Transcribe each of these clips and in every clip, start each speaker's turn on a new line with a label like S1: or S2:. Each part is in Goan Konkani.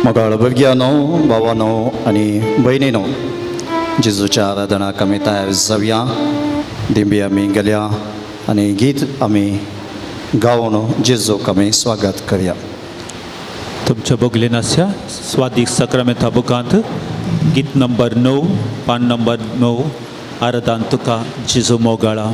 S1: मोगाळ भुरग्यांनो, भावानो आनी भयणीनो, जेजूच्या आराधनाक आमी तयार जावया. दिंबी आमी गेल्या आनी गीत आमी गावन जेजूक आमी स्वागत करया.
S2: तुमच्या बगलेन आसा स्वादीक साक्रामेंता बुकांत गीत नंबर 9, पान नंबर 9, आराधन तुका जेजू मोगाळा.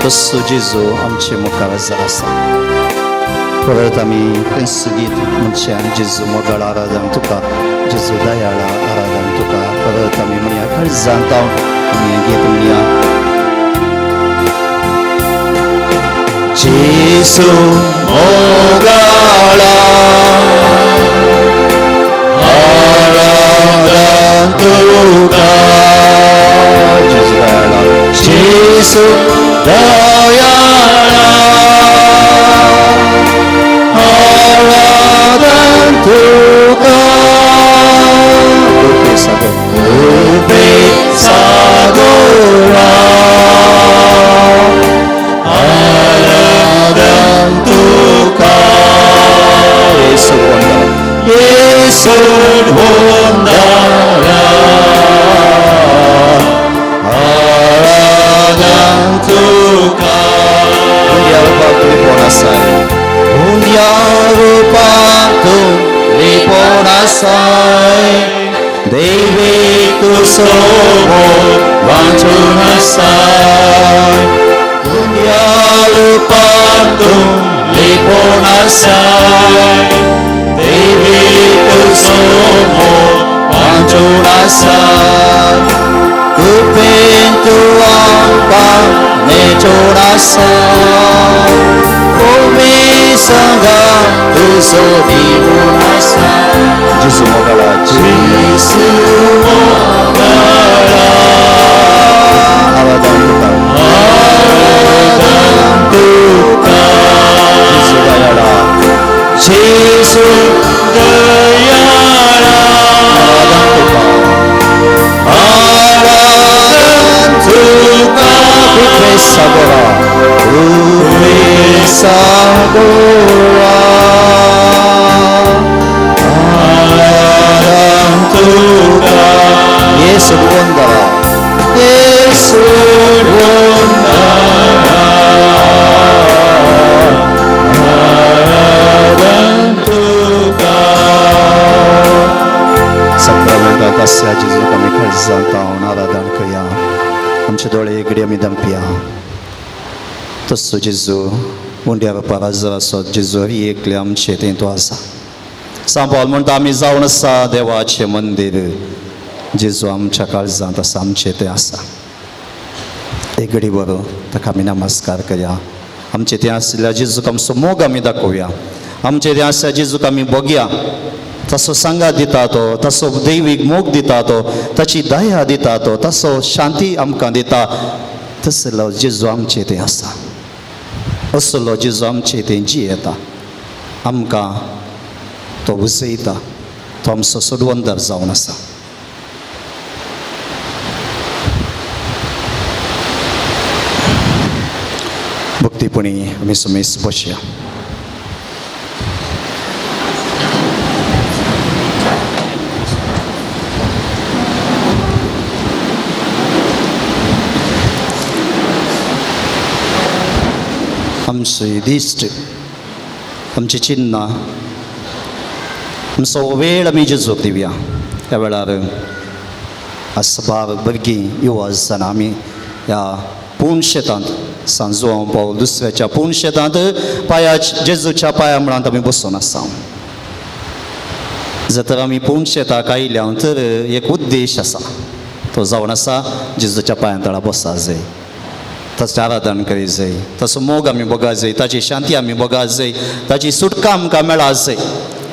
S1: तस्सो जेजू आमचे मुखार आसा. परत आमी तेंच गीत म्हणचे जेजू मोगाळ आराधन तुका, जेजू दयाळा आराधन तुका. परत आमी म्हणया काळजांत आमी हें गीत म्हणया.
S3: जेजू मोगाळा सोडवणारा आराधन तुका.
S1: उंड्या रुपाक लिपोवन आसाय, उंड्या रुपाक तूं लिपोवन आसाय, देवीक तूं सोबो
S3: वांचून आसाय. उंड्या रुपाक तूं लिपोवन आसाय, देवीक तूं सोबो वांचून आसाय.
S1: कृपेन तूं आमकां नेचोड आसाय, कोमी संगा तुजो दिवन आसा. जेजू मोगाळा,
S3: जेजू मोगाळा,
S1: आराधन तुका,
S3: आराधन तुका.
S1: जेजू दयाळा,
S3: जेजू दयाळा,
S1: आराधन तुका,
S3: आराधन तुका.
S1: कृपे सागोरा, कृपे सागोरा,
S3: आराधन तुका.
S1: येसू वंदरा, येसू
S3: वंदरा, आराधन तुका.
S1: साक्रामेंतांत आसल्या जेजूक आमी काळजांत तावन आराधन करया. आमचे दोळे इगडी आमी दमपया. तसो जेजू उंड्या रुपार हजर आसत जेजू एकले आमचे थंय तो आसा. सांत पावल म्हणटा आमी जावन आसा देवाचें मंदीर, जेजू आमच्या काळजांत आसा, आमचें थंय आसा. एक घडी बरो ताका आमी नमस्कार करया. आमचे थंय आशिल्ल्या जेजूक आमचो मोग आमी दाखोवया. आमचे थंय आशिल्ल्या जेजूक आमी बघया. तसो सांगात दिता तो, तसो दैवीक मोग दिता तो, ताची दया दिता तो, तसो शांती आमकां दिता. तसलो जेजू आमचे थंय आसा, असलो जेजू आमचे थंय जियेता, आमकां तो उजयता, तो आमचो सोडवंदर जावन आसा. भक्तीपणी आमी सुमेस बसया. आमची दिश्ट, आमची चिन्नां, आमचो वेळ आमी जेजूक दिवया. ह्या वेळार आसबार भुरगीं युवा आसतना आमी ह्या पूण शेतांत सांत जुवांव पावल दुसऱ्याच्या पूण शेतांत पांया जेजूच्या पांया मुळांत आमी बसून आसा. जर तर आमी पूण शेताक आयल्या तर एक उद्देश आसा, तो जावन आसा जेजूच्या पांया तळा बसा जाय, ताचें आराधन करी जाय, ताचो मोग आमी बघा जाय, ताची शांती आमी बघा जाय, ताची सुटका आमकां मेळा जाय.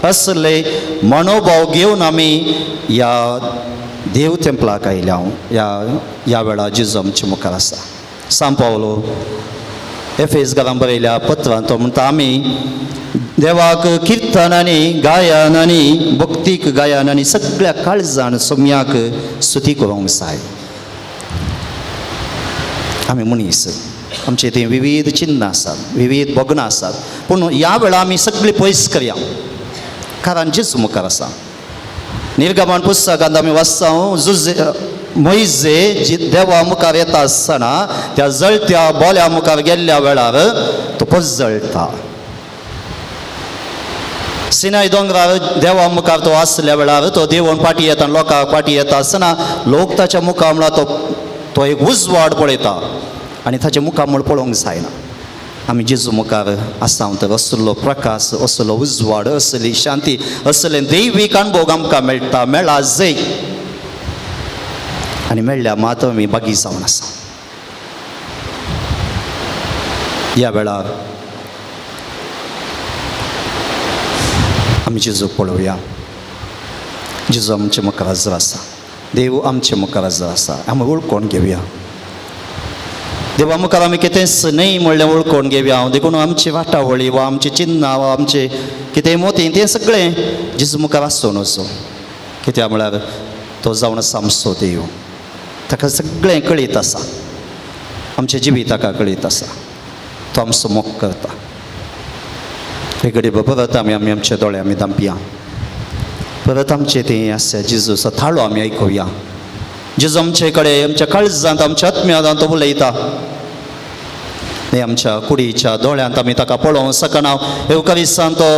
S1: असले मनोभाव घेवन आमी ह्या देव तेंपलाक आयल्या. ह्या वेळार जेजू आमचे मुखार आसा. सांत पावलो एफेस घरान बरयल्या पत्रान तो म्हणटा आमी देवाक किर्तन आनी गायन आनी भक्तीक गायन आनी सगळ्या काळजान सोम्याक स्तुती करूंक जाय. आमी मनीस, आमचे थंय विविध चिन्नां आसात, विविध भोगणां आसात, पूण ह्या वेळार आमी सगळीं पयस करया, कारण जेजू मुखार आसा. निर्गमन पुस्तकांत आमी वाचता जुजे मोयजे जी देवा मुखार येता आसतना त्या जळत्या बोल्या मुखार गेल्ल्या वेळार तो पजळटा. सिनाय दोंगरार देवा मुखार तो आसल्या वेळार तो देवून फाटी येता, लोकांक फाटी येता आसतना लोक ताच्या मुखार म्हळ्यार तो एक उजवाड पळयता आनी ताच्या मुखार म्हूण पळोवंक जायना. आमी जेजू मुखार आसा तर असलो प्रकाश, असलो उजवाड, असली शांती, असले दैवीक अणभोग आमकां मेळटा, मेळा जय. आनी मेळ्ळ्या मात आमी बागी जावन आसा. ह्या वेळार आमी जेजूक पळोवया. जेजू आमचे मुखार हजर आसा, देव आमचे मुखार हजर आसा. आमी वळखून घेवया देवा मुखार. आमी कितेंच न्हय म्हणलें वळखून घेवया. देखून आमची वाटावळी वा आमची चिन्नां वा आमचे कितें मोती तें सगळें जेजू मुखार आसूं नजो. कित्याक म्हळ्यार तो जावन आसा आमचो देव, ताका सगळें कळीत आसा, आमचें जिवीत ताका कळीत आसा, तो आमचो मोग करता. हे घडी परत आमी आमी आमचे दोळे आमी धांपया. परत आमचें तें आसा जेजूचो थाळो आमी आयकुया. जेजू आमचे कडेन आमच्या काळजांत आमच्या आत्म्यांत तो उलयता. आमच्या कुडीच्या दोळ्यांत आमी ताका पळोवंक शकना. येवकारिसान तो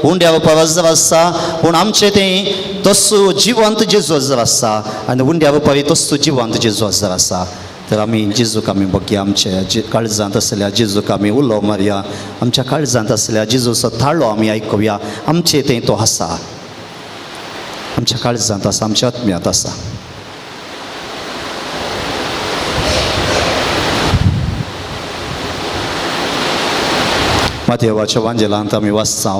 S1: उंड्या वजर आसा, पूण आमचें तें तसो जिवंत जेजू वजर आसा आनी उंड्या वपारी तसो जिवंत जेजू वजर आसा. तर आमी जेजूक आमी बघया, आमच्या काळजांत आसल्या जेजूक आमी उलो मारया, आमच्या काळजांत आसल्या जेजूचो थाळो आमी आयकुया. आमचें तें तो आसा, आमच्या काळजांत आसा, आमच्या आत्म्यांत आसा. मातेवाच्या वांजेलांत आमी वाचता,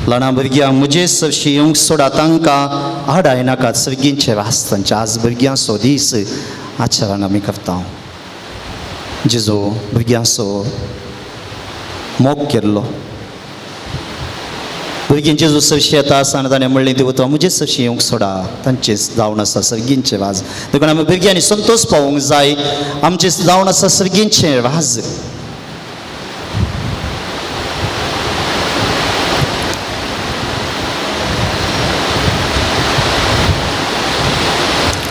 S1: ल्हान भुरग्यांक म्हजे सरशी येवंक सोडा, तांकां आडाय नाकात, सर्गींचे रास तांचे. आज भुरग्यांचो दीस आचरण आमी करता. जेजू भुरग्यांचो मोग केल्लो. भुरगीं जेजू सरशी येता आसतना ताणें म्हणलें, देवता म्हजे सरशी येवंक सोडा, तांचे जावन आसा सर्गींचे राज. देखून आमी भुरग्यांनी संतोश पावूंक जाय, आमचे जावन आसा सर्गींचे राज.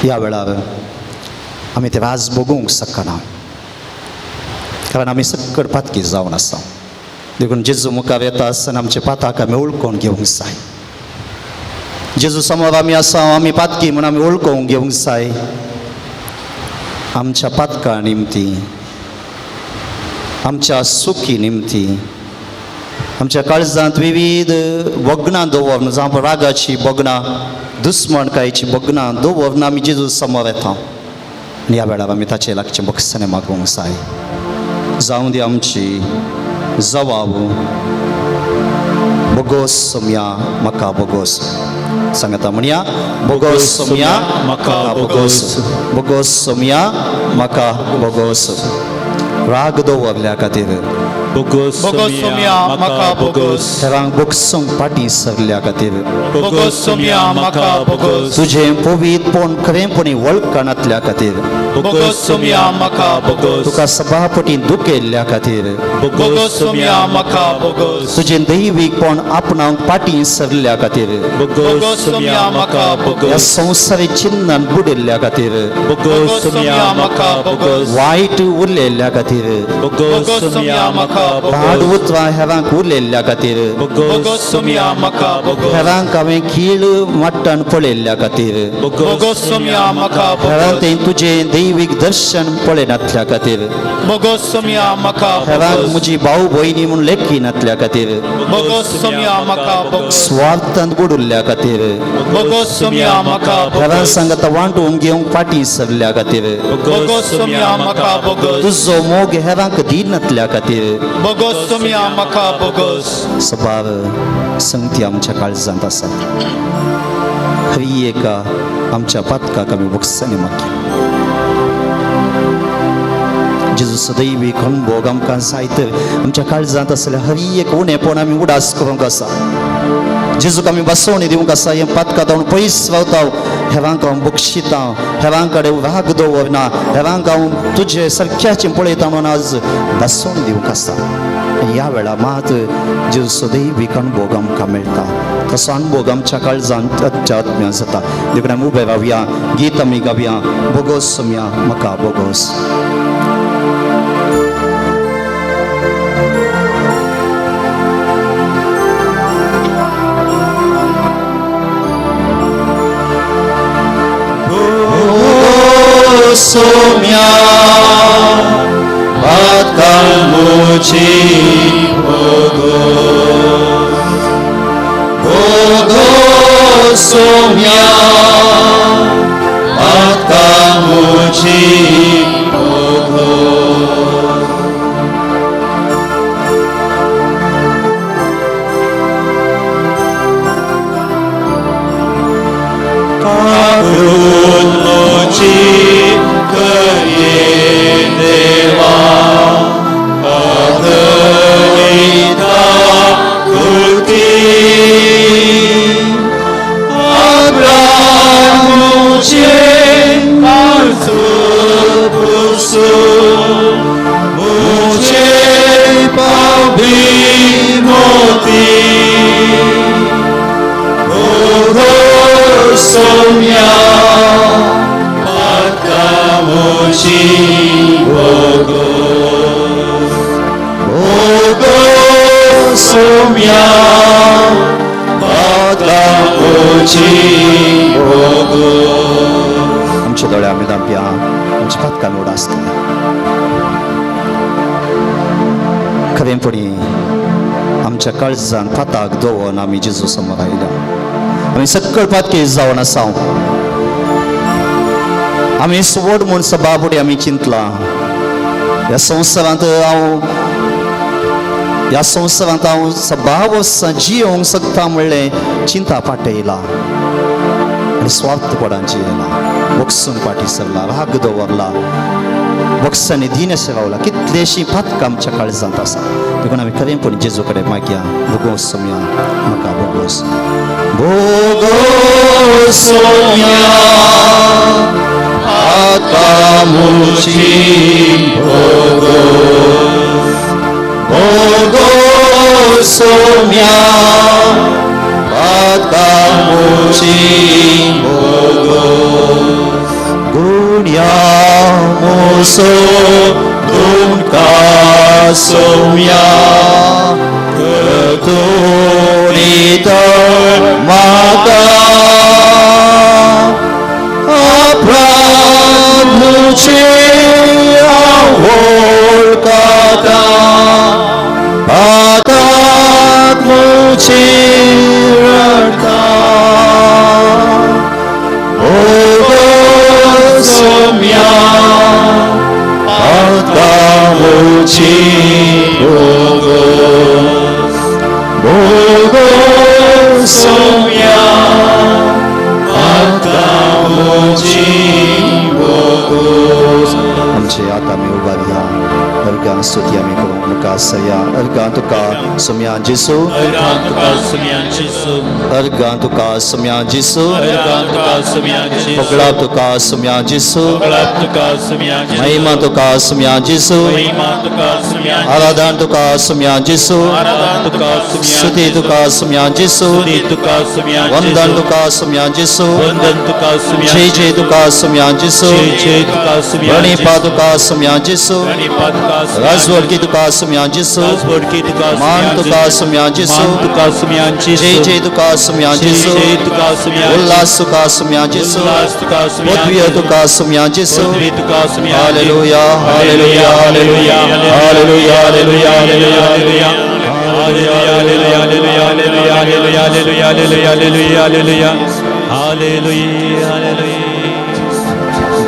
S1: ह्या वेळार आमी ते राज भोगूंक शकना, कारण आमी सक्कड पातकी जावन आसा. देखून जेजू मुखार येता आसतना आमचे पाताक आमी वळखून घेवंक जाय. जेजू समोर आमी आसा, आमी पातकी म्हूण आमी वळखून घेवंक जाय. आमच्या पातका निमती, आमच्या सुखी निमती, आमच्या काळजांत विविध भोगणां दवरून, जावं रागाची भोगणां, दुस्मणकायेची भोगणां दवरून आमी जेजू समोर येता. आनी ह्या वेळार आमी ताचे लागचें बक्षणें मागूंक जाय. जावं दी आमची जवाब बोगोस सोमया म्हाका बोगोस. सांगता म्हणया, बोगोस सोमया म्हाका बोगोस, बोगोस सोमया म्हाका बोगोस. राग दवरल्या खातीर
S2: बोगोस सोमया म्हाका बोगोस,
S1: हेरांक बोगसूंक फाटीं सरल्या खातीर
S2: बोगोस सोमया म्हाका बोगोस,
S1: तुजें पवित्रपण खरेंपणी वळखणांतल्या खातीर
S2: बोगोस सोमया म्हाका बोगोस,
S1: तुका सभापटी दुखयल्ल्या खातीर
S2: बोगोस सोमया म्हाका बोगोस,
S1: तुजें दैवीकपण आपणाक फाटीं सरल्या खातीर
S2: बोगोस सोमया म्हाका
S1: ह्या
S2: बोगोस,
S1: संवसारी चिन्नान बुडिल्ल्या खातीर
S2: बोगोस सोमया म्हाका बोगोस,
S1: वायट उरलेल्या खातीर
S2: बोगोस सोमया म्हाका
S1: पाड उतरां हेरांक उरलेल्या खातीर
S2: बोगोस सोमया म्हाका बोगोस,
S1: हेरांक हांवें खीळ मट्टान पळयल्ल्या खातीर
S2: बोगोस सोमया म्हाका
S1: हेरांक
S2: बोगोस,
S1: तें तुजें दैवीक दर्शन पळयनातल्या खातीर
S2: बोगोस सोमया म्हाका
S1: हेरांक
S2: बोगोस,
S1: म्हजी भाव भयणी म्हूण लेखिनातल्या खातीर
S2: बोगोस सोमया म्हाका बोगोस,
S1: स्वार्थांत बुडुल्ल्या खातीर
S2: बोगोस सोमया म्हाका
S1: हेरां
S2: बोगोस,
S1: सांगता वांटून घेवंक फाटीं सरल्या खातीर
S2: बोगोस सोमया म्हाका बोगोस,
S1: तुजो मोग हेरांक दिनातल्या खातीर
S2: बोगोस सोमया म्हाका बोगोस.
S1: सबार संगती आमच्या काळजांत आसात. हरी एका आमच्या पातकाक आमी बक्षांनी मागया. जेजू सदैवी अणभोग आमकां जाय तर आमच्या काळजांत आसल्या हरी एक उणेपण आमी उडास करूंक आसा. जेजूक आमी बसवणी दिवंक आसा. हें पातकां हांव पयस रावता, हेरांक हांव बक्षिता, हेरां कडेन राग दवरना, हेरांक हांव तुजे सारक्याचें पळयता म्हणून आज बसवणी दिवंक आसा. ह्या वेळार मात जेजू सदैवीक अणभोग आमकां मेळटा, तसो अणभोग आमच्या काळजांत आमच्या आत्म्यांत जाता. देखून आमी उबे रावया, गीत आमी गावया, बोगोस सोमया म्हाका बोगोस.
S3: सोम्या म्हाका म्हजी बोगोस, बोगोस सोम्या म्हाका म्हजी बोगोस. काकूत म्हजी करये देवा, आदरिता कृती, आग्रा मुची भोगोस.
S1: आमचे दोळे आमी दांपया, आमची पातकां उडास करा. खरेंपणी आमच्या काळजान पाताक दवरून आमी जेजू समोर आयल्या. आमी सकळ पातके जावन आसा. आमी सुवड म्हूण सभा फुडें आमी चिंतलां. ह्या संवसारांत हांव, ह्या संवसारांत हांव सभा वर्सां जियोंक शकता म्हणलें चिंता पाटयला आनी स्वार्थपणान जियेला, बक्षून फाटी सरला, राग दवरला, बक्षांनी दीन अशें रावला. कितलेशीं पातकां आमच्या काळजांत आसा. देखून आमी खरेंपणी जेजू कडेन मागया, भोगोस सोम्या, म्हाका भोगोस.
S3: भोगोस सोम्या, आता मुची भोगोस. भोगोस सोम्या, आता मुची भोगोस. गुण्या मोसो तुमका सोम्या, तूं तर म्हाका अपराध मुझे वळखता, पाताक मुझे रडता. भोगोस सोम्या, आता मुझी भोगोस. भोगोस सोम्या, आता मुझी भोगोस.
S1: आमचे आतां आमी उबारया, अर्गां स्तुती आमी करूंक मुखार सरया. अर्गां तुका सोम्या जेसू.
S2: अर्गां तुका सोम्या जेसू.
S1: अर्गां तुका सोम्या जेसू.
S2: अर्गां तुका सोम्या जेसू.
S1: होगळाप तुका सोम्या जेसू.
S2: होगळाप तुका सोम्या जेसू.
S1: महिमा तुका सोम्या जेसू.
S2: महिमा तुका सोम्या.
S1: आराधन तुका सोम्या जेसू.
S2: आराधन तुका सोम्या.
S1: स्तुती तुका सोम्या जेसू.
S2: स्तुती तुका सोम्या.
S1: वंदन तुका सोम्या जेसू.
S2: वंदन तुका सोम्या.
S1: जय जय तुका सोम्या जेसू.
S2: जय जय तुका सोम्या.
S1: प्रणिपा तुका सोम्या जेसू.
S2: प्रणिपा तुका.
S1: राजवडकी तुका सोम्या जेसू.
S2: राजवडकी तुका.
S1: मान तुका सोम्या जेसू.
S2: मान तुका सोम्या जेसू.
S1: जय जय तुका सोम्या जेसू.
S2: जय तुका सोम्या.
S1: उल्लास तुका सोम्या जेसू.
S2: उल्लास तुका सोम्या.
S1: पदवी तुका सोम्या जेसू.
S2: पदवी तुका Saumya.
S1: Hallelujah, hallelujah, hallelujah, hallelujah, hallelujah,
S2: hallelujah, hallelujah, hallelujah, hallelujah, hallelujah, hallelujah, hallelujah, hallelujah, hallelujah.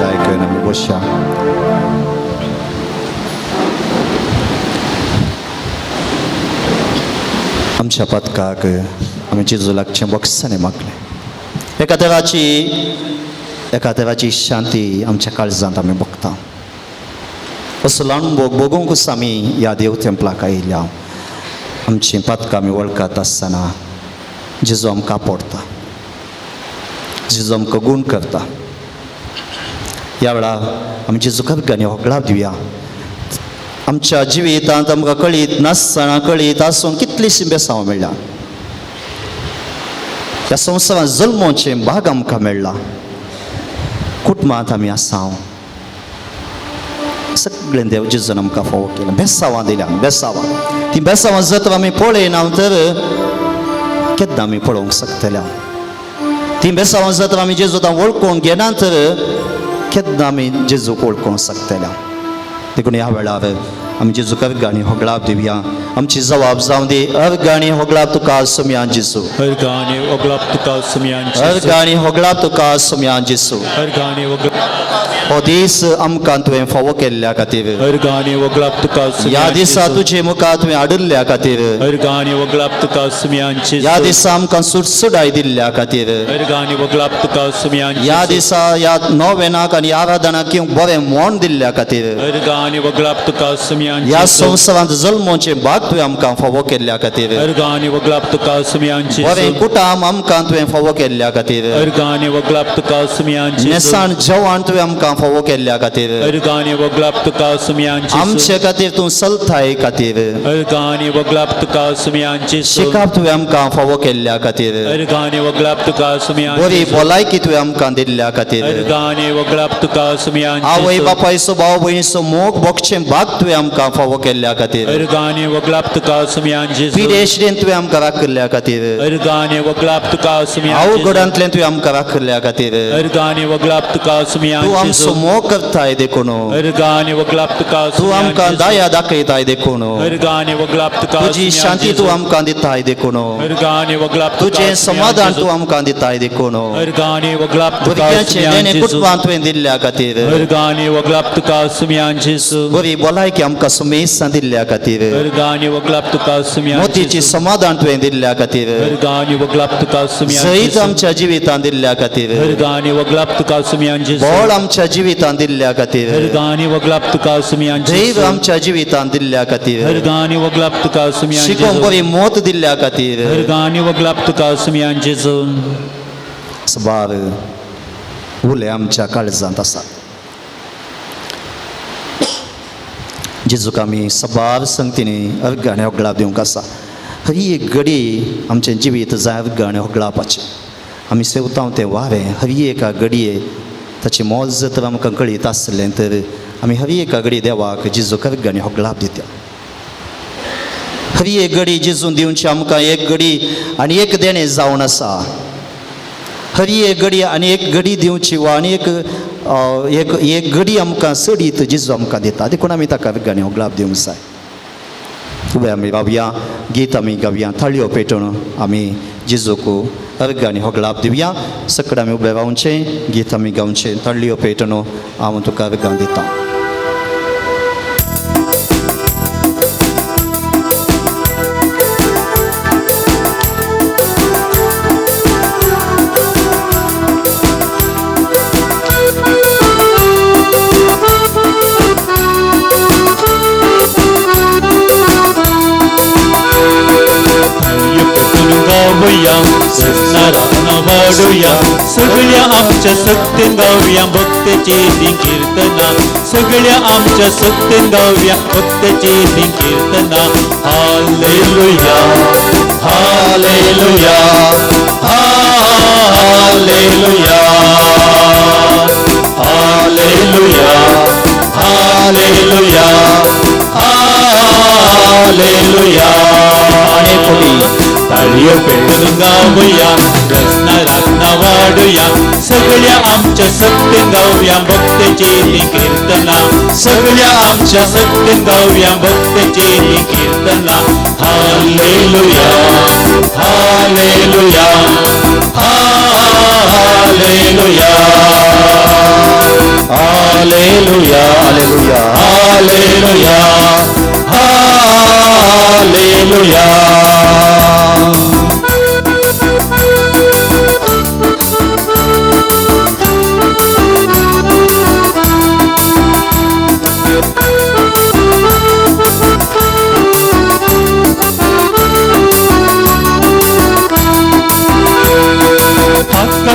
S1: दायकन आमी बसया. आमच्या पथकाक आमी जेजू लागचें बक्षांनी मागलें. एका देवाची शांती आमच्या काळजांत आमी बघता. असो अणभव भोगूंकच आमी ह्या देव तेंपलाक आयिल्ल्या. आमचीं पातकां आमी वळखत आसतना जेजू आमकां पडटा, जेजू आमकां गूण करता. ह्या वेळार आमी जेजू करगांनी होगळाप दिवया. आमच्या जिवितांत आमकां कळीत नासतना, कळीत आसून कितलीशीं बेसांव मेळ्ळ्या. ह्या संवसारांत जल्मोचें भाग आमकां मेळ्ळा. कुटुंबांत आमी आसा, सगळें देव जेजून आमकां फावो केलें, बेसांवां दिल्या. बेसांवां, ती बेसांवां जर आमी पळयना तर केन्ना आमी पळोवंक शकतल्या? ती बेसांवां जर आमी जेजू वळखूंक घेना तर केन्ना आमी जेजूक वळखूंक शकतल्या? देखून ह्या वेळार आमी जेजू अर्गांनी होगळाप दिवया. आमची जबाब जावं दी, अर्गांनी होगळाप तुका सोम्या जेजू.
S2: अर्गांनी होगळाप तुका सोम्या जेसू.
S1: अर्गांनी होगळाप तुका सोम्या जेजू.
S2: अर्गांनी होगळाप.
S1: हो दीस आमकां तुवें फावो केल्ल्या खातीर.
S2: अर्गांनी होगळाप तुका.
S1: ह्या दिसा तुजे मुखार तुवें हाडिल्ल्या खातीर.
S2: अर्गांनी होगळाप तुका सोम्या.
S1: ह्या दिसा आमकां सुटसुडाय दिल्ल्या खातीर.
S2: अर्गांनी होगळाप तुका सोम्या.
S1: ह्या दिसा ह्या नोवेनाक आनी आराधनाक बरें मोण दिल्ल्या खातीर.
S2: अर्गांनी होगळाप तुका सोम्या.
S1: ह्या संवसारांत जल्मोचें भाग तुवें आमकां फावो केल्ल्या खातीर.
S2: अर्गांनी होगळाप तुका सोम्या.
S1: बरें कुटाम आमकां तुवें फावो केल्ल्या खातीर.
S2: अर्गांनी होगळाप तुका सोम्या.
S1: नेसाण जेवण तुवें आमकां आमकां फावो केल्ल्या खातीर,
S2: अर्गां वगलाप तुका सुमयान जेजू,
S1: आमचे खातीर तूं चलताय खातीर,
S2: अर्गां वगलाप तुका सुमयान जेजू,
S1: शिकाप तुवें आमकां फावो केल्ल्या खातीर,
S2: अर्गां वगलाप तुका सुमयान
S1: बरी
S2: जेजू,
S1: भलायकी तुवें आमकां दिल्ल्या खातीर,
S2: अर्गां वगलाप तुका सुमयान
S1: आवय
S2: जेजू,
S1: बापायचो भाव भयणीचो मोग भोगचें भाग तुवें आमकां फावो केल्ल्या खातीर,
S2: अर्गां वगलाप तुका सुमयान जेजू,
S1: पिडेश्रेन तुवें आमकां राखिल्ल्या खातीर,
S2: अर्गां वगलाप तुका सुमयान जेजू,
S1: अवघडांतल्यान तुवें आमकां राखिल्ल्या खातीर,
S2: अर्गां वगलाप तुका सुमयान
S1: तूं
S2: जेजू,
S1: आमचो मोग करताय देखून,
S2: अर्गां वगलाप तुका
S1: तूं
S2: सुमयान
S1: आमकां
S2: जेजू,
S1: दया दाखयताय देखून,
S2: अर्गां वगलाप तुका
S1: तुजी
S2: सुमयान
S1: शांती
S2: जेजू,
S1: तूं आमकां दिताय देखून,
S2: अर्गां वगलाप तुका
S1: तुजें
S2: सुमयान
S1: समाधान
S2: जेजू,
S1: तूं आमकां दिताय देखून,
S2: अर्गां वगलाप तुका
S1: भुरग्यांचें
S2: सुमयान
S1: देणें
S2: जेजू,
S1: कुटुंबान तुवें दिल्ल्या खातीर,
S2: अर्गां वगलाप तुका सुमयान जेजू,
S1: बरी भलायकी आमकां सुमेसान दिल्ल्या खातीर,
S2: अर्गां वगलाप तुका सुमयान
S1: मोतीची
S2: जेजू,
S1: समाधान तुवें दिल्ल्या खातीर,
S2: अर्गां वगलाप तुका सुमयान
S1: जैत
S2: जेजू,
S1: आमच्या जिवितान दिल्ल्या खातीर,
S2: अर्गां वगलाप तुका सुमयान जेजू,
S1: बळ आमच्या जिवितान दिल्ल्या खातीर,
S2: अर्गां वगलाप तुका सुमयान
S1: धैर्य
S2: जेजू,
S1: आमच्या जिवितान दिल्ल्या खातीर,
S2: अर्गां वगलाप तुका सुमयान
S1: शिकोवंक
S2: जेजू,
S1: बरी मोत दिल्ल्या खातीर,
S2: अर्गां वगलाप तुका सुमयान जेजू.
S1: सबार उले आमच्या काळजांत आसा. जेजूक आमी सबार संगतीनी अर्गां होगळाप दिवंक आसा. हरी एक घडी आमचें जिवीत जाय अर्गां होगळापाचें. आमी सेवतां तें वारें हरी एका घडये ताची मोज तर आमकां कळीत आसलें तर आमी हरी एका घडी देवाक जेजूक अर्गां होगळाप दिता. हरी एक घडी जेजून दिवची आमकां एक घडी आनी एक देणें जावन आसा. हरी एक घडी आनी एक घडी दिवची वा आनी एक एक एक घडी आमकां सडीत जेजू आमकां दिता देखून आमी ताका अर्गां होगळाप दिवंक जाय. उबे आमी रावया, गीत आमी गावया, थाळयो पेटोवन आमी जेजूक अर्गां होगळाप दिवया. सकड आमी उबे रावचें, गीत आमी गावचें, थाळयो पेटोवन हांव तुका अर्गां दिता.
S3: गावया सजनारांना वाडूया, सगळ्या आमच्या सत्तेन गावया भक्तची ती कीर्तना, सगळ्या आमच्या सत्तेन गावया भक्तची ती कीर्तना. Hallelujah hallelujah hallelujah hallelujah hallelujah hallelujah.
S1: आनी फुडें
S3: ताळयो पेटून गावया, रचना रातना वाडूया, सगळ्या आमच्या सत्तेन गावया भक्तची ती कीर्तना, सगळ्या आमच्या सत्तेन गावया भक्तची ती कीर्तना. Hallelujah hallelujah hallelujah hallelujah
S1: hallelujah
S3: hallelujah hallelujah.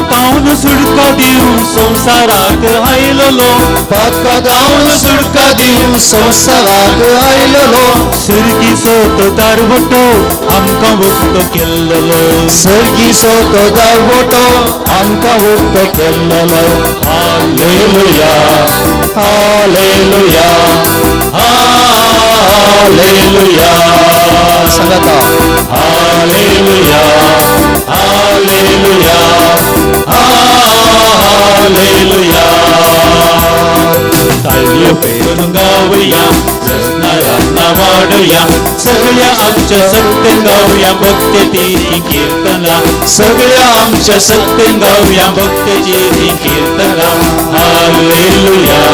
S3: तावन सुडका दिवं संवसाराक आयलोलो,
S1: पाका धांवन सुडका दिवं संवसाराक आयलोलो,
S3: सुर्गीचो तो दारवटो आमकां उक्तो केल्लोलो,
S1: सर्गीचो तो दारवटो आमकां उक्तो केल्लोलो.
S3: Hallelujah hallelujah hallelujah.
S1: सांगाता
S3: hallelujah hallelujah hallelujah. ताळयो पेटून गावया, रचना रातना वाडूया, सगळ्या आमच्या सत्तेन गावया भक्तची ती कीर्तना, सगळ्या आमच्या सत्तेन गावया भक्तची ती कीर्तना. Hallelujah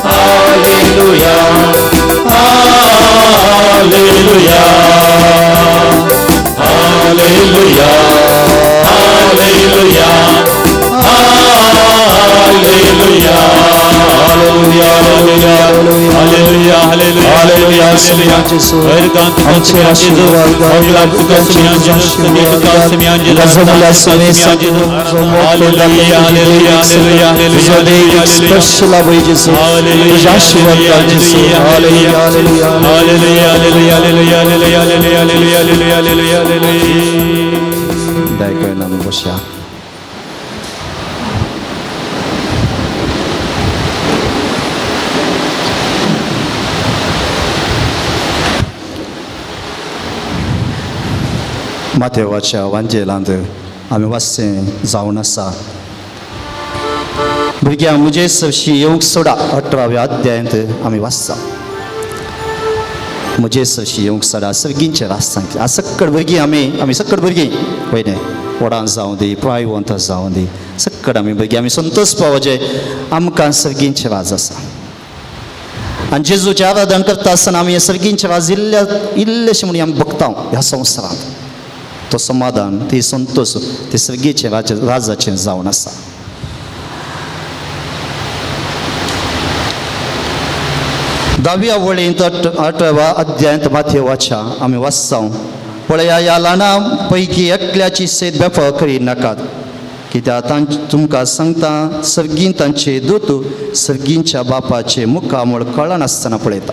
S3: hallelujah hallelujah hallelujah hallelujah hallelujah. Hallelujah hallelujah hallelujah hallelujah hallelujah अर्गां तुका सुम्यान जेजू होगलाब तुका सुम्यान जेजू सगीत तुका सुम्यान जेजू सुम्यान जेजू हालेलुया हालेलुया हालेलुया हालेलुया
S1: स्पर्श लाभय जेजू तुझ्या आशीर्वाद घाल जेजू hallelujah hallelujah
S3: hallelujah hallelujah hallelujah hallelujah hallelujah hallelujah hallelujah hallelujah.
S1: दया करून आमी बसया। मातेवाच्या वांजेलांत आमी वाचचें जावन आसा। भुरग्यां म्हजे सरशी येवंक सोडा 18व्या अध्यायांत आमी वाचता। म्हजे सरशी येवंक सोडा सर्गींचे राज सांगता। सक्कड भुरगीं आमी आमी सक्कड भुरगीं पयलें व्हडां जावं दी प्रायवंत जावं दी सक्कड आमी भुरगीं आमी संतोष पावचे आमकां सर्गींचे राज आसा। आनी जेजूचें आराधन करता आसतना आमी सर्गींचे राज इल्ले इल्लेशें म्हणून आमी बघता ह्या संवसारांत तो समाधान ती संतोष ती सर्गीचें राज राजाचें जावन आसा। धाव्या वळींत 8व्या अध्यायांत माथेवाच्या आमी वाचता पळया ह्या ल्हाना पैकी एकल्याची सेत बेफळ करी नाकात कित्याक तुमकां सांगता सर्गीन तांचे दूत सर्गींच्या बापाचे मुखामळ कळनासतना पळयता।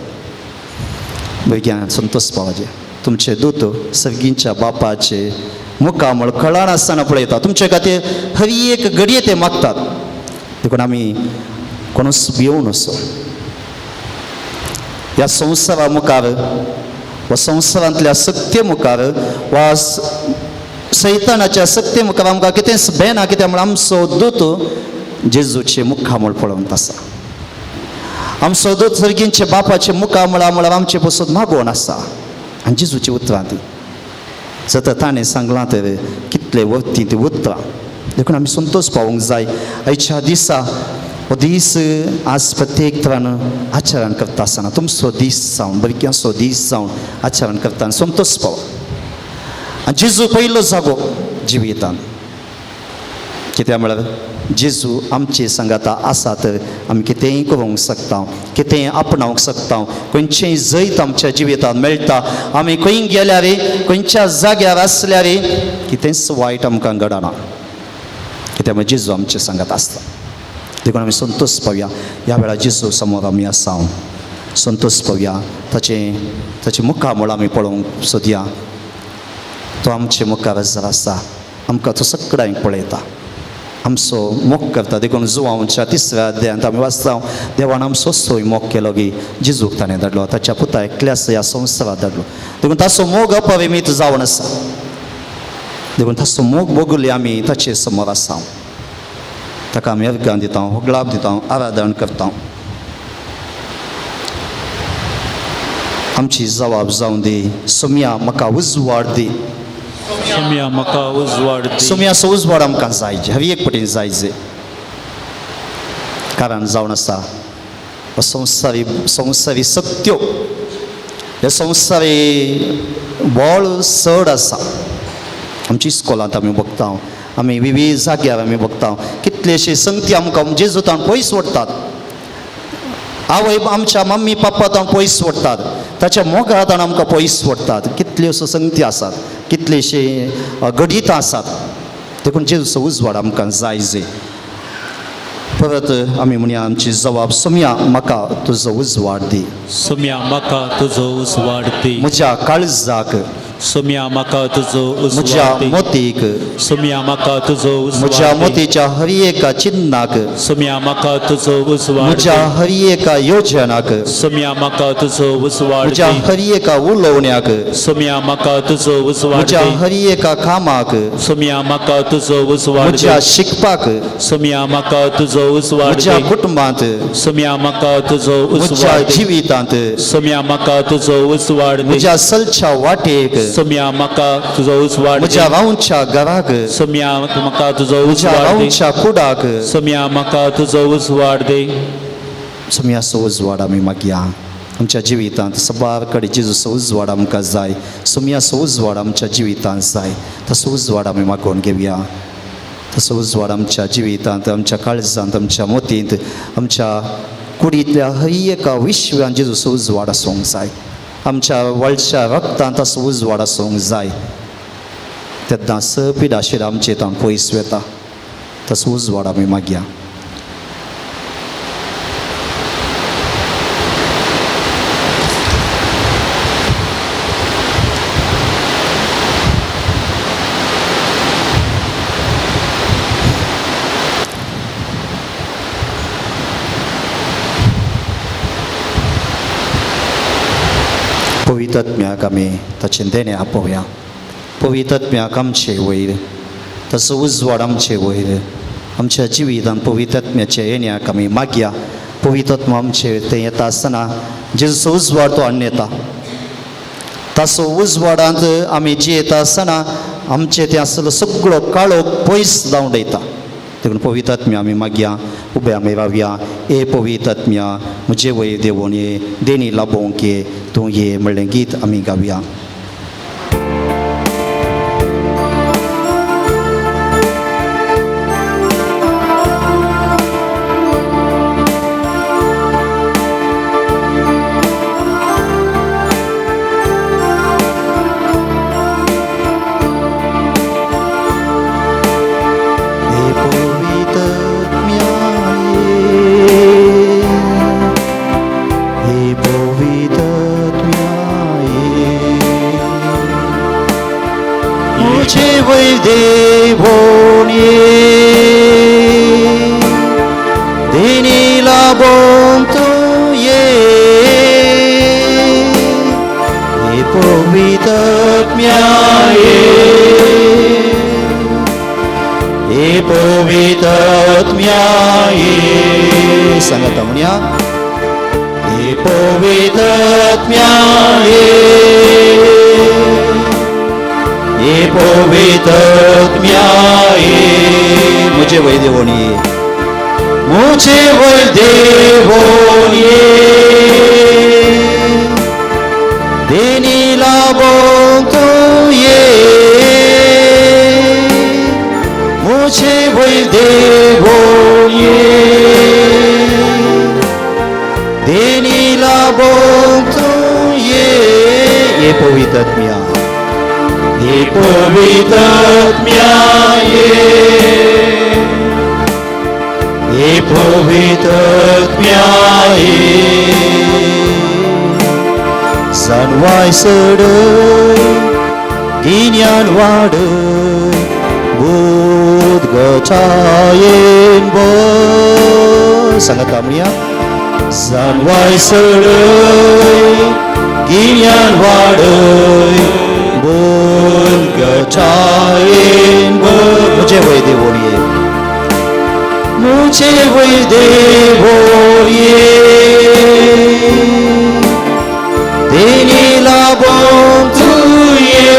S1: भुरग्यांक संतोष पावचे तुमचे दूत सर्गींच्या बापाचे मुखामळ कळनासतना पळयता। तुमचे खातीर हर एक घडये ते मागतात। देखून आमी कोणूच भिवून असो ह्या संवसारा मुखार वा संवसारांतल्या सक्ते मुखार वा सैतानाच्या सक्ते मुखार आमकां कितेंच बेना कित्याक म्हळ्यार आमचो दूत जेजूचे मुखामळ पळोवन आसा। आमचो दूत सर्गींचे बापाचे मुखामळा म्हळ्यार आमचे पसून मागोवन आसा। आनी जेजूची उतरां ती जर ताणें सांगलां तर कितले वरती ती उतरां। देखून आमी संतोष पावूंक जाय आयच्या दिसा हो दीस आज प्रत्येक तरान आचरण करता आसतना तुमचो दीस जावन भुरग्यांचो दीस जावन आचरण करतना संतोष पाव। आनी जेजू पयलो जागो जिवितान कित्याक म्हळ्यार जेजू आमचे सांगाता आसा तर आमी कितेंय करूंक शकता कितेंय आपणावंक शकता खंयचेंय जैत आमच्या जिवितांत मेळटा। आमी खंय गेल्यार खंयच्या जाग्यार आसल्यार कितेंच वायट आमकां घडना कित्याक म्हळ्यार जेजू आमचे सांगात आसता। देखून आमी संतोष पावया ह्या वेळार जेजू समोर आमी आसा संतोष पावया ताचें ताचें मुखामळ आमी पळोवंक सोदया। तो आमचे मुखार जर आसा आमकां तो सगळ्यांक पळयता आमचो मोग करता। देखून जुवांच्या 3व्या अध्यायांत आमी वाचता देवान आमचो सोय मोग केलो की जेजूक ताणें धाडलो ताच्या पुता एकल्यास ह्या संवसारांत धाडलो। देखून ताचो मोग अपरिमीत जावन आसा। देखून ताचो मोग भोगले आमी ताचे समोर आसा। ताका आमी अर्गां दिता होगलाप दिता आराधन करता। आमची जवाब जावं दी सोम्या म्हाका उजवाड दी।
S2: सोम्या म्हाका उजवाड दी।
S1: सोम्याचो उजवाड आमकां जाय हर एक पटीन जाय कारण जावन आसा संवसारी संवसारी सक्त्यो हे संवसारी बळ चड आसा। आमच्या इस्कोलांत आमी बघता आमी विविध जाग्यार आमी बघता कितलेशे संगती आमकां जेजूतान पयस वडटात आवय आमच्या मम्मी पप्पा ताण पयस वडटात ताच्या मोगातान आमकां पयस वडटात। कितल्योश्यो संगती आसात कितलेशे घडितां आसात। देखून जेजूचो उजवाड आमकां जाय जे परत आमी म्हणया आमची जवाब सोम्या म्हाका तुजो उजवाड दी।
S2: सोम्या म्हाका तुजो उजवाड दी।
S1: म्हज्या काळजाक
S2: सोम्या म्हाका तुजो
S1: म्हज्या
S2: उजवाड दी।
S1: मोतीक
S2: सोम्या म्हाका तुजो
S1: म्हज्या
S2: उजवाड दी।
S1: मोतीच्या हर एका चिन्नाक
S2: सोम्या म्हाका तुजो उजवाड
S1: म्हज्या
S2: दी।
S1: हर एका योजनाक
S2: सोम्या म्हाका तुजो उजवाड
S1: म्हज्या
S2: दी।
S1: हर एका उलोवण्याक
S2: सोम्या म्हाका तुजो उजवाड
S1: म्हज्या
S2: दी।
S1: हर एका कामाक
S2: सोम्या म्हाका तुजो उजवाड
S1: म्हज्या
S2: दी।
S1: शिकपाक
S2: सोम्या म्हाका तुजो उजवाड
S1: म्हज्या
S2: दी।
S1: कुटुंबांत
S2: सोम्या म्हाका तुजो
S1: म्हज्या
S2: उजवाड दी।
S1: जिवितांत
S2: सोम्या म्हाका तुजो उजवाड दी।
S1: म्हज्या सलच्या वाटेक
S2: सोम्या म्हाका तुजो उजवाड दी।
S1: म्हज्या रावच्या घराक
S2: सोम्या म्हाका तुजो
S1: म्हज्या
S2: उजवाड दी।
S1: रावच्या कुडाक
S2: सोम्या म्हाका तुजो उजवाड दी।
S1: सोम्याचो उजवाड आमी मागया आमच्या जिवितांत सबार कडेन जेजूचो उजवाड आमकां जाय। सोम्याचो उजवाड आमच्या जिवितांत जाय तसो उजवाड आमी मागोवन घेवया। तसो उजवाड आमच्या जिवितांत आमच्या काळजांत आमच्या मोतींत आमच्या कुडींतल्या हय एका विश्वान जेजूचो उजवाड आसूंक जाय, आमच्या वळच्या रक्तांत ताचो उजवाड आसूंक जाय. तेन्ना स पिडाशीर आमचे ताण पयस वेता. तसो उजवाड आमी मागया. पवित्रत्म्याक आमी ताचें देणें आपोवया. पवित्रत्म्याक आमचे वयर तसो उजवाड आमचे वयर आमच्या जिवितान पवित्रत्म्याचे येण्याक आमी मागया. पवित्रत्म आमचे तें येता आसतना जेजूचो उजवाड तो हाडून येता. ताचो उजवाडांत आमी जियेता आसतना आमचे तें आसलो सगळो काळो पयस जावन वयता. देखून पवित्रत्म्या आमी मागया. उबे आमी रावया. ए पवित्रत्म्या म्हजे वयर देवून ये, देणी लाभोवंक ये, तूं ये म्हणलें गीत आमी गावया. सांगता म्हणया. हे पवित्रत्म्या ये, हे पवित्रत्म्या ये, म्हजे वयर देवोन ये, म्हजे वयर देवोन ये, देणी लाभोवंक तूं ये, म्हजे वयर देवोन ये, देणी लाभोवंक तूं ये. हे पवित्रत्म्या, हे पवित्रत्म्या ये, हे पवित्रत्म्या ये, जाणवाय सडय गिन्यान वाडय बोध गचायेन भर. सांगता म्हणया. जाणवाय सडय गिन्यान वाडय बोध गचायेन भर. म्हजे वयर देवोन ये, म्हजे वयर देवोन ये, देणी लाभोवंक तूं ये,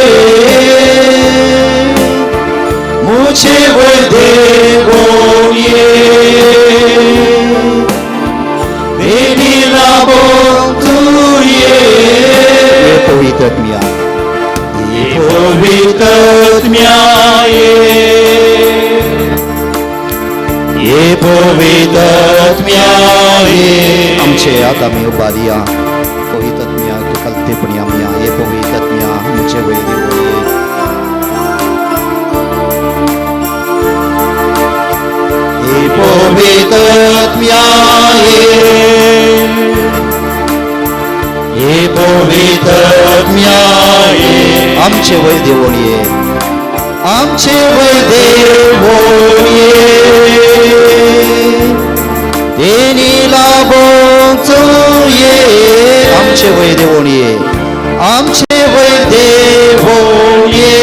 S1: म्हजे वयर देवोन ये, देणी लाभोवंक तूं ये. हे पवित्रत्म्या, हे पवित्रत्म्या ये, हे पवित्रत्म्या ये. आमचे हात आमी उबारया. पवित्रत्म्या कल्तेपणी आमया. हे पवित्रत्म्या म्हजे वयर देवोन ये. हे पवित्रत्म्या ये, हे पवित्रत्म्या ये, आमचे वयर देवोन ये, आमचे वयर देवोन ये, देणी लाभोवंक तूं ये, आमचे वयर देवोन ये, आमचे वयर देवोन ये,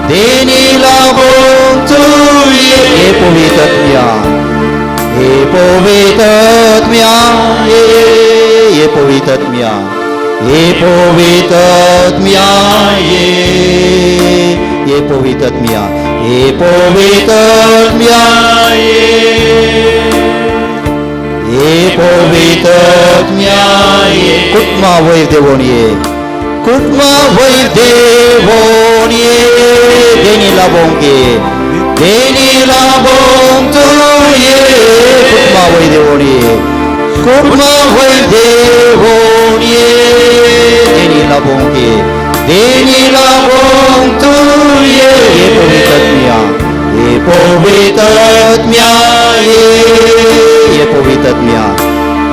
S1: देणी लाभोवंक तूं ये. हे पवित्रत्म्या, हे पवित्रत्म्या ये, हे पवित्रत्म्या, हे पवित्रत्म्या ये, हे पवित्रत्म्या, हे पवित्रत्म्या ये, हे पवित्रत्म्या ये. कुटुंबा वयर देवोन ये, कुटुंबा वयर देवोन ये, देणी लाभोवंक ये, देणी लाभोवंक तूं ये, कुटुंबा वयर देवोणी कुटुंबा वयर देवोणी देणी लाभोंक ये देणी लाभोंक तूं ये ये पवित्र ये पवित्र ये ये पवित्र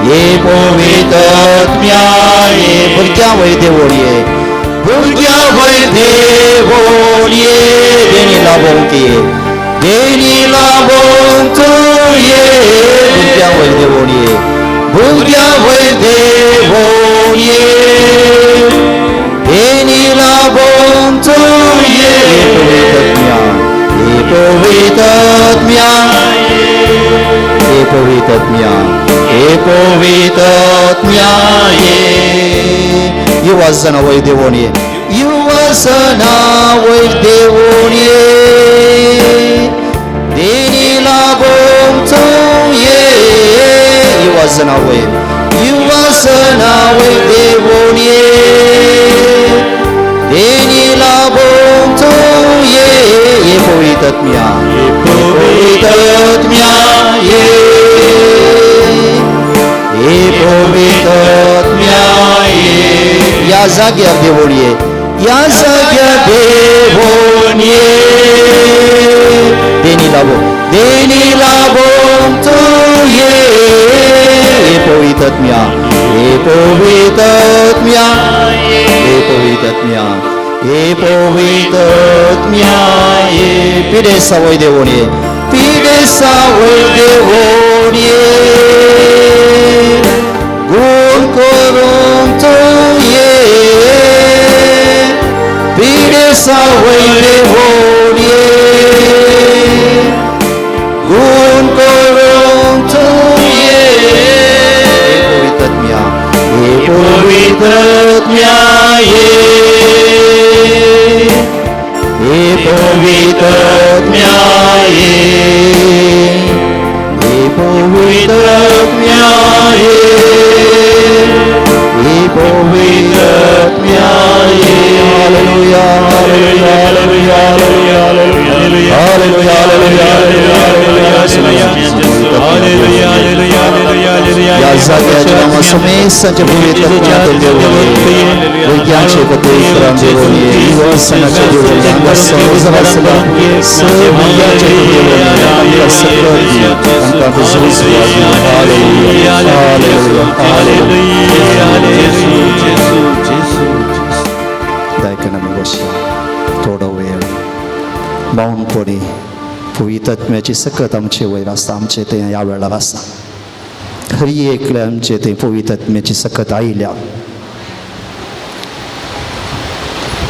S1: ये पवित्र ये भुरग्यां वयर देवोणी भुरग्यां वयर देवोणी देणी लाभोंक ये देणी लाभोंक तूं ये भुरग्यां वयर देवोणी भुरग्यां वयर देवोणी देणी लाभोंक तूं ये ये पवित्र ये पवित्र ये पवित्र ये युवाजना वयर देवोणी युवाजना वयर देवोणी देणी लाभोंक तूं ये युवाजना वयर युवाजना वयर देवोणी देणी लाभोंक तूं ये ये पवित्र ये पवित्र ये ये पवित्र ये या जाग्यार देवोणी या जाग्यार देवोणी देणी लाभो देणी लाभोंक तूं ये ये पवित्र ये पवित्र ये पवित्र ये पवित्र ये पिडेसा वयर देवोणी पिडेसा वयर देवोणी गुण करूंक तूं ये पिडेसा वयर देवोणी गुण करूंक तूं ये पवित्र ये पवित्र ये ये पवित्र ये ये पवित्र ये पवित्र ये hallelujah hallelujah hallelujah hallelujah hallelujah hallelujah या जाग्याच्या नांवा समेसांच्या पवित्र देवोणी भुरग्यांचे पवित्र देवोणी युवासनाचे देवोणी हांगा संवसारांतल्या भुरग्यांचे देवोणी तांकां सकत दी तांकां तुजो हालेलुया हालेलुया हालेलुया. दायकन आमी बसया थोडो वेळ मौनपणी पवित्र सकत आमचे वयर आसा आमचे तें ह्या वेळार आसा हरी एकले आमचे ते पवित्र सकत आयल्या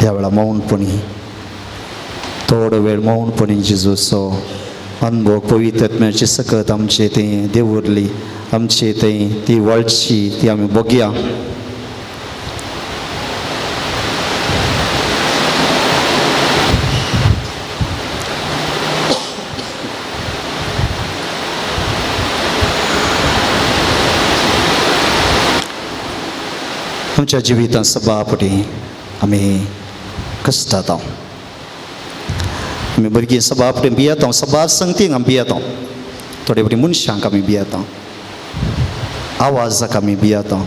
S1: ह्या वेळार मौनपणी थोडो वेळ मौनपणी जेजूचो अनुभव पवित्र सकत आमचे तें देवरली आमचे तें ती वळची ती आमी बघया. आमच्या जिवितांत सभापटी आमी कश्टात आमी भुरगीं सभापटी भियेता सभा संगतीक आमी भियेता थोडे फावटी मनशांक आमी भियेता आवाजाक आमी भियेता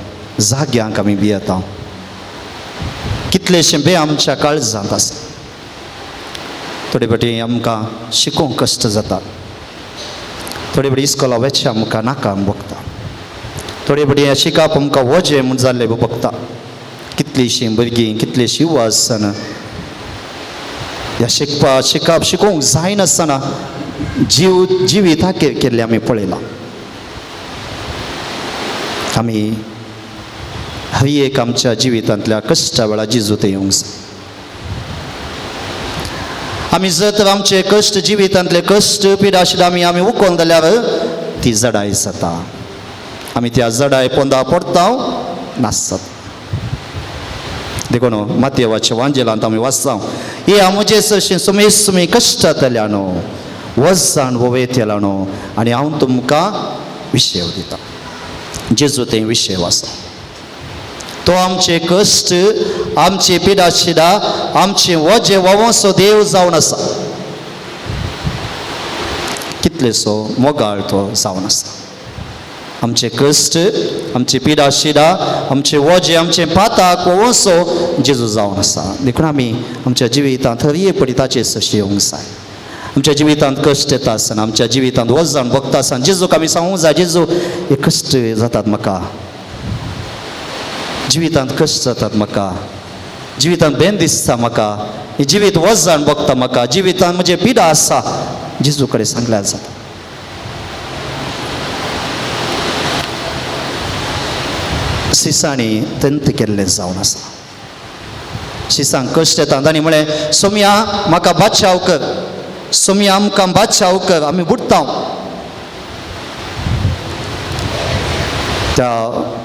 S1: जाग्यांक आमी भियेता कितलेशे बे आमच्या काळजांत आसा. थोडे फावटी आमकां शिकोवंक कश्ट जाता थोडे फावटी इस्कोला वचचें आमकां नाका भोगता थोडे फावटी शिकप आमकां वजें म्हूण जाल्लें भोगता. कितलींशीं भुरगीं कितलींशीं युवा आसतना ह्या शिकपा शिकप शिकोवंक जायनासतना जीव जिवीत हाकेर केल्लें आमी पळयलां. आमी हर एक आमच्या जिवितांतल्या कश्टा वेळार जेजू थंय येवंक जाय. आमी जर तर आमचे कश्ट जिवितांतले कश्ट पिडाशिड आमी आमी उकोन जाल्यार ती जडाय जाता आमी त्या जडाय पोंदा पडता नासत. देखून मातयेवाच्या वांजेलांत आमी वाचता हे म्हजे सरशीं सुमी सुमी कश्टांतल्या न्हू वजान वोवेतल्या न्हू आनी हांव तुमकां विशेव दिता. जेजू तें विशेव आसा तो आमचे कश्ट आमचे पिडाशिडा आमचे वजें वोवोसो देव जावन आसा. कितलेसो मोगाळ तो जावन आसा. आमचे कश्ट, आमची पिडा शिडा, आमचे वोजे, आमचे पाताक वसो जेजू जावन आसा. देखून आमी आमच्या जिवितांत हर एक पटी ताचे सशी येवंक जाय. आमच्या जिवितांत कश्ट येता आसतना, आमच्या जिवितांत वजन भोगता आसतना जेजूक आमी सांगूंक जाय, जेजू हे कश्ट जातात म्हाका, जिवितांत कश्ट जातात म्हाका, जिवितांत बेन दिसता म्हाका, हें जिवीत वजन भोगता म्हाका, जिवितांत म्हजें पिडा आसा, जेजू कडेन सांगल्यार जाता. सिसांनी तंत केल्लें जावन आसा. शिसांक कश्ट येता तांणी म्हळें, सोमया म्हाका बादशाव कर, सोमया आमकां बादशाव कर, आमी बुडटा. त्या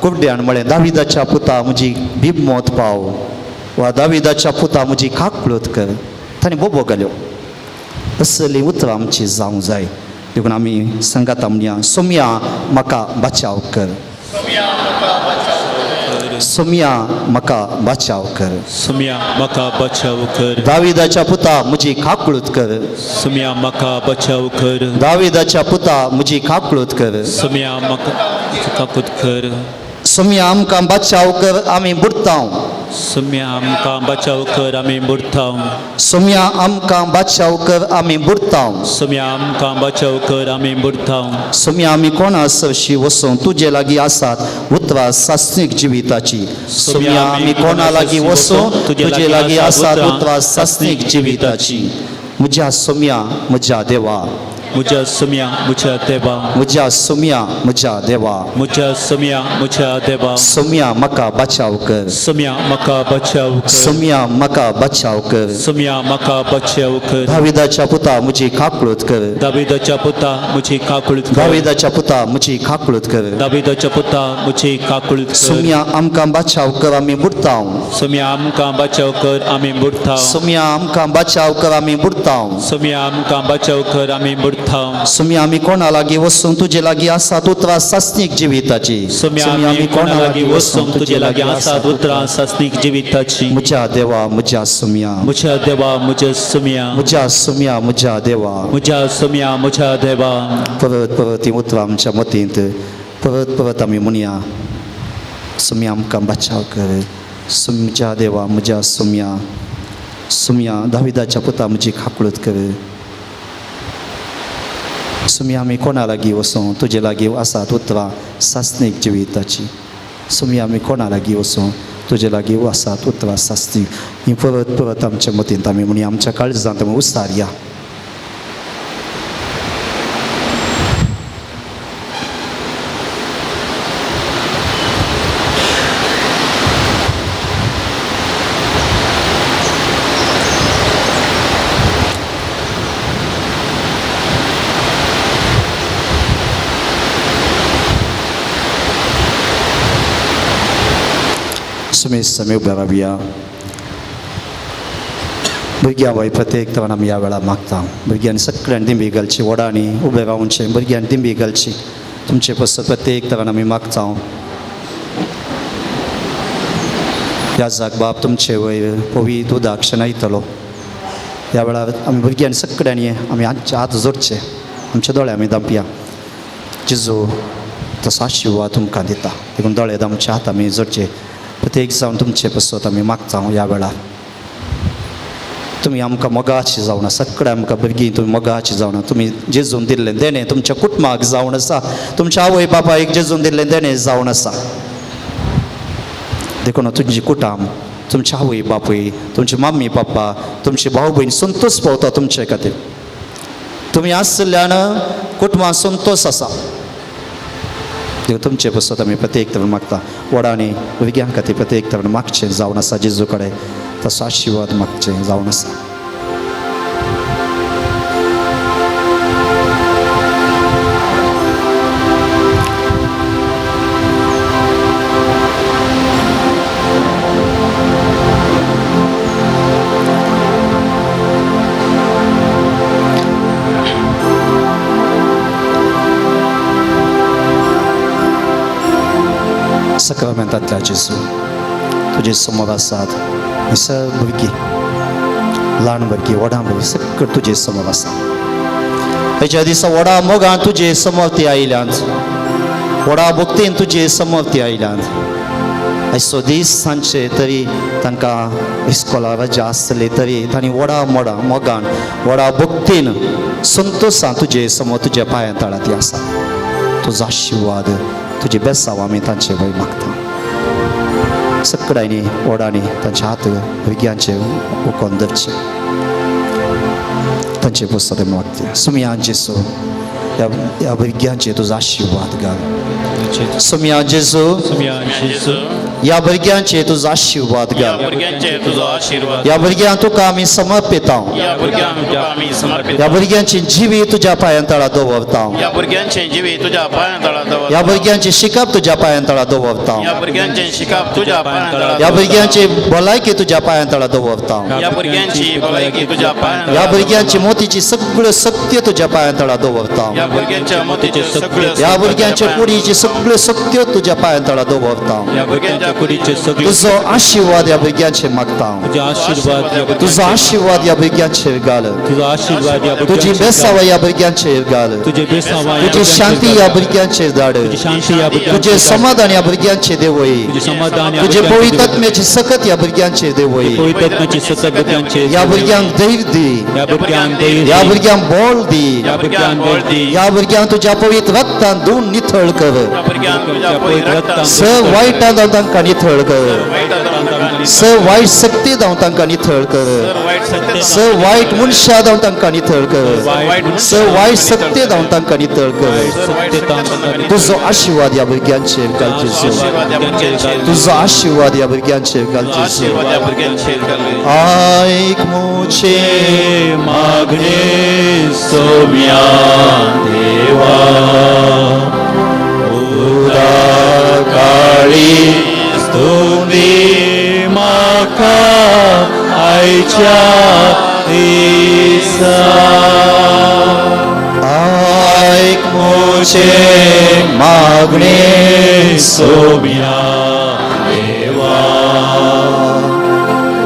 S1: कुड्ड्यान म्हळें, दाविदाच्या पुता म्हजी बिबमोत पाव, वा दाविदाच्या पुता म्हजी काकळूत कर. ताणें बोबो घाल्यो. असलीं उतरां आमची जावंक जाय. देखून आमी सांगाता म्हणया, सोमया म्हाका बाचाव कर, सोमया म्हाका बाचाव कर,
S2: सुम्या म्हाका बचाव कर,
S1: दाविदाच्या पुता म्हजी काकळूत कर,
S2: सुम्या म्हाका बचाव कर,
S1: दाविदाच्या पुता म्हजी काकळूत कर,
S2: सुम्या म्हाका काकूत कर,
S1: सोमया आमकां बाचाव कर, आमी बुडटा.
S2: सुम्या आमकां बचाव कर, आमी बुडटा.
S1: सोमया आमकां बाचाव कर, आमी बुडटा.
S2: सुम्या आमकां बचाव कर, आमी बुडटा.
S1: सोमया आमी कोणा सरशी वचूं, तुजे लागीं आसात उतरां सासणीक जिविताची. सोमया आमी कोणा लागीं वचूं, तुजे लागीं आसात उतरां सासणीक जिविताची. म्हज्या सोमया म्हज्या देवा,
S2: म्हज्या सुम्या म्हज्या देवा,
S1: म्हज्या सोमया म्हज्या देवा,
S2: म्हज्या सुम्या म्हज्या देवा,
S1: सोमया म्हाका बाचाव कर,
S2: सुम्या म्हाका बचाव कर,
S1: सोमया म्हाका बाचाव कर,
S2: सुम्या म्हाका बचाव कर,
S1: दाविदाच्या पुता म्हजी काकळूत कर,
S2: दाविदाच्या पुता म्हजी काकूळत कर,
S1: दाविदाच्या पुता म्हजी काकळूत कर,
S2: दाविदाच्या पुता म्हजी काकूळत कर,
S1: सोमया आमकां बाचाव कर, आमी बुडटा.
S2: सुम्या आमकां बचाव कर, आमी बुडटा.
S1: सोमया आमकां बाचाव कर, आमी बुडटा.
S2: सुम्या आमकां बचाव कर, आमी बुडटा.
S1: सोमया आमी कोणा लागीं वचूं, तुजे लागीं आसात उतरां सासणीक जिविताची.
S2: सुम्या आमी कोणा लागीं वचूं, तुजे लागीं आसात उतरां सासणीक जिविताची.
S1: म्हज्या देवा म्हज्या सोमया,
S2: म्हज्या देवा म्हज्या सुम्या,
S1: म्हज्या सोमया म्हज्या देवा.
S2: म्हज्या सुम्या म्हज्या देवा.
S1: परत परत हीं उतरां आमच्या मतींत परत परत आमी म्हणया, सोमया आमकां बाचाव कर, म्हज्या देवा म्हज्या सोमया, सोमया दाविदाच्या पुता म्हजी काकळूत कर. सोमया आमी कोणा लागीं वचूं, तुजे लागीं आसात उतरां सासणीक जिविताची. सोमया आमी कोणा लागीं वचूं, तुजे लागीं आसात उतरां सासणीक. ही परत परत आमच्या मतींत आमी म्हणया, आमच्या काळजांत आमी उसारया. सुमेश आमी उबे रावया. भुरग्यां वय प्रत्येक तरान आमी ह्या वेळार मागता. भुरग्यांनी सगळ्यांनी दिंबी घालची, व्हडांनी उबे रावचें, भुरग्यांनी दिंबी घालची. तुमचे पसत प्रत्येक तरान आमी मागता. ह्या जाग बाब तुमचे वयर पवित्र उदक शेणयतलो. ह्या वेळार आमी भुरग्यांनी सगळ्यांनी आमी आमचे हात जोडचे, आमचे दोळे आमी दामया. जेजू तसो आशिर्वाद तुमकां दिता, देखून दोळे दामचे, हात आमी जोडचे. प्रत्येक जावन तुमचे पसत आमी मागता ह्या वेळार. तुमी आमकां मोगाची जावन आसा, सगळें आमकां भुरगीं तुमी मोगाची जावन आसा. तुमी जेजून दिल्लें देणें तुमच्या कुटुंबाक जावन आसा, तुमच्या आवय बापायक जेजून दिल्लें देणें जावन आसा. देखून तुमची कुटुंब, तुमची आवय बापूय, तुमची मम्मी पप्पा, तुमची भाव भयण संतोष पावता तुमचे खातीर. तुमी आसल्यान कुटुंबां संतोष आसा. तुमचे पसत आमी प्रत्येक तरेन मागता. व्हडांनी भुरग्यां खातीर प्रत्येक तरेन मागचें जावन आसा जेजू कडेन, तसो आशिर्वाद मागचें जावन आसा. साक्रामेंतांतल्या जेजू तुजे समोर आसात ही सगळीं भुरगीं, ल्हान भुरगीं, व्हडां भुरगीं, सगळीं तुजे समोर आसा. हेच्या दिसा व्हडा मोगान तुजे समर्थी आयल्यात, व्हडा भक्तीन तुजे समर्थी आयल्यात. आयचो दीस सांजचे तरी तांकां इस्कोला रजा आसली तरी तांणी व्हडा मोडा मोगान व्हडा भक्तीन संतोशान तुजे समोर तुज्या पांयां तळा ती आसा. तुजो आशिर्वाद, तुजी बेसांव आमी तांचे वयर मागता. सगळ्यांनी व्हडांनी तांचे हात भुरग्यांचे उकोन धरचे, तांचे पुस्तक मागता. सुमया जेजू, ह्या भुरग्यांचे तुजो आशिर्वाद घाल. सुमया जेजू, ह्या भुरग्यांचे तुजो आशिर्वाद
S4: ह्या
S1: घाल.
S4: भुरग्यांचेर तुजो आशिर्वाद.
S1: ह्या भुरग्यांक तुका आमी समर्पिता.
S4: ह्या भुरग्यांक तुका आमी समर्पित.
S1: ह्या भुरग्यांची जिवीत तुज्या पांयां तळा दवरता.
S4: ह्या भुरग्यांचें जिवीत तुज्या पांयां तळा दवर.
S1: ह्या भुरग्यांची शिकप तुज्या पांयां तळा दवरता.
S4: ह्या भुरग्यांचें शिकप तुज्या पांयां तळा.
S1: ह्या भुरग्यांची भलायकी तुज्या पांयां तळा दवरता.
S4: ह्या भुरग्यांची भलायकी तुज्या पांयां
S1: ह्या भुरग्यांची मोतीची सगळ्यो शक्त्यो तुज्या पांयां तळा दवरता.
S4: ह्या भुरग्यांच्या मोतीच्यो सगळ्यो.
S1: ह्या भुरग्यांच्या कुडीची सगळ्यो शक्त्यो तुज्या पांयां तळा दवरता.
S2: ह्या भुरग्यांच्या कुडीचे सगळे.
S1: तुजो आशिर्वाद ह्या भुरग्यांचेर मागता.
S2: तुझे आशीर्वाद ह्या
S1: तुजो
S2: भुरग्यांचेर.
S1: आशिर्वाद ह्या भुरग्यांचेर घाल.
S2: तुझो आशीर्वाद ह्या
S1: तुजी
S2: भुरग्यांचेर.
S1: बेसावा ह्या भुरग्यांचेर घाल.
S2: तुझे बेसावा ह्या
S1: तुजी शांती ह्या भुरग्यांचेर धाड.
S2: तुझी शांती ह्या
S1: तुजें
S2: भुरग्यांचेर.
S1: समाधान ह्या भुरग्यांचेर देवय.
S2: तुझे समाधान ह्या
S1: तुजे
S2: भुरग्यांचेर.
S1: पवित्र आत्म्याची सकत ह्या भुरग्यांचेर देवय.
S2: पवित्र आत्म्याची सकत भुरग्यांचेर.
S1: ह्या भुरग्यांक धैर्य दी.
S2: ह्या भुरग्यांक धैर्य.
S1: ह्या भुरग्यांक बळ दी.
S2: ह्या भुरग्यांक बळ दी.
S1: ह्या भुरग्यांक तुज्या पवित्र रक्तान धुवन निथळ कर.
S4: ह्या भुरग्यांक तुज्या पवित्र रक्तान
S1: स वायटां जावन तांकां निथळ कर. स वायट शक्ती जावन तांकां निथळ कर. स वायट मनशां जावन तांकां निथळ कर. स वायट शक्ती जावन तांकां निथळ कर. तुजो आशिर्वाद ह्या भुरग्यांचेर घाल जेजू. तुजो आशिर्वाद ह्या भुरग्यांचेर घाल जेजू. आयक मुझे
S2: मागणे सोम्या देवा, उदा काळी स्तुती म्हाका आयच्या दिसा.
S1: आयक मुझे मागणे
S2: सोम्या देवा,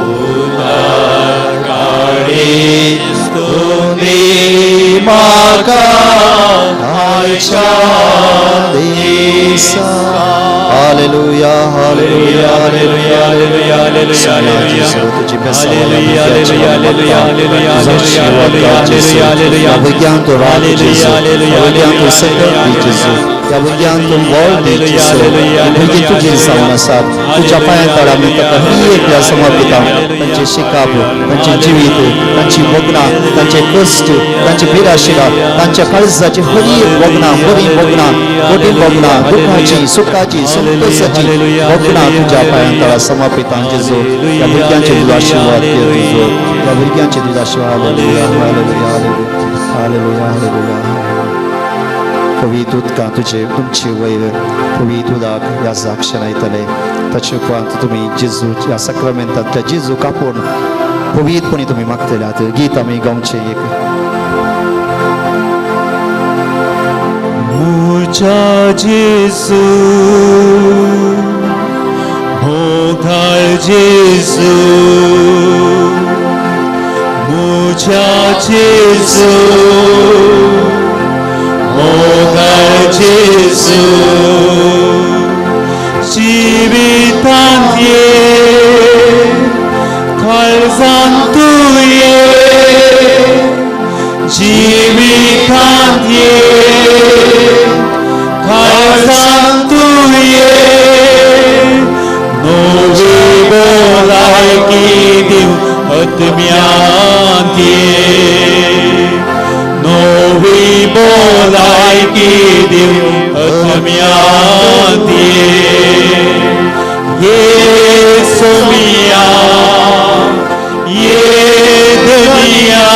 S2: उदा काळी स्तुती म्हाका आयच्या
S1: दिसा. Hallelujah, hallelujah,
S2: hallelujah, hallelujah, hallelujah, hallelujah.
S1: तुजी
S2: hallelujah, hallelujah, hallelujah, hallelujah, hallelujah, hallelujah, hallelujah.
S1: ह्या भुरग्यांक तूं राख जेजू.
S2: हालेलुया,
S1: ह्या भुरग्यांक तूं सकत दी जेजू. ह्या भुरग्यांक तूं बळ दी जेजू. भुरगीं तुजीं जावन आसात. तुज्या पांयां तळा आमी ताका ही एकल्या समर्पिता. तांचें शिकप, तांचें जिवीत, तांची भोगणां, तांचे कश्ट, तांची भिराशिरा, तांच्या काळजाची हरी एक भोगणां, बरीं भोगणां, कठीण भोगणां, दुखाची, सुखाची, संतोषाची भोगणां तुज्या पांयां तळा समर्पिता जेजू. ह्या भुरग्यांचे तुजो आशिर्वाद घे जेजू. ह्या भुरग्यांचे तुजो आशिर्वाद. Hallelujah, hallelujah, hallelujah, hallelujah. पवित्र उदकां तुजे तुमचे वयर पवित्र उदक ह्या साक्षान येतले. ताचे उपरांत तुमी जेजू ह्या साक्रामेंतांतल्या जेजूक आपोवन पवित्रपणी तुमी मागतले. आतां गीत आमी गावचें एक.
S2: म्हज्या जेजू, मोगाळ जेजू, म्हज्या जेजू, मोगाळ जेजू, जिवितांत ये, काळजांत तूं ये, जिवितांत ये, काळजांत तूं ये, नवी भलायकी दिव आत्म्यांत ये, नवी भलायकी दिव आत्म्यांत ये. ये सोमिया, ये दुनिया,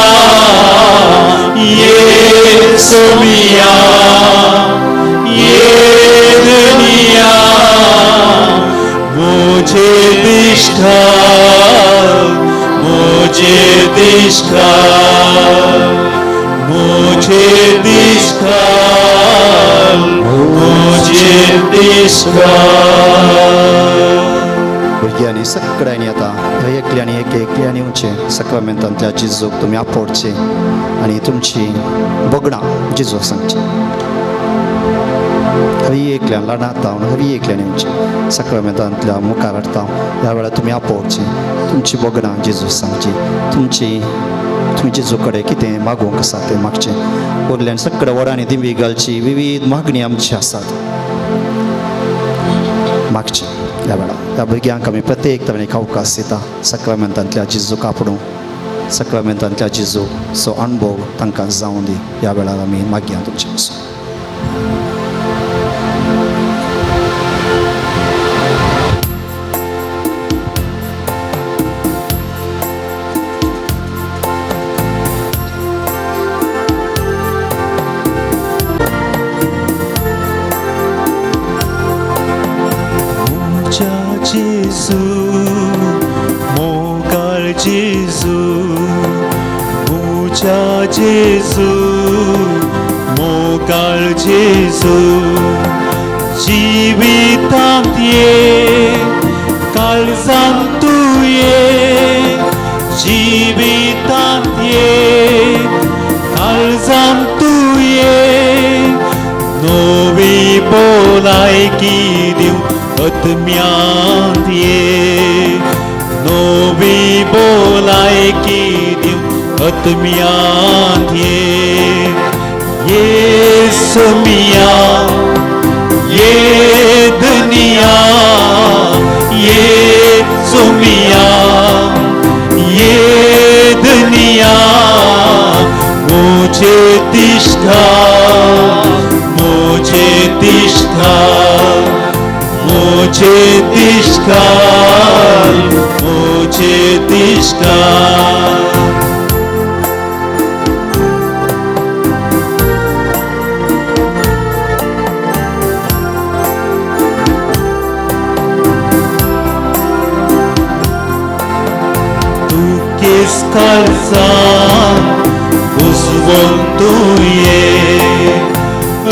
S2: ये सोमिया, ये दुनिया, मुझे दिष्टा, मुझे दिष्टा, मुझे दिष्टा, मुझे दिष्टा.
S1: भुरग्यांनी सगळ्यांनी आतां एकल्यानी एक एकल्यानी येवचें सक्रमेंतांतल्या जेजूक तुमी आपोवचे आनी तुमची भोगणां जेजूक सांगची. हरी एकल्यान ल्हानात हरी एकल्यान येवचें सक्रमेंतांतल्या मुखार हाडटा. ह्या वेळार तुमी आपोवची तुमची भोगणां जेजूक सांगची. तुमची तुमी जेजू कडेन कितें मागूंक आसा तें मागचें. वयल्यान सगळ्या वरांनी दिंबी घालची विविध मागणी आमची आसात मागची. ह्या वेळार ह्या भुरग्यांक आमी प्रत्येक तरेन एक अवकाश दिता सक्रमेंतांतल्या जेजूक आपणू सक्रमेंतांतल्या जेजूचो अणभव तांकां जावं दी. ह्या वेळार आमी मागया तुमचे पासून.
S2: जेजू मोगाळ जेजू म्हज्या जेजू मोगाळ जेजू जिवितांत ये काळजांत तूं ये जिवितांत ये काळजांत तूं ये नवी भलायकी दिवं आत्म्यांत ये नवी भलायकी दिवं आत्म्यांत ये. येसू मिया ये दुनिया येसू मिया ये दुनिया मुझे तिष्ठा मुझे तिष्ठा मुझे तिष्ठा मुझे तिष्ठा. तू केस काळजान उजवून तूं ये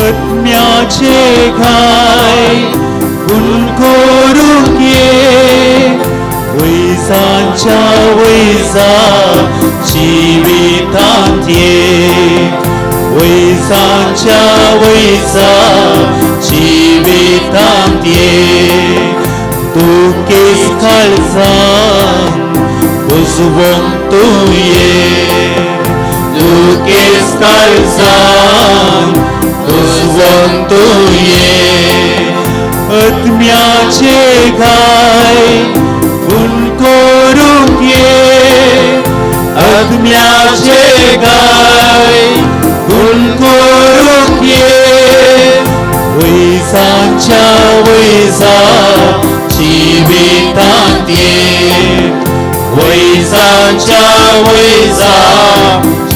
S2: आत्म्याचे घाय गुण करूंक ये वैजांच्या वैजा जिवितांत ये वैजांच्या वैजा जिवितांत ये. तूं केस काळजान उजवून तूं ये तूं केस काळजान उजवून तूं ये आत्म्याचे घाय गुण करूंक ये आत्म्याचे घाय गुण करूंक ये वैजांच्या वैजा जिवितांत ये वैजांच्या वैजा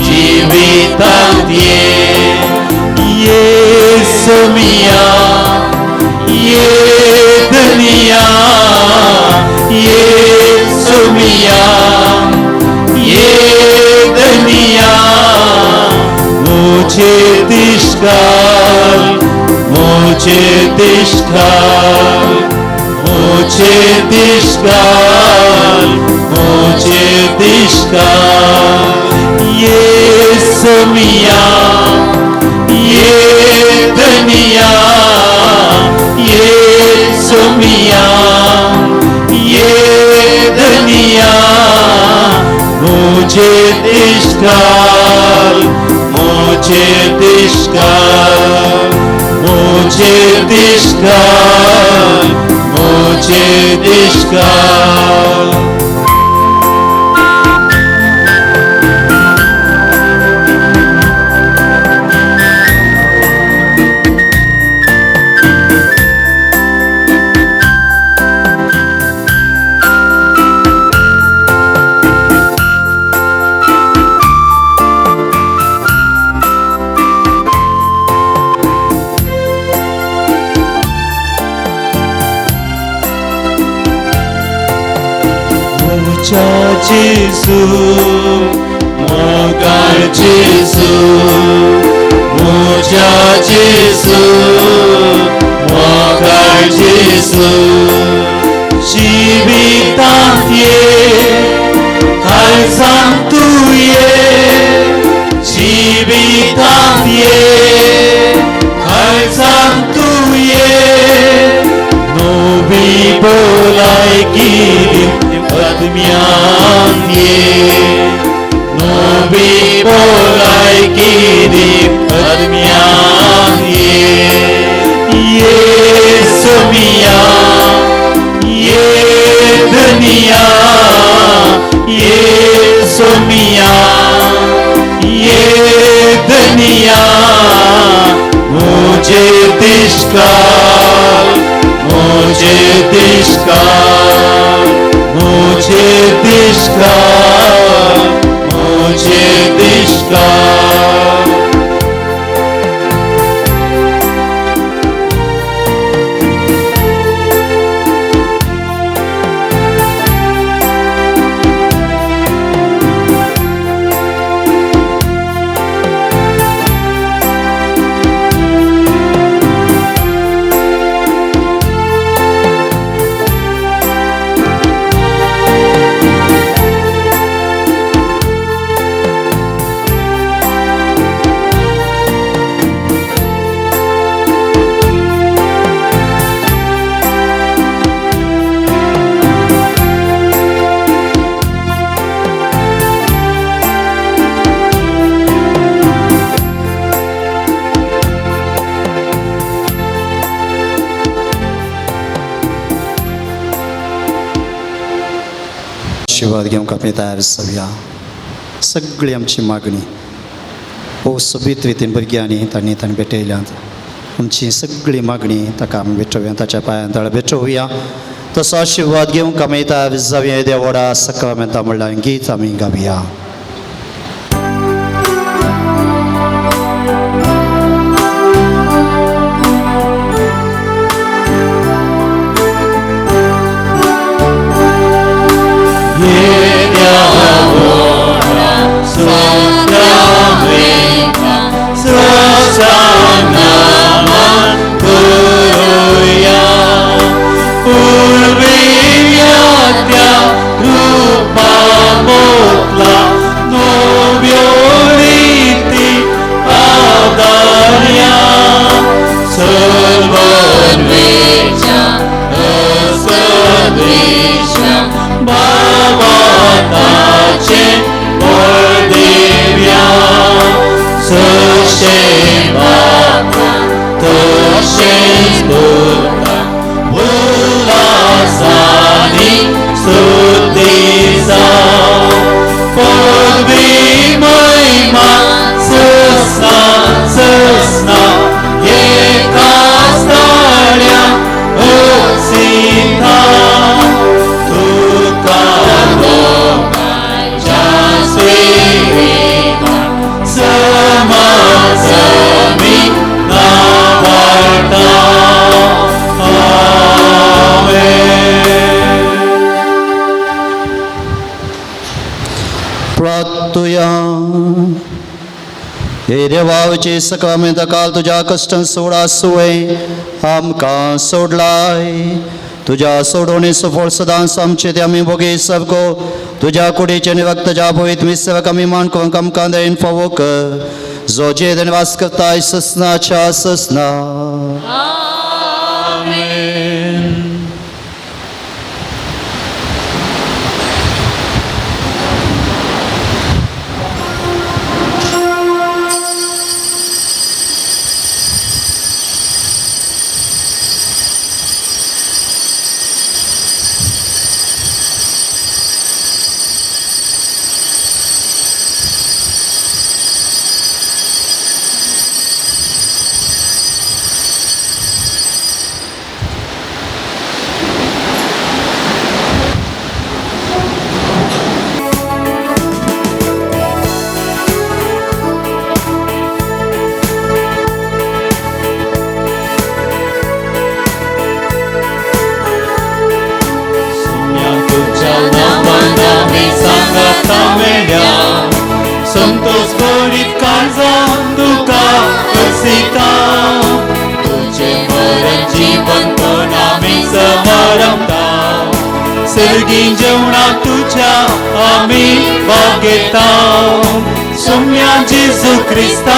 S2: जिवितांत ये. येसू मिया ये दुनिया येसू मिया ये दुनिया मुझे दिशकाल मुझे दिशकाल मुझे दिशकाल मुझे दिशकाल. येसू मिया ये दुनिया येसू मिया ये दुनिया मुझे दिशकाल मुझे दिशकाल मुझे दिशकाल मुझे दिशकाल. जेजू मोगाळ जेजू म्हज्या जेजू मोगाळ जेजू जिवितांत
S3: जिवितांत ये, काळजांत तूं ये, जिवितांत ये, काळजांत तूं ये, नवी भलायकी दिवन आत्म्यान ये, नवी भलायकी दिवन आत्म्यान ये, येसू मिया ये दुनिया, येसू मिया ये दुनिया, मुझे दिशकाल, मुझे दिशकाल, मुझे दिशकाल, मुझे दिशकाल।
S1: आशीर्वाद घेवंक आमी तयार जावया. सगळी आमची मागणी हो सोबीत रितीन भुरग्यांनी तांणी तांणी भेटयल्यात. आमची सगळी मागणी ताका आमी भेटोवया, ताच्या पांयां तळा भेटोवया. तसो आशीर्वाद घेवंक आमी तयार जावया. देव व्हडा सकाळमेंता म्हणल्यार गीत आमी गावया. हे देवाचे सकाळमेंत काल तुज्या कश्टान सोडा सुवे आमकां सोडलाय. तुज्या सोडवणे सफळ सदांच आमचे ते आमी भोगे सबको तुज्या कुडीचे आनी रक्ताच्या भोयत मिसक आमी मान करूंक आमकां दयेन फावो कर, जो जे वास करताय ससनाच्या ससना.
S2: सर्गी जेवणा तुज्या आमी भाग घेता. सोम्या जेजू क्रिस्ता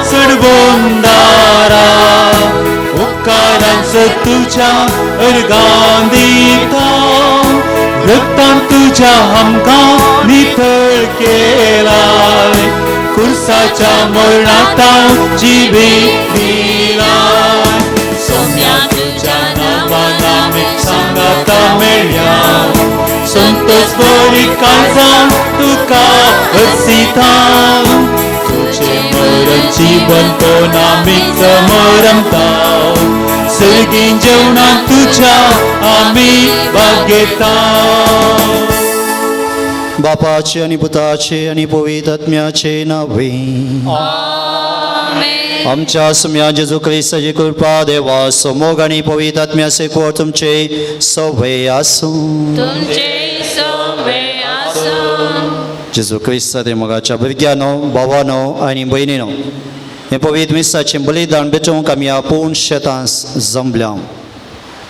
S2: सडबोंदारा, उपकारांचो तुज्या अर्गां दिता. रक्तान तुज्या आमकां नितळ केलाय, कुर्साच्या मरणांत जिवीत दिलाय. सोम्या तुज्या नांवान आमी सांगाता मेळया, संतोष बरी काळजान तुका हसिता. तुजें मरण जिवन कोण आमी चमरमता, सर्गी जेवणा तुज्या आमी भाग घेता.
S1: बापाचे आनी पुताचे आनी पवित्र आत्म्याचे नावे. आमच्या सुम्या जेजू क्रिस्ताची कृपा, देवा मोग आनी पवित्र आत्म्याचे कोर तुमचे सवे आसूं.
S5: तुमचे सवे आसूं.
S1: जेजू क्रिस्ता ते मोगाच्या भुरग्यानो, भावानो आनी भयणीनो, हें पवित्र मिसाचें बलिदान भेटोवंक आमी आपूण शेतां जमल्या.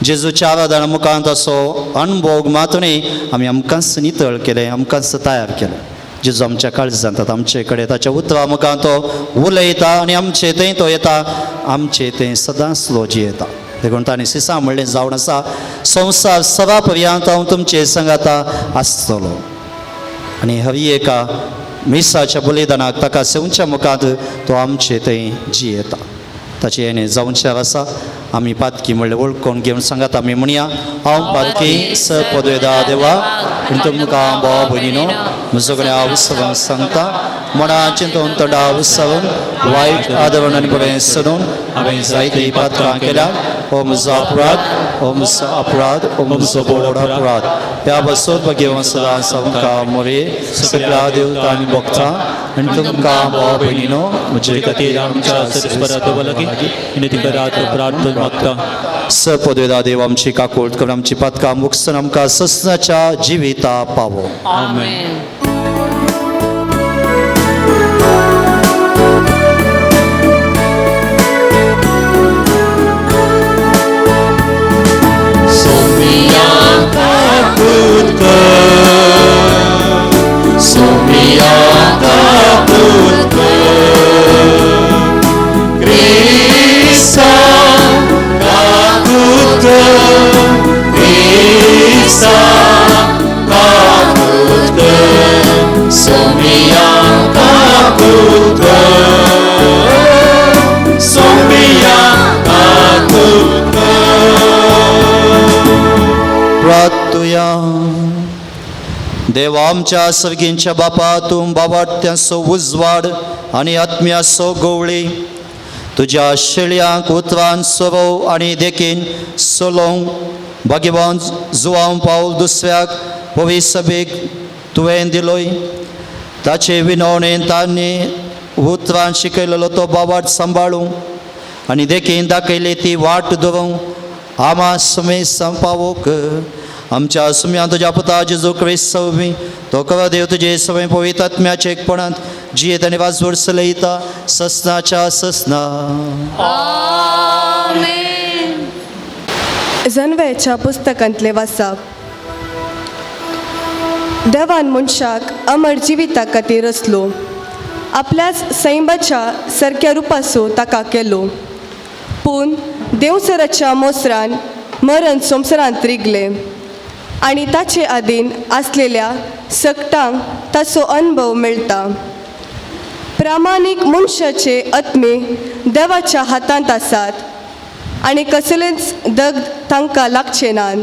S1: जेजूच्या आराधना मुखांत असो अणभोग मात न्ही, आमी आमकांच नितळ केलें, आमकांच तयार केलें. जेजू आमच्या काळजांत आतां आमचे कडेन ताच्या उतरां मुखांत तो उलयता आनी आमचे थंय तो येता, आमचे थंय सदांच तो जियेता. देखून ताणें सिसा म्हणलें जावन आसा, संवसार सदा पर्यंत हांव तुमचे सांगाता आसतलो. आनी हरी एका मिसाच्या बलिदानाक ताका सेवच्या मुखांत तो आमचे थंय जियेता. ताचें येणें जावचें आसा. आमी पातकी म्हणलें वळखून घेवन सांगात आमी म्हणया, हांव पातकी स पदवेदा देवा, पूण तुमकां भाव भयणीनो म्हजो कडेन हांव सगळ्यांक सांगता, मना चिंतून तोंडा उत्सवन वायट आदरण आनी बरें सदून हांवें जायतीं पात्रां केल्या. हो म्हजो अपराध, हो म्हजो अपराध, हो म्हजो व्हड अपराध. ह्या बसोत भगेवन सदां सामकां मोरे सगळ्या देवता आनी भक्तां आनी तुमकां भाव भयणीनो म्हजे
S2: खातीर आमच्या सर्वेस्परा देवा लागीं विनंती करात, प्रार्थना मागता.
S1: स पदवेदा देव आमची काकूळट करून आमची पातकां मुक्सन आमकां ससनाच्या जिविता पावो.
S5: आमेन.
S3: सोमिया काकूत कर, सोमिया काकूत कर, क्रिस्ता काकूत कर, क्रिस्ता काकूत कर, सोमिया काकूत कर, सोमिया काकूत कर.
S1: प्रार्थुया. देवा आमच्या सर्गींच्या बापा, तूं बाबाट्यांचो उजवाड आनी आत्म्याचो गवळी तुज्या शेळयांक उतरान सोरोव आनी देखीन सोलोवंक भाग्यवान जुवांव पावल दुसऱ्याक पवी सभेक तुवें दिलोय. ताचे विनवणेन तांणी उतरान शिकयलेलो तो बाबाट सांबाळूं आनी देखीन दाखयली ती वाट दवरूंक आमा सुमे संपावोक. आमच्या सुम्या तुज्या पुता जेजू क्रिस्त सववी तो करा देव तुजे सवय पवित्र आत्म्याचे एकपणांत जियेत आनी वाजवड चलयता ससनाच्या ससना.
S5: आमेन.
S6: जनवेच्या पुस्तकांतले वाचप. देवान मनशाक अमर जिविता खातीर रचलो, आपल्याच सैमाच्या सारक्या रुपासो ताका केलो. पूण देवसराच्या मोसरान मरण संवसारांत रिगलें आनी ताचे आदीन आसलेल्या सकटांक ताचो अणभव मेळटा. प्रामाणीक मनशाचे आत्मे देवाच्या हातांत आसात आनी कसलेंच दग्ध तांकां लागचें नात.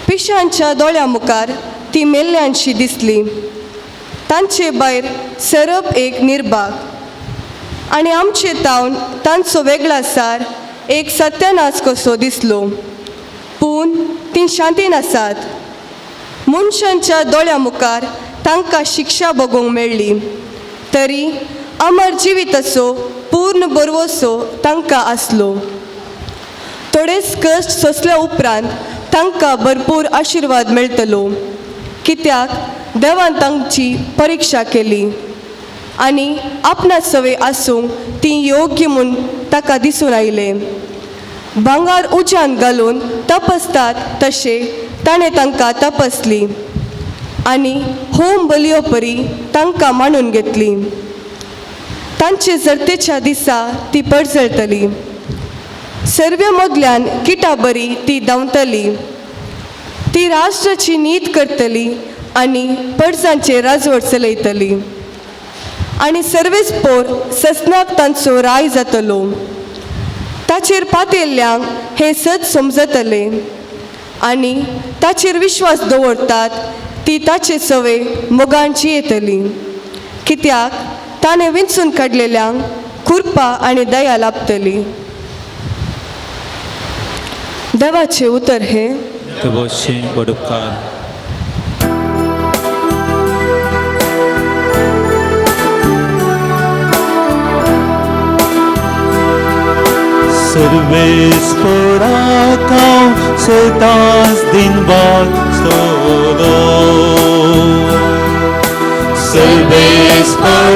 S6: पिशांच्या दोळ्या मुखार ती मेल्ल्यांशी दिसली. तांचे भायर सरप एक निर्भाग आनी आमचे तावन तांचो वेगळा सार एक सत्यानाश कसो दिसलो. पूण ती शांतीन आसात. मनशांच्या दोळ्या मुखार तांकां शिक्षा भोगूंक मेळ्ळी तरी अमर जिविताचो पूर्ण बरवसो तांकां आसलो. थोडेच कश्ट सोंसल्या उपरांत तांकां भरपूर आशिर्वाद मेळटलो, कित्याक देवान तांची परिक्षा केली आनी आपणा सवय आसूंक ती योग्य म्हूण ताका दिसून आयलें. भांगर उज्यान घालून तपासतात तशें ताणें तांकां तपासली आनी होम बलयो परी तांकां मांडून घेतली. तांचे जरतेच्या दिसा ती पडजळटली, सर्वे मदल्यान किटा बरी ती धांवतली. ती राष्ट्राची नीत करतली आनी पडजांचे राजवट चलयतली आनी सर्वेस पोर ससनाक तांचो राय जातलो. ताचेर पातयेल्ल्यांक हें सत समजतलें आनी ताचेर विश्वास दवरतात ती ताचे सवे मोगांची येतली, कित्याक ताणें विंचून काडलेल्यांक कृपा आनी दया लाभतली. देवाचें उतर हें.
S2: देवाचें व्हड उपकार. सर्वेस्पराक हांव सदांच दिन वाचतलो, सर्वेस्पराक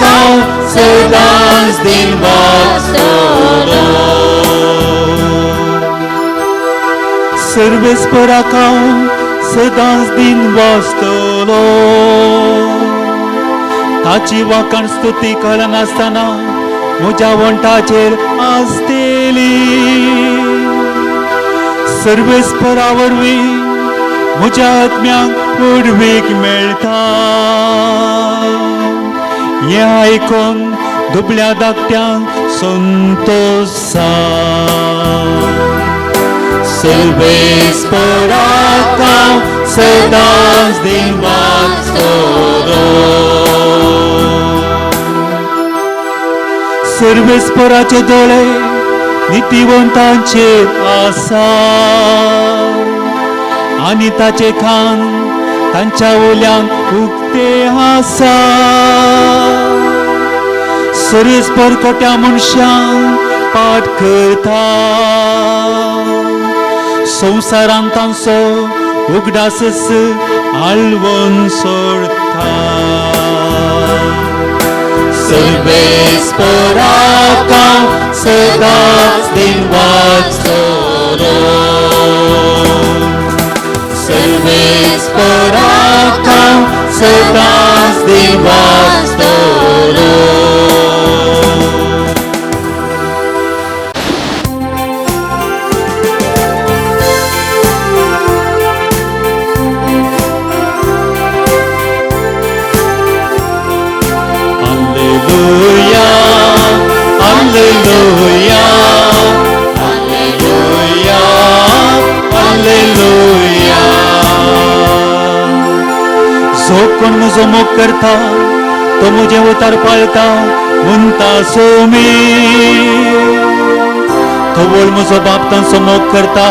S2: हांव सदांच दिन वाचतलो, सर्वेस्पराक हांव सदांच दिन वाचतलो. ताची वाखाण स्तुती करनासतना म्हज्या वंठाचेर आसतली. सर्वेस्परा वरवीं म्हज्या आत्म्याक उडवीक मेळटा. हें आयकून दुबळ्या धाकट्यांक संतोश. सर्वेस्पराक हांव सदांच दिन वाचतलो, सर्वेस्पराचे दोळे नितीवंतांचेर आसा आनी ताचे कान तांच्या उल्यांक उक्ते आसा. सर्वेस्पर कोट्या मनशांक पाठ करता, संवसारांत तांचो उगडासच आळवण सोडता. सर्वेस्पराक हांव सदांच दिन वाचतलो, सर्वेस्पराक हांव सदांच दिन वाचतलो. Alleluia, Alleluia, Alleluia. जो कोण म्हजो मोग करता तो म्हजें उतार पाळता म्हणटा सोमी. तवळ म्हजो बाप तांचो मोग करता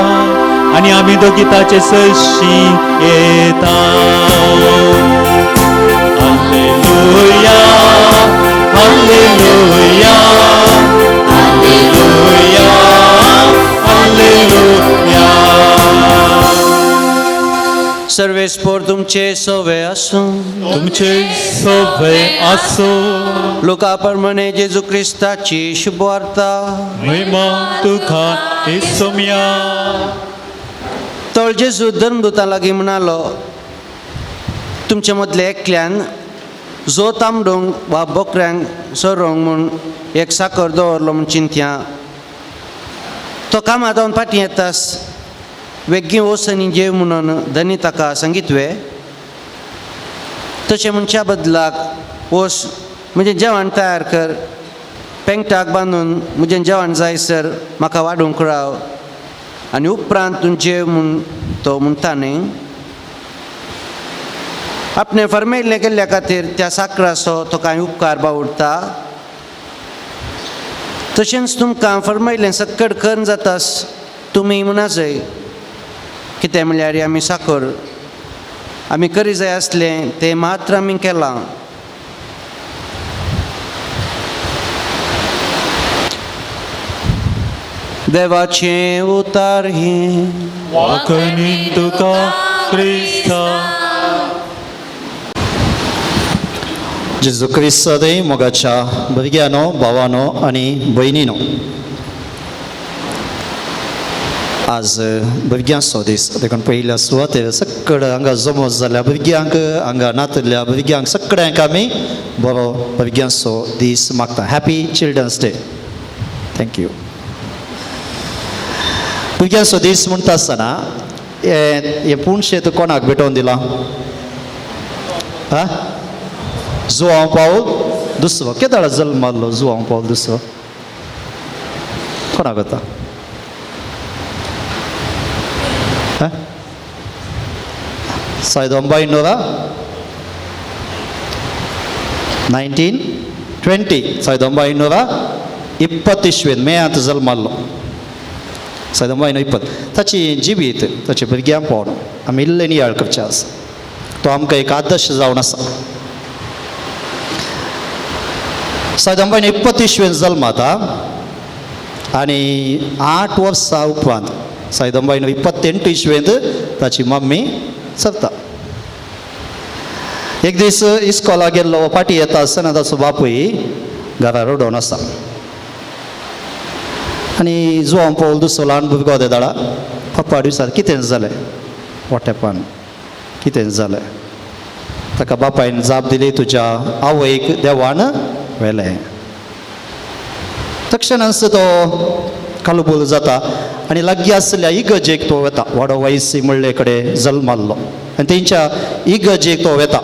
S2: आनी आमी दोगी ताचे सरशी येता. Alleluia, Alleluia, Alleluia, Alleluia.
S1: सर्वेस्पोर तुमचे सवे आसूं.
S2: तुमचे सवे आसूं.
S1: लुका प्रमाणे जेजू क्रिस्ताची शुभवार्ता.
S2: महिमा तुका येसुम्या.
S1: तळ जेजू धर्मदूतां लागीं म्हणालो, तुमचे मदले एकल्यान जो तांबडूंक वा बोकऱ्यांक सोरोंक म्हूण एक साकर दवरलो म्हूण चिंतया, तो कामां जावन फाटीं येतास वेगीं वच आनी जेव म्हणून धनी ताका सांगीत वे. तशें म्हणच्या बदलाक वच म्हजें जेवण तयार कर, पेंगटाक बांदून म्हजें जेवण जायसर म्हाका वाडूंक राव आनी उपरांत तूं जेव म्हूण तो म्हणटा न्ही. आपणें फर्मेल्लें केल्ल्या खातीर त्या साकराचो तो कांय उपकार बावडटा. तशेंच तुमकां फर्मायलें सक्कड करून जातास तुमी म्हणा जाय, कितें म्हणल्यार आमी साकर आमी करी जाय आसलें तें मात्र आमी केलां. देवाचें उतार हें.
S2: वाखणी तुका क्रिस्ता.
S3: जेजू क्रिस्तादय मोगाच्या भुरग्यांनो, भावानो आनी भयणीनो,
S1: आज भुरग्यांचो दीस देखून पयल्या सुवातेर सगळें हांगा जमो जाल्या भुरग्यांक, हांगा नातल्या भुरग्यांक सगळ्यांक आमी बरो भुरग्यांचो दीस मागता. Happy children's day. Thank you. भुरग्यांचो दीस म्हणटा आसतना हें पुणशें कोणाक भेटोवन दिलां? आं, जुआंव पावल दुसरो. केदाळा जल्माल्लो जुआंव पावल दुसरो? कोणाक वता? 1900 1920 1920 इस्वेन मेयांत जल्माल्लो 1920. ताची जिवीत ताचे भुरग्यांक पळोवन आमी इल्लें नियाळ करचें आसा. तो आमकां एक आदर्श जावन आसा. 1920 इस्वेन जल्माता आनी 8 वर्सां उपरांत 1928 इस्वेंत ताची मम्मी सरता. एक दीस इस्कॉलाक गेल्लो, फाटीं येता आसतना ताचो बापूय घरा रडोवन आसा आनी जुआंव पावल दुसरो ल्हान भुरगो तेदाळा पप्पा दिवसार कितें जालें वाटेपान कितें जालें? ताका बापायन जाप दिली, तुज्या आवयक देवान व्हेलें. तक्षणांच तो कालबोल जाता आनी लागीं आसल्या इगर्जेक तो वता. वाडो वैसी म्हणले कडेन जल्माल्लो आनी तेंच्या इगर्जेक तो वता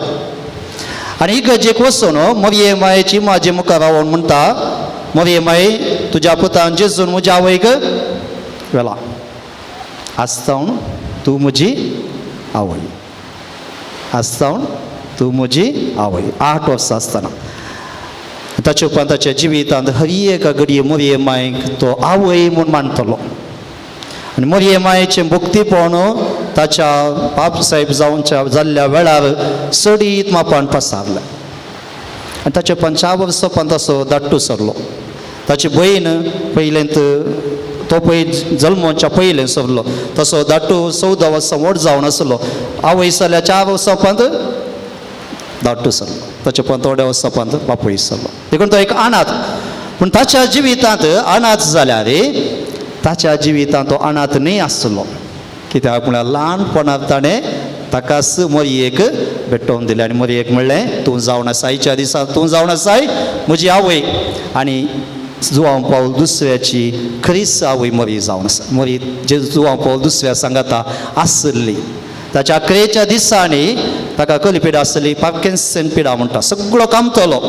S1: आनी इगर्जेक वचून मोरये मायेची म्हाजे मुखार रावन म्हणटा, मोरये माई तुज्या पुतान जेजून म्हज्या आवयक व्हेला, आज तूं म्हजी आवय, आज तूं म्हजी आवय. 8 वर्सां आसतना ताचे उपरांत ताच्या जिवितांत हर एका घडये मोरये मायक तो आवय म्हूण मानतलो आनी मोरये मायेचें भक्तीपण ताच्या बाप साहेब जावच्या जाल्ल्या वेळार चडीत मापान पसारलें आनी ताच्या उपरांत 4 वर्सां उपरांत तसो धाडटू सरलो. ताची भयण पयलेंत तो पय जल्मोच्या पयलें सरलो, तसो धाडटू 14 वर्सां व्हड जावन आसलो. आवय जाल्यार 4 वर्सां उपरांत धाडटू सरलो, ताचे उपरांत थोड्या वर्सां उपरांत बापूय सरलो. देखून तो एक अनाथ. पूण ताच्या जिवितांत अनाथ जाल्यार ताच्या जिवितांत तो अनाथ न्हय आसलो. कित्याक म्हळ्यार ल्हानपणांत ताणें ताकाच मोरयेक भेटोवन दिलें आनी मोरयेक म्हणलें, तूं जावन आसायच्या दिसा तूं जावन आसाय म्हजी आवय. आनी जुआंव पावल दुसऱ्याची खरीच आवय मोरी जावन आसा. मोरी जे जुआंव पावल दुसऱ्या सांगाता आसली. ताच्या अकरेच्या दिसांनी ताका कसली पिडा आसली? पार्किन्सन पिडा म्हणटा. सगळो कामतलो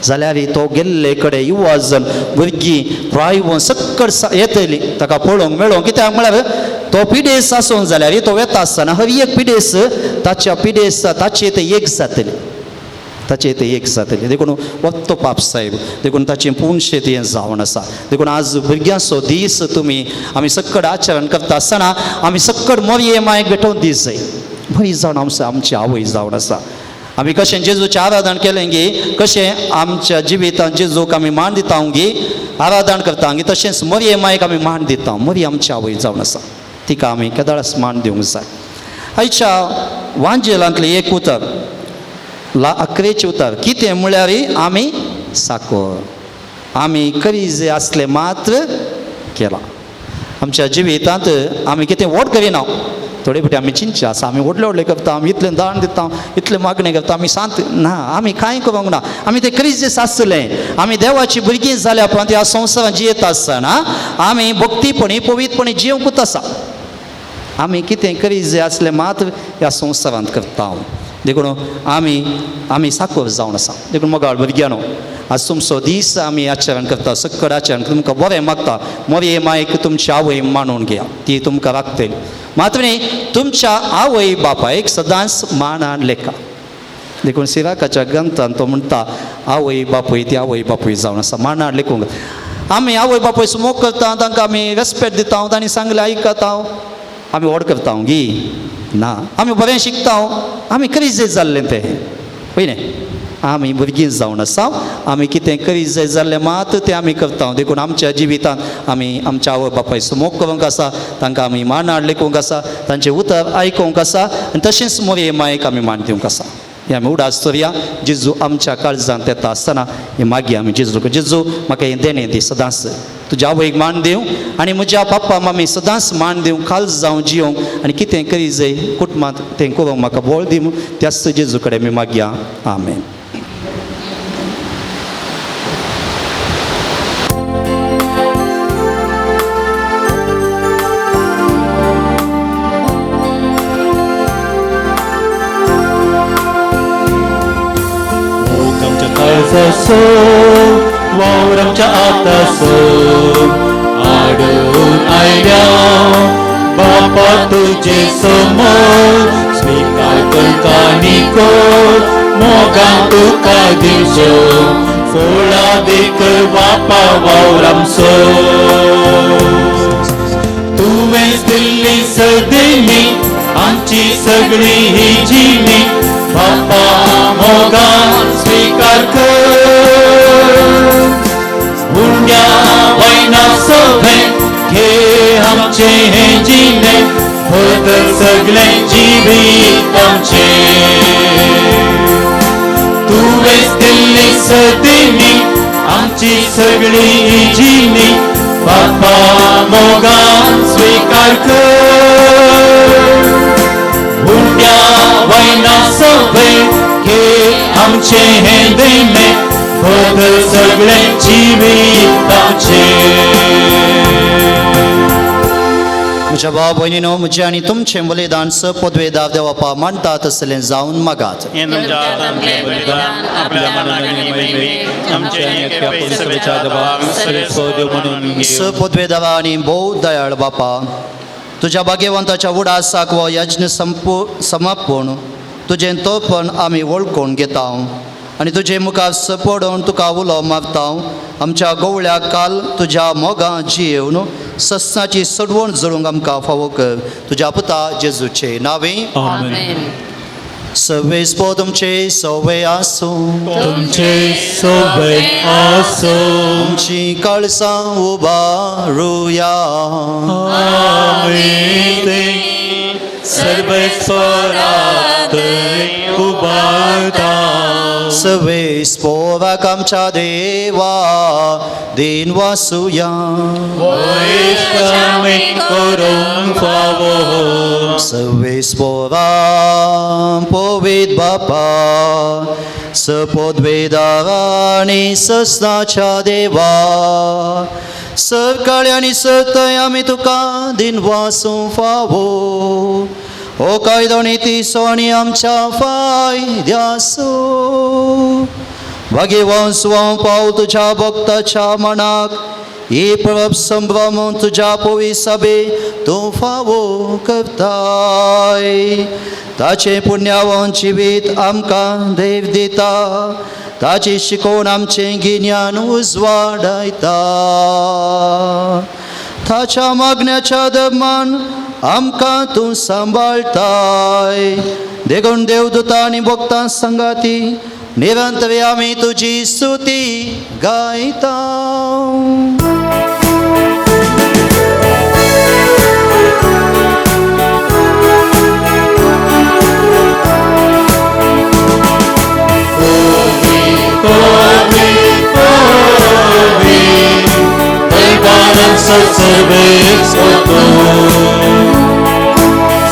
S1: जाल्यार तो गेल्ले कडेन युवा जण भुरगीं प्रायवन सक्कड येतली ताका पळोवंक मेळोवंक. कित्याक म्हळ्यार तो पिडेस आसून जाल्यार तो वेता आसतना हर एक पिडेस ताच्या पिडेस ताचे ते एक जातली, ताचे ते एक जातली. देखून वत्तो पाप साहेब, देखून ताचें पुणशें तें जावन आसा. देखून आज भुरग्यांचो दीस तुमी आमी सक्कड आचरण करता आसतना आमी सक्कड मोरये मायक भेटोवन दीस जाय. बरी जावन आमचो आमची आवय जावन आसा. आमी कशें जेजूचें आराधन केलें गी, कशें आमच्या जिवितांत जेजूक आमी मान दिता गी, आराधन करता गी, तशेंच मोरये मायक आमी मान दिता. मोरी आमची आवय जावन आसा, तिका आमी केदाळाच मान दिवंक जाय. आयच्या वांजेलांतलें एक उतर, ला अकरेचें उतर, कितें म्हळ्यार आमी साकर, आमी करीजे आसलें मात्र केलां. आमच्या जिवितांत आमी कितें व्हड करिना, थोडे फावटी आमी चिंतचें आसा आमी व्हडले व्हडले करता, आमी इतलें दान दिता, इतलें मागणें करता, आमी सांत ना, आमी कांय करूंक ना, आमी तें क्रिजेस आसलें. आमी देवाची भुरगीं जाल्या उपरांत ह्या संवसारांत जियेत आसतना आमी भक्तीपणी पवित्रपणी जिवंकूच आसा. आमी कितें करीजे आसलें मात्र ह्या संवसारांत करता. देखून आमी आमी साकोर जावन आसा. देखून मोगाळ भुरग्यांनो, आज तुमचो दीस आमी आचरण करता, सक्कड आचरण तुमकां बरें मागता. मोरये मायक तुमची आवय मानून घेया, ती तुमकां राखतली. मात्र न्ही तुमच्या आवय बापायक सदांच मानान लेखा. देखून सिराकाच्या ग्रंथान तो म्हणटा, आवय बापूय ती आवय बापूय जावन आसा, मानान लेखूंक. आमी आवय बापूय मोग करता, तांकां आमी रेस्पेक्ट दिता, तांणी सांगलें आयकता, आमी व्हड करता गी ना, आमी बरें शिकता, आमी क्रिजे जाल्लें तें पळय न्ही, आमी भुरगीं जावन आसा. आमी कितें करीत जाय जाल्लें मात तें आमी करता. देखून आमच्या जिवितांत आमी आमच्या आवय बापायचो मोग करूंक आसा, तांकां आमी मान हाड लेखूंक आसा, तांचें उतर आयकूंक आसा आनी तशेंच मोरये मायक आमी मान दिवंक आसा. हें आमी उडास चोरया जेजू आमच्या काळजांत येता आसतना हें मागीर आमी जेजू जेजू म्हाका हें देणें दी सदांच तुज्या आवयक मान दिवं आनी म्हज्या बाप्पा मामी सदांच मान दिवं खाल जावं जियोंक आनी कितें करी जाय कुटुंबांत तें करूंक म्हाका बळ दी त्याच जेजू कडेन आमी मागया. आमेन.
S2: काळजासो वावर आमच्या आतासो आडून आयल्या बापा तुजे समोर स्विकार करता निको मोगान तुका दिवचो फोळादीक बापा वावर आमचो. तुवेंच दिल्ली सदिनी आमची सगळी ही जिणी बापा मोगान स्विकार कर. हुंड्या वयना सोबे घे आमचे हे जिणे बदल सगळे जिवीत आमचे. तुवेंच दिल्ली सदिनी आमची सगळी जिणी बापा मोगान स्विकार कर. हुंड्या वयना सोबे घे आमचे हे देणे बदल सगळे जिवीत आमचे.
S1: म्हज्या भाव भयणीनो म्हजें आनी तुमचें बलिदान स पदवेदार देवापा मांडटा तसलें जावन मागात.
S4: हें तुमच्या हातांतलें बलिदान आपल्या मनाक आनी महिमेक आमचे आनी अख्ख्या परिसराच्या देवाक सर्वेस्पर देव म्हणून
S1: स पदवेदारा आनी भोव दयाळ बापा तुज्या भाग्यवंताच्या उडासाक हो यज्ञ समापूण तुजें तोपण आमी वळखून घेता आनी तुजे मुखार सपडून तुका उलो मारता. आमच्या गोवळ्या काल तुज्या मोगां जियेवन सस्नाची सडवण जळूंक आमकां फावो कर. तुज्या पुता जेजूचे नांवे.
S2: आमेन.
S1: सवेस्पो तुमचे सवे आसूं.
S2: तुमचे सोबे आसूं.
S1: तुमची काळसां उबारुया.
S2: आमी ते सर्वेस्परात उबारता.
S1: सवेस्पोराक आमच्या देवा दिन वासुया.
S2: वैष्णवे करूंक फावो.
S1: सवेस्पोरा पवीत बापा सपोद्वेदारा आनी सस्नाच्या देवा सरकाळी आनी सरतय आमी तुका दिन वासूं फावो. हो कायदो नी आनी आमच्या फायद्यासो भाग्यवान सुवां पाव तुज्या भक्ताच्या मनाक ही परब संभ्रम तुज्या पवी सभे तूं फावो करताय. ताचें पुण्यावन जिवीत आमकां देव दिता ताची शिकोवन आमचें गिन्यान उजवाडायता. ताच्या मागण्याच्या दमान आमकां तूं सांबाळटाय. देखून देवदूता आनी भक्तां संगाती निरंतर आमी तुजी स्तुती गायता.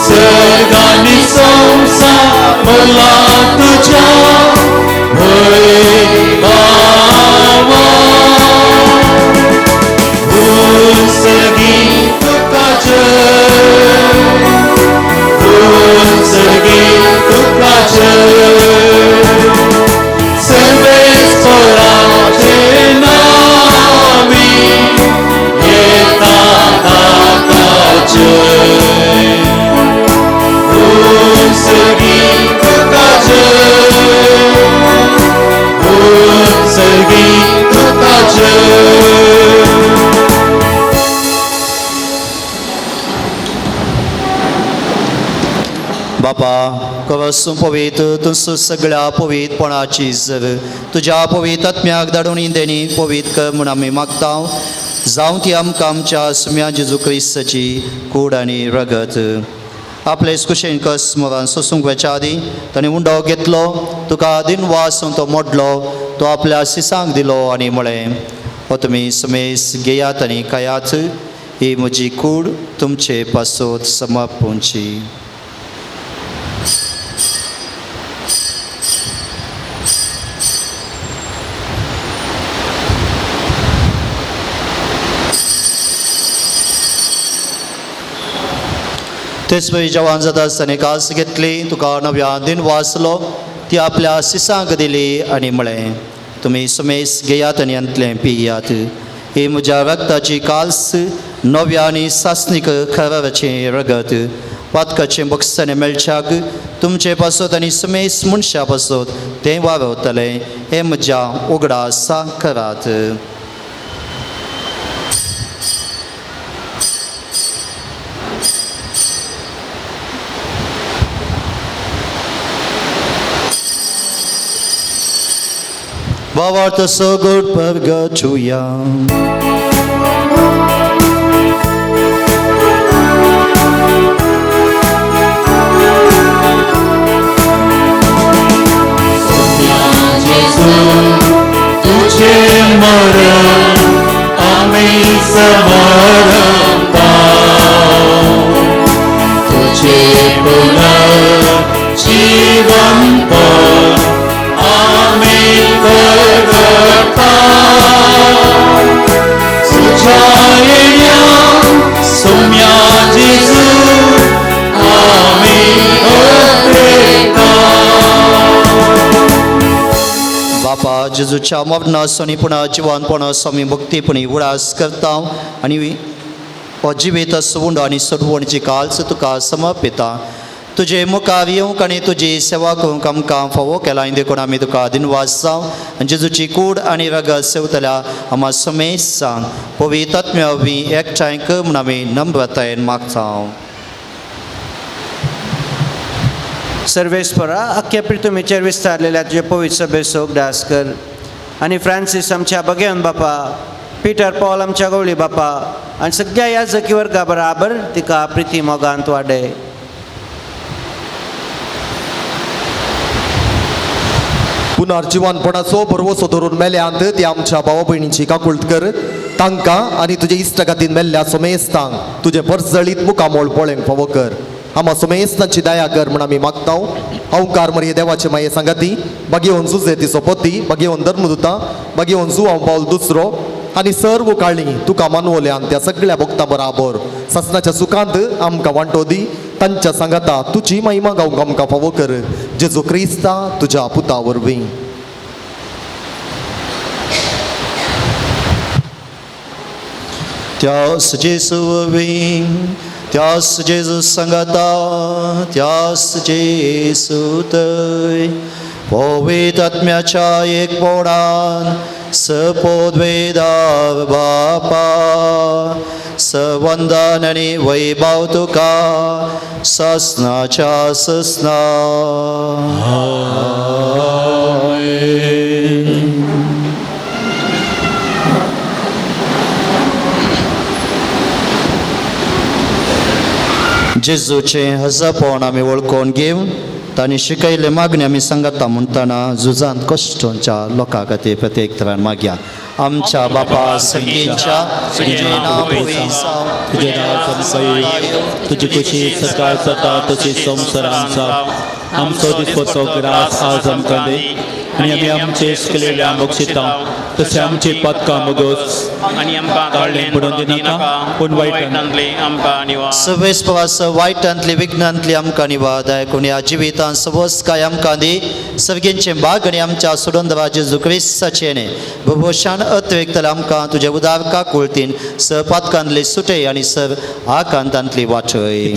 S2: सर्गानी संसार भरला तुझ्या भय भावा. उत्सर्गी तुका जय, उत्सर्गी तुका जय. सर्वेस्पराचे नामी येता ताका जय. उत्सर्गी तुका जय, उत्सर्गी तुका जय.
S1: बापा कवसूं पवीत तूं सगळ्या पवीतपणाची जर तुज्या पवीत आत्म्याक धाडून देणी पवीत कर म्हूण आमी मागता. जावं ती आमकां आमच्या सुम्या जेजू क्रिस्ताची कूड आनी रगत. आपले कुशेन कस मरण सोसूंक वेच्या आदीं ताणें उंडो घेतलो, तुका दिनवास तो मोडलो, तो आपल्या सिसांक दिलो आनी म्हळें, हो तुमी सुमेस घेयात आनी खायात, ही म्हजी कूड तुमचे पासत समर्पूंची. तेच पळय जवान जाता आसतना कास घेतली, तुका नव्या दिन वाचलो, ती आपल्या सिसांक दिली आनी म्हळें, तुमी सुमेस घेयात आनी अंतलें पियात, ही म्हज्या रक्ताची काल्स नव्या आनी सासनीक खराचें रगत, पातकाचें बक्षाणें मेळच्याक तुमचे पासत आनी सुमेस मनशा पासत तें वावरतलें, हें म्हज्या उगडासा करात. भावार्थ सगट परगटुया.
S3: तुझे मरण आमी समरता, तुझे पुनर्जीवनपण आमी करता, तुझ्या येण्या सुम्या जेजू आमी अपेता.
S1: बापा जेजूच्या मरणाचो आनी पुनः जिवनपणाचो आमी भक्तीपणी उडास करता आनी हो जिवीत उंडो आनी सोडवणची काल्स तुका समर्पिता. तुजे मुखार येवंक आनी तुजी सेवा करूंक आमकां फावो केला, देखून आमी तुका दिनवास जावं आनी जेजूची कूड आनी रगत सेवतल्या आमा समेस सांग पवित्र आत्म्या वरवीं एकठांय कर म्हूण आमी नम्रतायेन मागता.
S7: सर्वेस्परा अख्ख्या पृथ्वीचेर विस्तारलेल्या तुजे पवित्र सभेचो उगडास कर आनी फ्रांसीस आमच्या बगेवन बापा, पिटर पॉल आमच्या गवळी बापा आनी सगळ्या याजकी वर्गा बराबर तिका प्रिती मोगांत वाडय.
S8: पुनर्जिवनपणाचो भरवसो धरून मेल्यांत ती आमच्या भावा भयणींची काकुळट कर, तांकां आनी तुजे इश्टागतीन मेल्ल्या सोमेस्तांक तुजें परजळीत मुखामोळ पळोवंक फावो कर. आमा सोमेस्तांची दया कर म्हूण आमी मागता. अवकार मरये देवाचे माये सांगाती बागेवन जुजे तिचो पती, बागेवन धर्मदुता, बागेवन जुवांव पावल दुसरो आनी सर्व काळी तुका मानवल्यान त्या सगळ्या भक्तां बराबर ससनाच्या सुखांत आमकां वांटो दी. तांच्या सांगाता तुजी महिमा गावंक आमकां फावो कर, जेजू क्रिस्ता तुज्या पुता वरवीं.
S1: त्यास जेजू वरवीं, त्यास जेजू सांगाता, त्यास जेजू थंय पवित्र आत्म्याच्या एकपणान सपोद्वेदार बापा सवंदन आनी वैभव तुका ससनाच्या ससना. जेजूचें हजपण आमी वळखून घेवन तांणी शिकयल्ले मागणी आमी सांगता म्हणटना झुजांत कश्टोंच्या लोकां खातीर प्रत्येक तरान मागया. आमच्या बापा सगळींच्या
S2: तुजें नांव पवित्र जावं, तुजें नांव समकाय, तुजी खुशी सरकार जाता तशी संवसारांत जावं. आमचो दिसपचो ग्रास आज आमकां दी आनी आमी आमचे केलेल्या बक्षिता तशें आमची पातकां मोगोस
S4: आनी आमकां
S2: काडलें पडून दिनाका, पूण वायटांतलें
S4: आमकां निवार.
S1: सवेस्पवास वायटांतली विघ्नांतली आमकां निवार दायकून ह्या जिवितांत सवस काय आमकां दी सर्गेंचें भाग आनी आमच्या सुडंदरा जेजू क्रिस्ताचें न्ही भोवशान अत्वेकतले आमकां तुजे उदार काकुळतीन सर पातकांतली सुटय आनी सर आकांतांतली वाचय.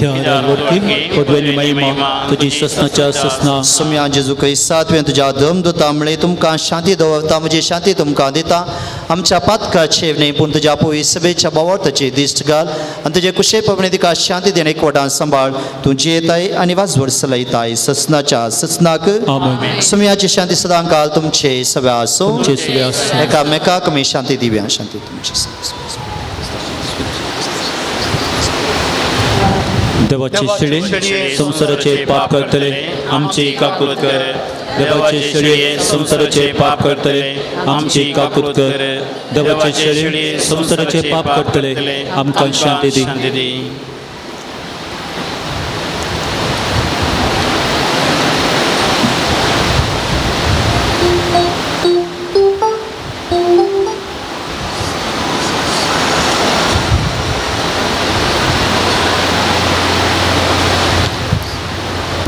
S2: महिमा तुजी ससनाच्या ससना.
S1: सुम्या जेजू क्रिस्ता तुवें तुज्या धर्मदुता म्हळें तुमकां शांती दवरता, म्हजी शांती तुमकां दिता, आमच्या पातकाचेर न्ही पूण तुज्या पवित्र सभेच्या बावळताची दिश्ट घाल आनी तुजे कुशे प्रमाणे तिका शांती देणे एकवटान सांबाळ. तूं जियेताय आनी वाजवड चलयताय ससनाच्या ससनाक. सुम्याची शांती सदां काल तुमचे सगळ्या आसूं. एकामेकाक आमी शांती दिवया. शांती तुमची.
S2: देवाचे शेळये संवसाराचे पाप करतले आमची काकूत कर. देवाचे शेळये संवसाराचे पाप करतले आमची काकूत कर. देवाचे शेळये संवसाराचे पाप करतले आमकां शांती दी.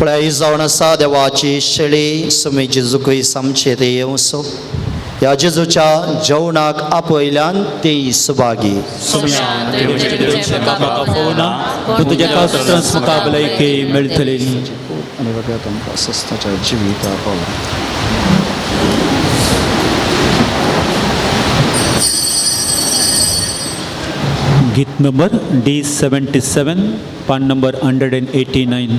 S1: पळय जावन आसा देवाची शेळी सुमी जेजू क्रिस्त आमचे ते येवसो ह्या जेजूच्या जेवणाक आपयल्यान ती सुभागी.
S2: मेळटले.
S1: आनी बघा तुमकां सस्ताच्या जिविता पावला.
S2: गीत नंबर D77, पान नंबर 189.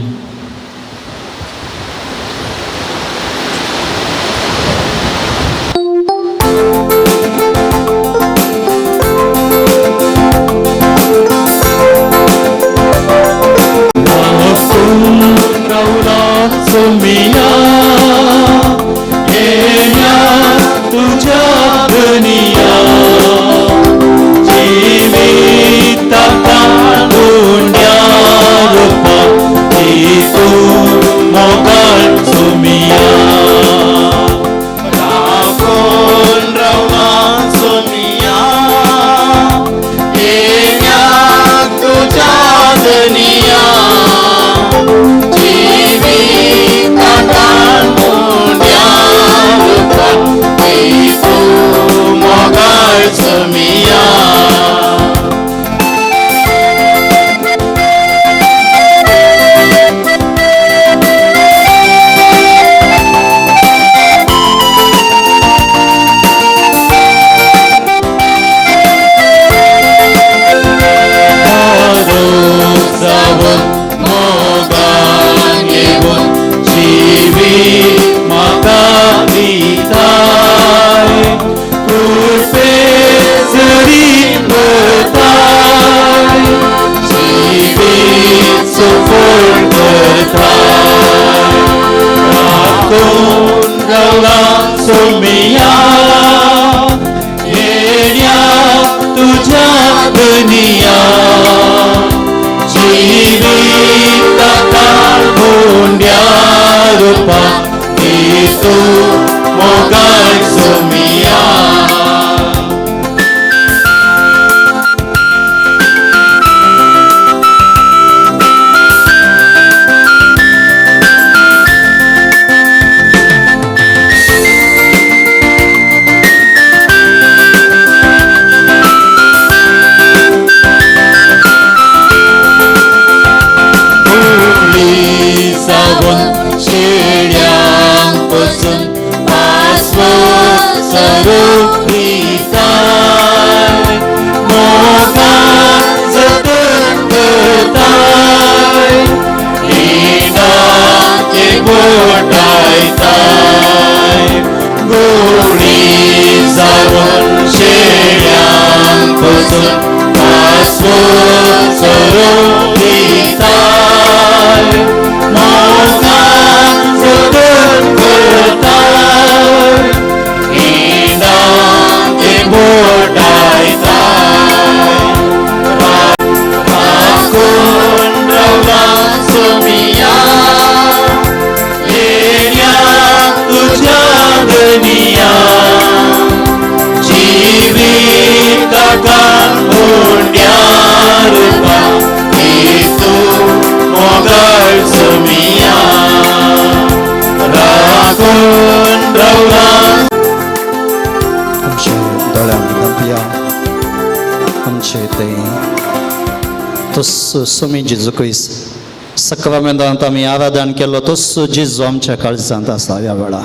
S1: सुमी जेजू क्रिस्त सक्रामेंतांत आमी आराधन केल्लो तस्सो जेजू आमच्या काळजांत आसा. ह्या वेळा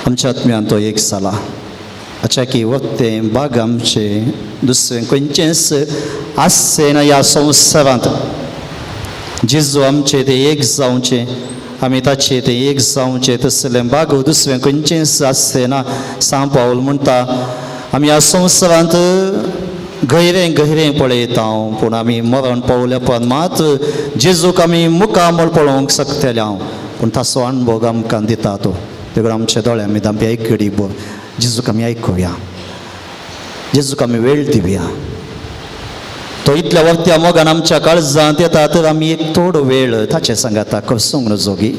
S1: आमच्या आत्म्यान तो एक जाला. अचाकी वक्तें बाग आमचे दुसरें खंयचेंच आसचें ना ह्या संवसारांत. जेजू आमचे ते एक जावचें, आमी ताचे ते एक जावचें, तसलें बाग दुसरें खंयचेंच आसचें ना. सांव पावल म्हणटा आमी ह्या संवसारांत गैरें गैरें पळयता पूण आमी मरण पावल्या पण मात जेजूक आमी मुखामळ पळोवंक शकतले हांव पूण ताचो अणभव आमकां दिता तो. देखून आमच्या दोळ्या आमी आमची आयकडी भर जेजूक आमी आयकुया, जेजूक आमी वेळ दिवया. तो इतल्या वरत्या मोगान आमच्या काळजांत येता तर आमी एक थोडो वेळ ताचे सांगाता कसूंक नजोगी.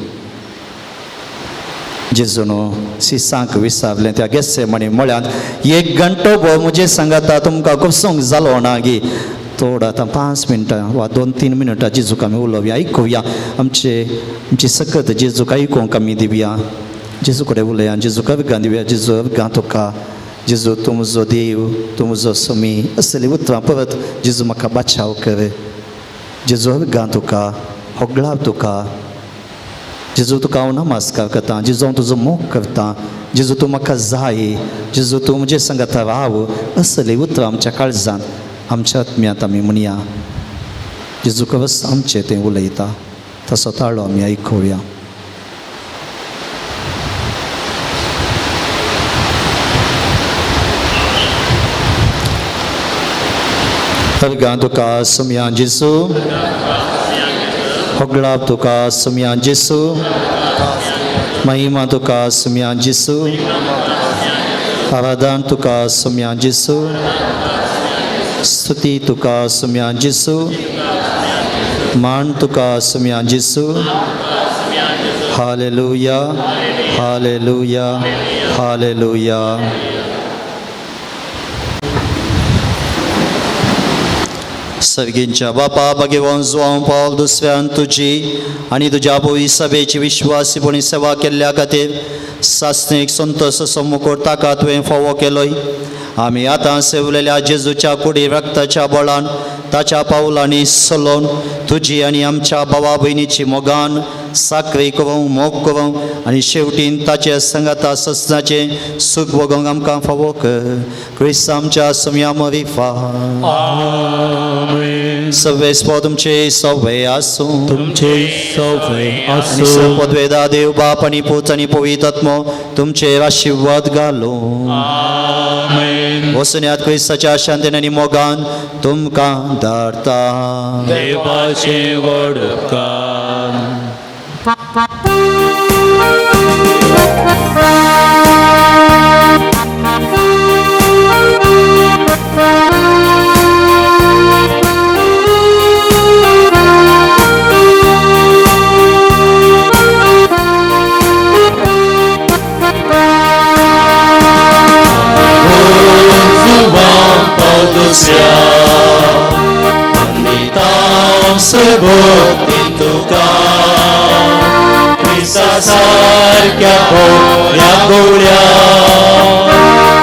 S1: जेजून सिसांक विसारलें त्या गेसे म्हणी म्हळ्यांत एक घंटो भर म्हजे सांगाता तुमकां कसूंक जालो ना गी. थोडो आतां 5 मिनटां वा 2-3 मिनटां जेजूक आमी उलोवया, आयकुया. आमचे आमची सकत जेजूक आयकूंक आमी दिवया. जेजू कडेन उलया, जेजूक अर्गां दिवया. जेजू अर्गां तुका, जेजू तूं म्हजो देव, तूं म्हजो स्वामी असलीं उतरां परत जेजू म्हाका बाचाव कर. जेजू अर्गां तुका, होगळाव तुका. जेजू तुका हांव नमस्कार करता, जेजू हांव तुजो मोग करता, जेजू तूं म्हाका जाय, जेजू तूं म्हजे सांगाता राव असलीं उतरां आमच्या काळजांत आमच्या आत्म्यांत आमी म्हणया. जेजू खरंच आमचें तें उलयता तसो ताळो आमी आयकुया. अर्गां तुका सुमया जेजू, होगळाप तुका सुमया जेजू, महिमा तुका सुमया जेजू, आराधन तुका सुमया जेजू, स्तुती तुका सुमया जेजू, मान तुका सुमया जेजू. Hallelujah, hallelujah, hallelujah. सर्गींच्या बापा भगवान जुआंव पावल दुसऱ्यान तुजी आनी तुज्या पवित्र सभेची विश्वासीपणी सेवा केल्ल्या खातीर सासणीक संतोष मुकोट ताका तुवें फावो केलोय. आमी आतां सेवलेल्या जेजूच्या कुडी रक्ताच्या बळान ताच्या पावलांनी सलोवन तुजी आनी आमच्या भावा भयणीची मोगान साकरी करूंक मोग करूंक आनी शेवटीन ताचे संगाता ससनाचें सूख भोगोवंक आमकां फावो कर. क्रिस्त आमच्या सुमया मरिफा. सवेस्पो तुमचे सवे आसूं,
S2: तुमचे सवे आसूं.
S1: पदवेदा देव बाप आनी पूत आनी पवित्र आत्मो तुमचेर आशिर्वाद घालूं. वसुन्यात क्रिस्ताच्या शांतीन आनी मोगान तुमकां धाडता.
S2: देवाचें व्हड उपकार. सारक्या भोळ्या गोळ्या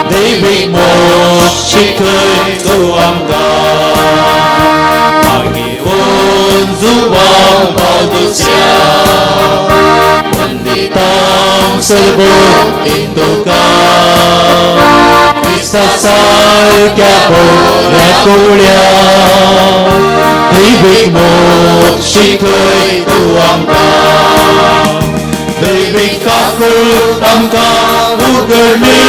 S2: देवी मोग शिकय तूं आमकां. मागीर जुवांव पाव दुसऱ्या वंदितां सर्वोत्तीन तुका. क्रिस्ता सारक्या भोळ्या गोळ्या देवी मोग शिकय तूं आमकां. दैवी काकूळ आमकां उगडली,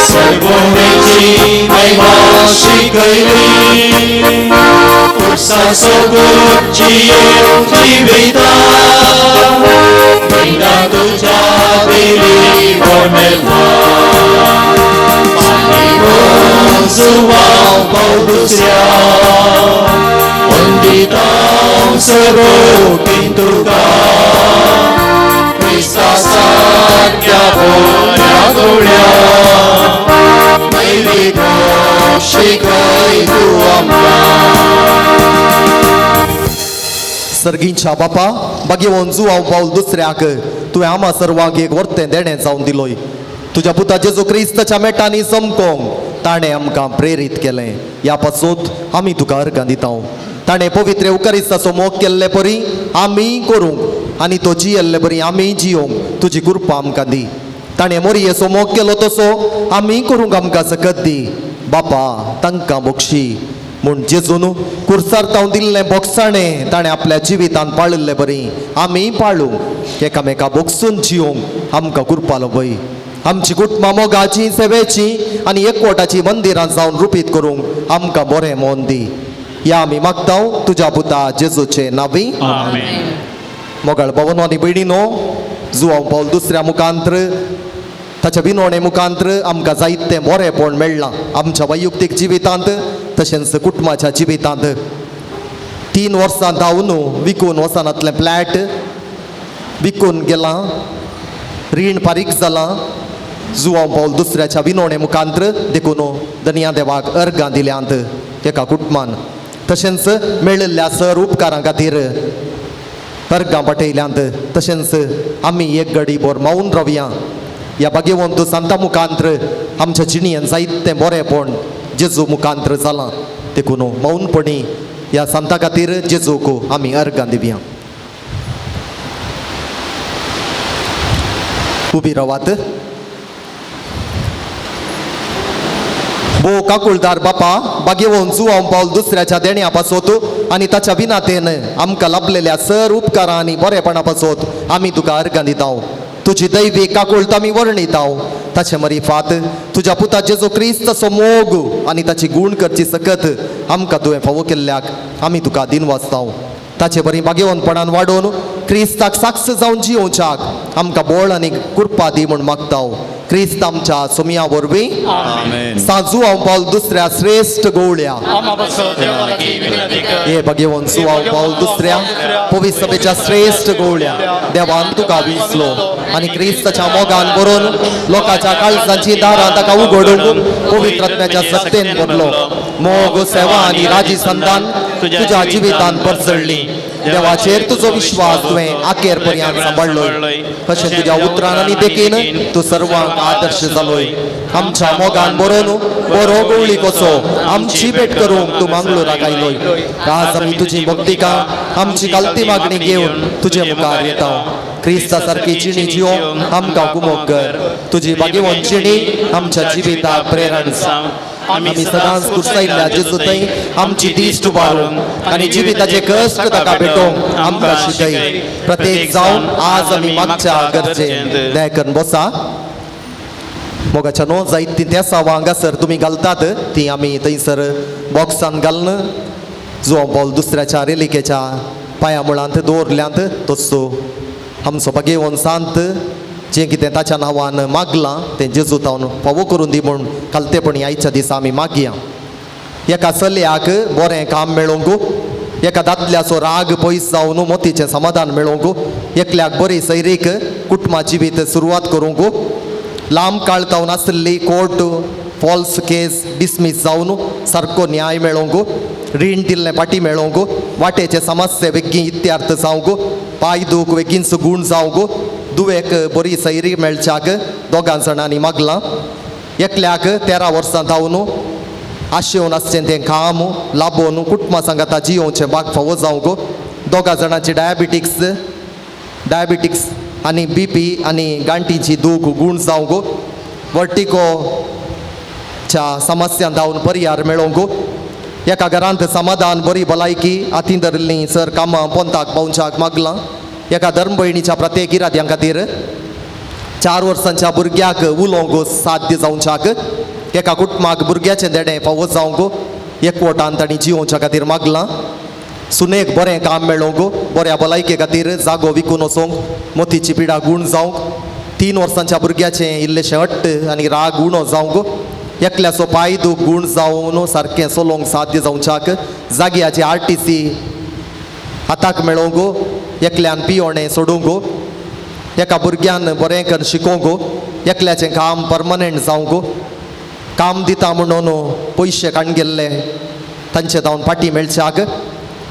S2: सर्वोणेची महिमा शिकयली. पुरसा सोगूत जियेवंक जिविता, विना तुज्या दिली वरमेल्हा. आनी जुवांव पाव दुसऱ्या वंदितां सर्वोत्तीन तुका. क्रिस्ता सारक्या भोळ्या गोळ्या दैवी मोग शिकय तूं आमकां.
S8: सर्गींच्या बापा बागेवन जुआंव पावल दुसऱ्याक तुवें आमा सर्वांक एक वर्तें देणें जावन दिलोय. तुज्या पुता जेजू क्रिस्ताच्या मेटांनी चमकोंक ताणें आमकां प्रेरीत केलें. ह्या पासत आमी तुका अर्गां दिता. ताणें पवित्र उकारिस्ताचो मोग केल्ले परी आमी करूंक आनी तो जियेल्ले परी आमी जियोंक तुजी कृपा आमकां दी. ताणें मोरयेचो मोग केलो तसो आमी करूंक आमकां सकत दी. बापा तांकां बक्षी म्हूण जेजून कुर्सार तावन दिल्लें बोगसाणें ताणें आपल्या जिवितान पाळिल्ले बरी आमी पाळूंक एकामेका बोगसून जियोंक आमकां कृपा लोबय. आमची कुटुंबां मोगाची, सेवेची आनी एकवटाची मंदिरां जावन रुपीत करूंक आमकां बरें मोन दी. ह्या आमी मागता तुज्या पुता जेजूचे नांवी.
S4: आमेन.
S8: मोगाळ भवनो आनी भयणीनो, जुवांव पावल दुसऱ्या मुखांत्र ताच्या विनवणे मुखांत्र आमकां जायतें बरेंपण मेळ्ळां आमच्या वैयक्तीक जिवितांत तशेंच कुटुंबाच्या जिवितांत. 3 वर्सां धांवन विकून वचनातलें फ्लॅट विकून गेलां, रीण फारीक जालां जुवांव पावल दुसऱ्याच्या विनवणे मुखांत्र. देखून धनया देवाक अर्गां दिल्यांत एका कुटुंबान. तशेंच मेळिल्ल्या सर उपकारां खातीर अर्गां पाठयल्यांत. तशेंच आमी एक घडी भर मावन रावया. ह्या भाग्यवंत सांता मुखांत्र आमच्या जिणेन जायतें बरेंपण जेजू मुखांत्र जालां. देखून मौनपणी ह्या सांता खातीर जेजूक आमी अर्गां दिवया. उबी रावात. भो काकुळदार बापा, भाग्यवंत जुवांव पावल दुसऱ्याच्या देण्या पासत आनी ताच्या विनातेन आमकां लाभलेल्या सर उपकारां आनी बरेपणा पासत आमी तुका अर्गां दिता. तुजी दैवी काकुळत आमी वर्णिता. ताचे मरिफात तुज्या पुता जेजू क्रिस्ताचो मोग आनी ताची गूण करची सकत आमकां तुवें फावो केल्ल्याक आमी तुका दिनवासता. ताचे बरी भाग्यवंतपणान वाडोवन क्रिस्ताक साक्ष जावन जियोवच्याक आमकां बळ आनी कृपा दी म्हूण मागता. क्रिस्त आमच्या सोमया वरवीं. जुवांव पावल दुसऱ्या श्रेश्ठ गवळ्या. हे भाग्यवंत जुवांव पावल दुसऱ्या पवित्र सभेच्या श्रेश्ठ गवळ्या, देवान तुका विसलो आनी क्रिस्ताच्या मोगान भरून लोकांच्या काळजांची दारां ताका उगडून पवित्र आत्म्याच्या सत्तेन भरलो. मोग, सेवा आनी राजी संतान तुज्या जिवितान परजळ्ळी. देवाचेर तुजो विश्वास तुवें आखेर पर्यंत सांबाळ्ळोय. तशें तुज्या उतरान आनी देखीन तूं सर्वांक आदर्श जालोय. आमच्या मोगान बरोवन बरो गवळी कसो आमची भेट करूंक तूं मंगळूराक आयलोय. आज आमी तुजी भक्तिका आमची कालती मागणी घेवन तुजे मुखार येता. क्रिस्ता सारकी जिणी जियो आमकां गुमोक कर. तुजी भाग्यवंत जिणी आमच्या जिविताक प्रेरण. आमी सदांच कुर्सायल्ल्या जेजू थंय आमची दिश्ट उबारूंक आनी जिविताचे कश्ट ताका भेटोवंक आमकां शिकय. प्रत्येक जावन आज आमी मागच्या गरजेन दया करून बसा. मोगाच्या न्हू जायत ती तेसांवां हांगासर तुमी घालतात ती आमी थंयसर बॉक्सान घालून जुवांव पावल दुसऱ्याच्या रेलिकेच्या पांया मुळांत दवरल्यांत. तसो आमचो भाग्यवंत सांत जें कितें ताच्या नांवान मागलां तें जेजू तावन फावो करून दी म्हूण कालतेपणी आयच्या दिसा आमी मागया. एका चलयाक बरें काम मेळोवंक, एका दादल्याचो राग पयस जावन मोतीचें समाधान मेळोवंक, एकल्याक बरी सैरीक कुटुंबा जिवीत सुरवात करूंक, लांब काळ तावन आशिल्ली कोर्ट फॉल्स केस डिसमीस जावन सारको न्याय मेळोवंक, रीण दिल्लें फाटी मेळोवंक, वाटेचे समस्ये बेगीन इत्यार्थ जावंक, पांय दूख बेगीनच गूण जावंक, दुवेक बरी सैरी मेळच्याक दोगां जाणांनी मागलां. एकल्याक 13 वर्सां धांवन आशेवन आसचें तें काम लाबोवन कुटुंबा सांगाता जियोवचें बाग फावो जावंक, दोगां जाणांची डायबिटीक्स आनी बीपी आनी गांठीची दूख गूण जावंक, वर्टिकोच्या समस्यां धांवन परिहार मेळोवंक, एका घरांत समाधान बरी भलायकी हातीं धरिल्लीं सर कामां पोंताक पावच्याक मागलां. एका धर्म भयणीच्या प्रत्येक इराद्यां खातीर 4 वर्सांच्या भुरग्याक उलोवंक साध्य जावच्याक, एका कुटुंबाक भुरग्याचें देणें फावो जावंक एकवटान तांणी जियोवच्या खातीर मागलां. सुनेक बरें काम मेळोवंक, बऱ्या भलायके खातीर जागो विकून वचोंक, मोतीची पिडा गूण जावंक, 3 वर्सांच्या भुरग्याचें इल्लेशें हट्ट आनी राग उणो जावंक, एकल्याचो पांय दूख गूण जावन सारकें चलोवंक साध्य जावच्याक, जाग्याची RTC हाताक मेळोवंक, एकल्यान पियोणें सोडूंक, एका भुरग्यान बरें करून शिकोवंक, एकल्याचें काम परमनंट जावंक, काम दिता म्हणून पयशे काडून गेल्ले तांचे धांवन फाटी मेळच्याक,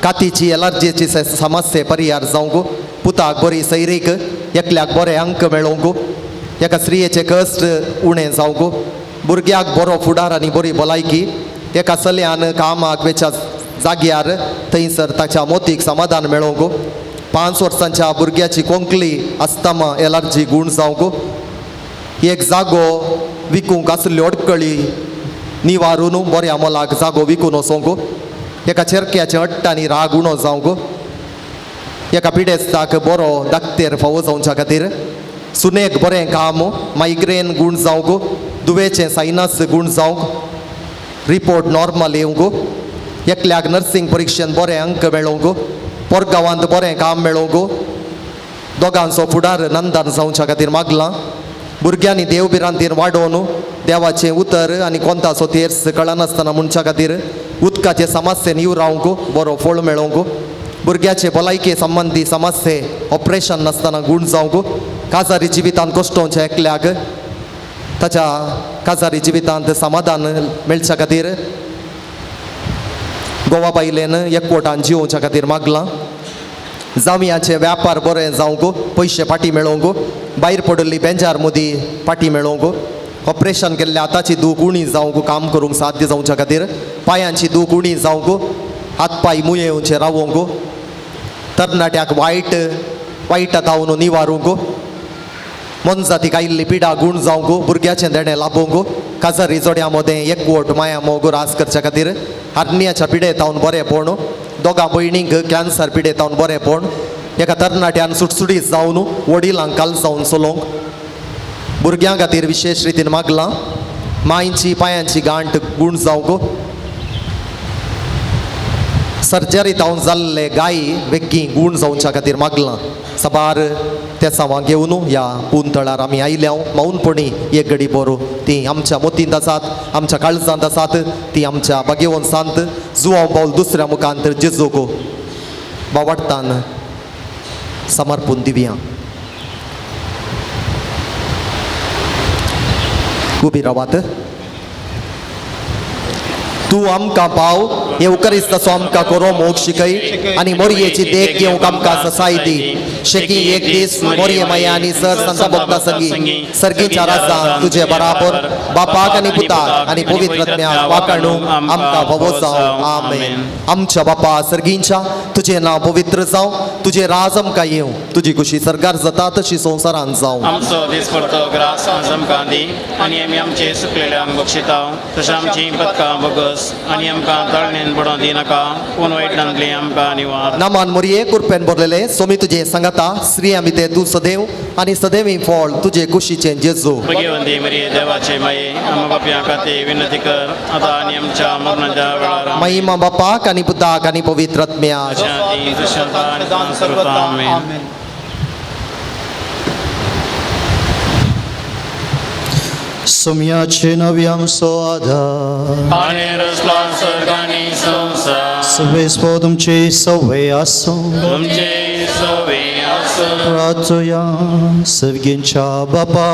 S8: कातीची एलर्जीची समस्ये परिहार जावंक, पुताक बरी सैरीक, एकल्याक बरे अंक मेळोवंक, एका स्त्रियेचे कश्ट उणें जावंक, भुरग्याक बरो फुडार आनी बरी भलायकी, एका चलयान कामाक वेच्या जाग्यार थंयसर ताच्या मोतीक समाधान मेळोवंक, 5 वर्सांच्या भुरग्याची कोंकली अस्थमा एलर्जी गूण जावंक, एक जागो विकूंक आसल्ल्यो अडकळी निवारून बऱ्या मोलाक जागो विकून वचोंक, एका चेरक्याचे हट्ट आनी राग उणो जावंक, एका पिडेस्ताक बरो दाक्तेर फावो जावच्या खातीर, सुनेक बरें काम, मायग्रेन गूण जावंक, दुवेचें सायनस गूण जावंक, रिपोर्ट नॉर्मल येवंक, एकल्याक नर्सिंग परिक्षेन बरें अंक मेळोवंक, पोरगांवांत बरें काम मेळोवंक, दोगांचो फुडार नंदन जावच्या खातीर मागलां. भुरग्यांनी देव भिरांतीन वाडोवन देवाचें उतर आनी कोंताचो तेर्स कळनासतना म्हणच्या खातीर उदकाचे समस्ये निवरावंक, बरो फळ मेळोवंक, भुरग्याचे भलायके संबंदी समस्ये ऑपरेशन नासतना गूण जावंक, काजारी जिवितांत कश्टोवच्या एकल्याक ताच्या काजारी जिवितांत समाधान मेळच्या खातीर गोवा बायलेन एकवटान जिवोवच्या खातीर मागलां. जावयाचे व्यापार बरें जावंक, पयशे फाटी मेळोवंक, भायर पडिल्ली बेंजार मोदी फाटी मेळोवंक, ऑपरेशन केल्ल्या हाताची दूख उणी जावंक, काम करूंक साध्य जावच्या खातीर, पांयांची दूख उणी जावंक, हात पांय मुयेवचे रावोवंक, तरणाट्याक वायट वायटा तावन निवारूंक, मोनजातीक आयिल्ली पिडा गूण जावंक, भुरग्याचें देणें लाबोवंक, काजारी जोड्या मदें एकवट माया मोग रास करच्या खातीर, हरनियाच्या पिडे तावन बरेंपण, दोगां भयणींक कॅन्सर पिडे तावन बरेंपण, एका तरणाट्यान सुटसुटीत जावन वडिलांक काल जावन चलोवंक, भुरग्यां खातीर विशेश रितीन मागलां. मांयची पांयांची गांठ गूण जावंक, सर्जरी तावन जाल्ले गाय बेगीन गूण जावच्या खातीर मागलां. साबार तेसांवां घेवन ह्या पुंतळार आमी आयल्या मौनपणी एक घडी बरो ती आमच्या मोतींत आसात, आमच्या काळजांत आसात, ती आमच्या बागेवंसांत जुवांव पावल दुसऱ्या मुखांत जेजूक बावडतान समर्पून दिवया. उबी रावात. तूं आमकां पाव हे उकरिस्ताचो आमकां करो मोग शिकय आनी मोरयेची देख घेवंक आमकां ससाय दी. शेकी एक दीस मोरये माया आनी सर संत भक्ता संगी सर्गीच्या राजान तुजे बराबर बापाक आनी पुताक आनी पवित्र आत्म्याक वाकाणू आमकां भोवो जावं. आमेन. आमच्या बापा सर्गींच्या तुजें नांव पवित्र जावं, तुजें राज आमकां येवं, तुजी खुशी सरकार जाता तशी संवसारान जावं.
S4: आमचो दिसपडतो ग्रास आज आमकां दी आनी आमी आमचे सुकलेल्यांक बक्षिता तशें आमची पदकां बगस आनी आमकां तळणेन पडोवंक दिनाका पूण वायटांतली आमकां निवार.
S8: नामान मोरये कुरपेन भरलेले सोमी तुजें सांगाता, स्त्री आमी ते तूं सदैव आनी सदैवी फळ तुजे कुशीचें जेजू.
S4: भगवंती मरिये देवाचे माये आमकां पापयां खातीर विनंती कर आतां आनी आमच्या मरणाच्या वेळार.
S8: महिमा बापाक आनी पुताक आनी पवित्र आत्म्याक.
S4: शांती सुशांत आमेन.
S3: सोम्याचे नवी आमचो आधार
S4: आनी रचला स्वर्ग आनी संवसार
S3: सवेस्पो तुमचे सवय आसूं.
S4: तुमचे सवे आसूं.
S3: प्रार्थुया. सर्गींच्या बापा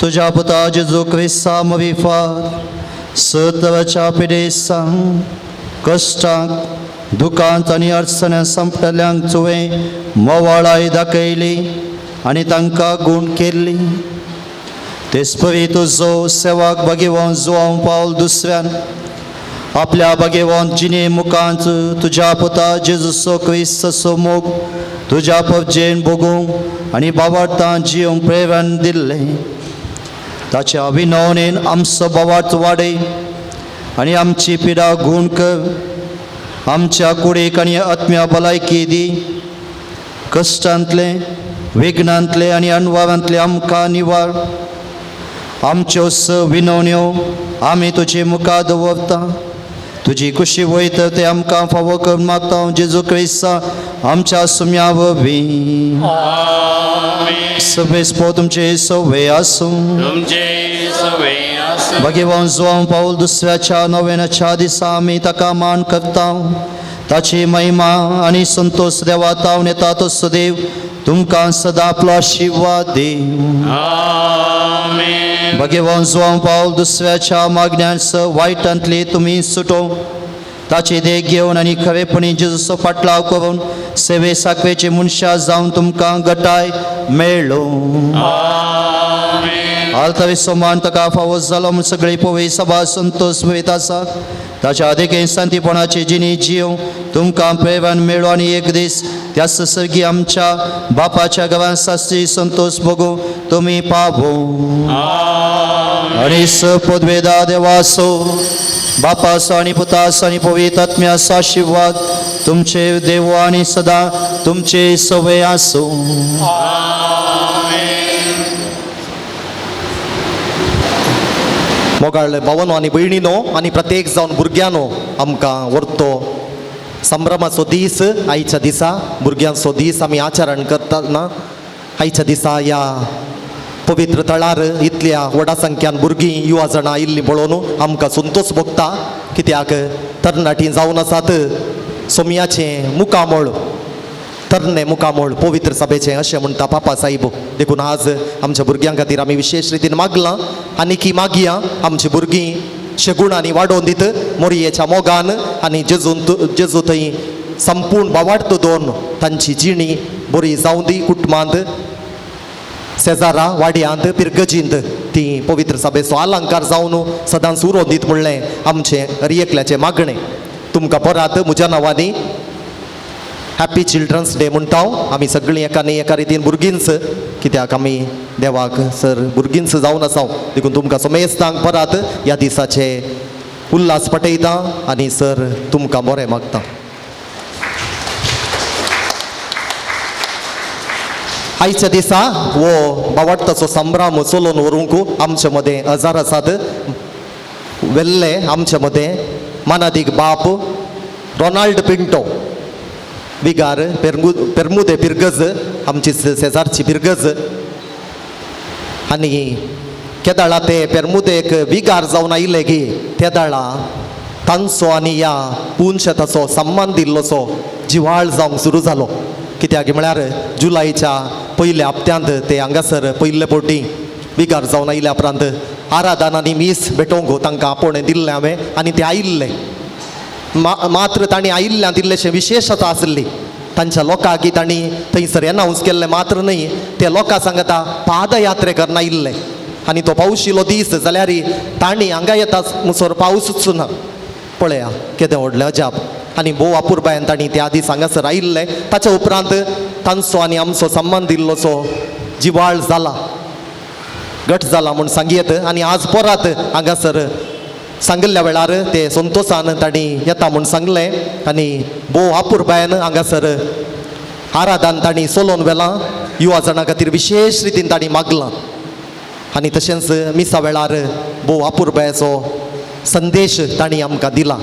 S3: तुज्या पुता जेजू क्रिस्ता मविफार सतराच्या पिडेसांक कश्टांक दुखांत आनी अडचण्या संपटल्यांक तुवें मोवाळाय दाखयली आनी तांकां गूण केल्ली. तेचपरी तुजो सेवाक भगेवन जुवांव पावल दुसऱ्यान आपल्या भगेवन जिणे मुखांत तुज्या पुता जेजूचो क्रिस्ताचो मोग तुज्या पबजेन भोगूंक आनी बावार्थान जिवंक प्रेरण दिल्लें. ताच्या विनवणेन आमचो बावार्थ वाडय आनी आमची पिडा गूण कर. आमच्या कुडीक आनी आत्म्या भलायकी दी. कश्टांतले विघ्नांतले आनी अणवारांतले आमकां निवार. आमच्यो स विनवण्यो आमी तुजे मुखार दवरता. तुजी कुशी वयता ते आमकां फावो करून मागता जेजू क्रिस्ता आमच्या सुम्या वरवीं. सवेस्पो तुमचे सवे आसूं.
S4: तुमचे सवे आसूं.
S3: भगवान जुवांव पावल दुसऱ्याच्या नव्याच्या दिसा आमी ताका मान करता. ताची महिमा आनी संतोष देवा तावन येता तो सदैव तुमकां सदां आपलो आशिर्वाद दी.
S4: आमेन.
S3: भगवान जुवांव पावल दुसऱ्याच्या मागण्यान स वायटांतली तुमी सुटो ताची देख घेवन आनी खरेपणी जेजूचो फाटलाव करून सेवे साकवेचे मनशां जावन तुमकां गटाय मेळ्ळो. आल्तावी सोमान ताका फावो जालो म्हूण सगळी पवय सभा संतोष वयत आसा. ताच्या आदेके शांतीपणाची जिणी जीव तुमकां प्रेरण मेळो आनी एक दीस त्या ससर्गी आमच्या बापाच्या घरान सास्त्री संतोष भोगू तुमी पावो. आनी स पदवेदा देवासो बापाचो आनी पुताचो आनी पवित्र आत्म्याचो आशिर्वाद तुमचे देव आनी सदां तुमचे सवय आसूं.
S8: मोगाळ भावानो आनी भयणीनो आनी प्रत्येक जावन भुरग्यांनो आमकां व्हरतो संभ्रमाचो दीस आयच्या दिसा भुरग्यांचो दीस आमी आचरण करतना आयच्या दिसा ह्या पवित्र तळार इतल्या व्हडा संख्यान भुरगीं युवा जाणां आयिल्लीं पळोवन आमकां संतोश भोगता. कित्याक तरणाटीं जावन आसात सोमयाचें मुखामळ, तरणे मुखामळ पवित्र सभेचें अशें म्हणटा पापा साहेब. देखून आज आमच्या भुरग्यां खातीर आमी विशेश रितीन मागलां आनी की मागया आमची भुरगीं शेगुणांनी वाडोवन दित मोरयेच्या मोगान आनी जेजून जेजू थंय संपूर्ण बावाडतो दवरून तांची जिणी बरी जावं दी. कुटुंबांत, शेजारा, वाड्यांत, पिरगजींत ती पवित्र सभेचो अलंकार जावन सदांच उरोवन दीत म्हणलें आमचें हर एकल्याचें मागणें. तुमकां परत म्हज्या नांवांनी हॅप्पी चिल्ड्रन्स डे म्हणटा. आमी सगळीं एका न्ही एका रितीन भुरगींच, कित्याक आमी देवाक सर भुरगींच जावन आसा. देखून तुमकां समेस्तांक परत ह्या दिसाचे उल्हास पटयता आनी सर तुमकां बरें मागता. आयच्या दिसा हो बावडताचो संभ्रम चलोवन व्हरूंक आमचे मदें हजार आसात वेल्ले आमचे मदें मानादीक बाप रोनाल्ड पिंटो विगार पेरमुदे पिरगज आमची शेजारची पिरगज आनी केदाळा ते पेरमुदेक विगार जावन आयले की तेदाळा तांचो आनी ह्या पुनशेताचो सम्मान दिल्लोसो जिवाळ जावंक सुरू जालो. कित्याक म्हळ्यार जुलयच्या पयल्या हप्त्यांत ते हांगासर पयले फावटी विगार जावन आयल्या उपरांत आराधन आनी मीस भेटोवंक तांकां आपोवणें दिल्लें हांवें आनी ते आयिल्ले. मात्र तांणी आयिल्ल्यान इल्लेशें विशेशता आसली तांच्या लोकांक तांणी थंयसर एनावन्स केल्लें मात्र न्हय, ते लोकां सांगता पादयात्रे करना आयिल्ले आनी तो पावशिलो दीस जाल्यार तांणी हांगा येता मुसर पावसूच ना. पळया केदें व्हडलें अजाप आनी भोव अपुरबायेन तांणी त्या दीस हांगासर आयिल्ले. ताच्या उपरांत तांचो आनी आमचो संबंद इल्लोसो जिवाळ जाला, घट जाला म्हूण सांगयेत. आनी आज परत हांगासर सांगिल्ल्या वेळार ते संतोशान तांणी येता म्हूण सांगलें आनी भोव अपुरबायेन हांगासर आराधन तांणी चलोवन व्हेलां. युवा जाणां खातीर विशेश रितीन तांणी मागलां आनी तशेंच मिसा वेळार भोव अपुरबायेचो संदेश तांणी आमकां दिला.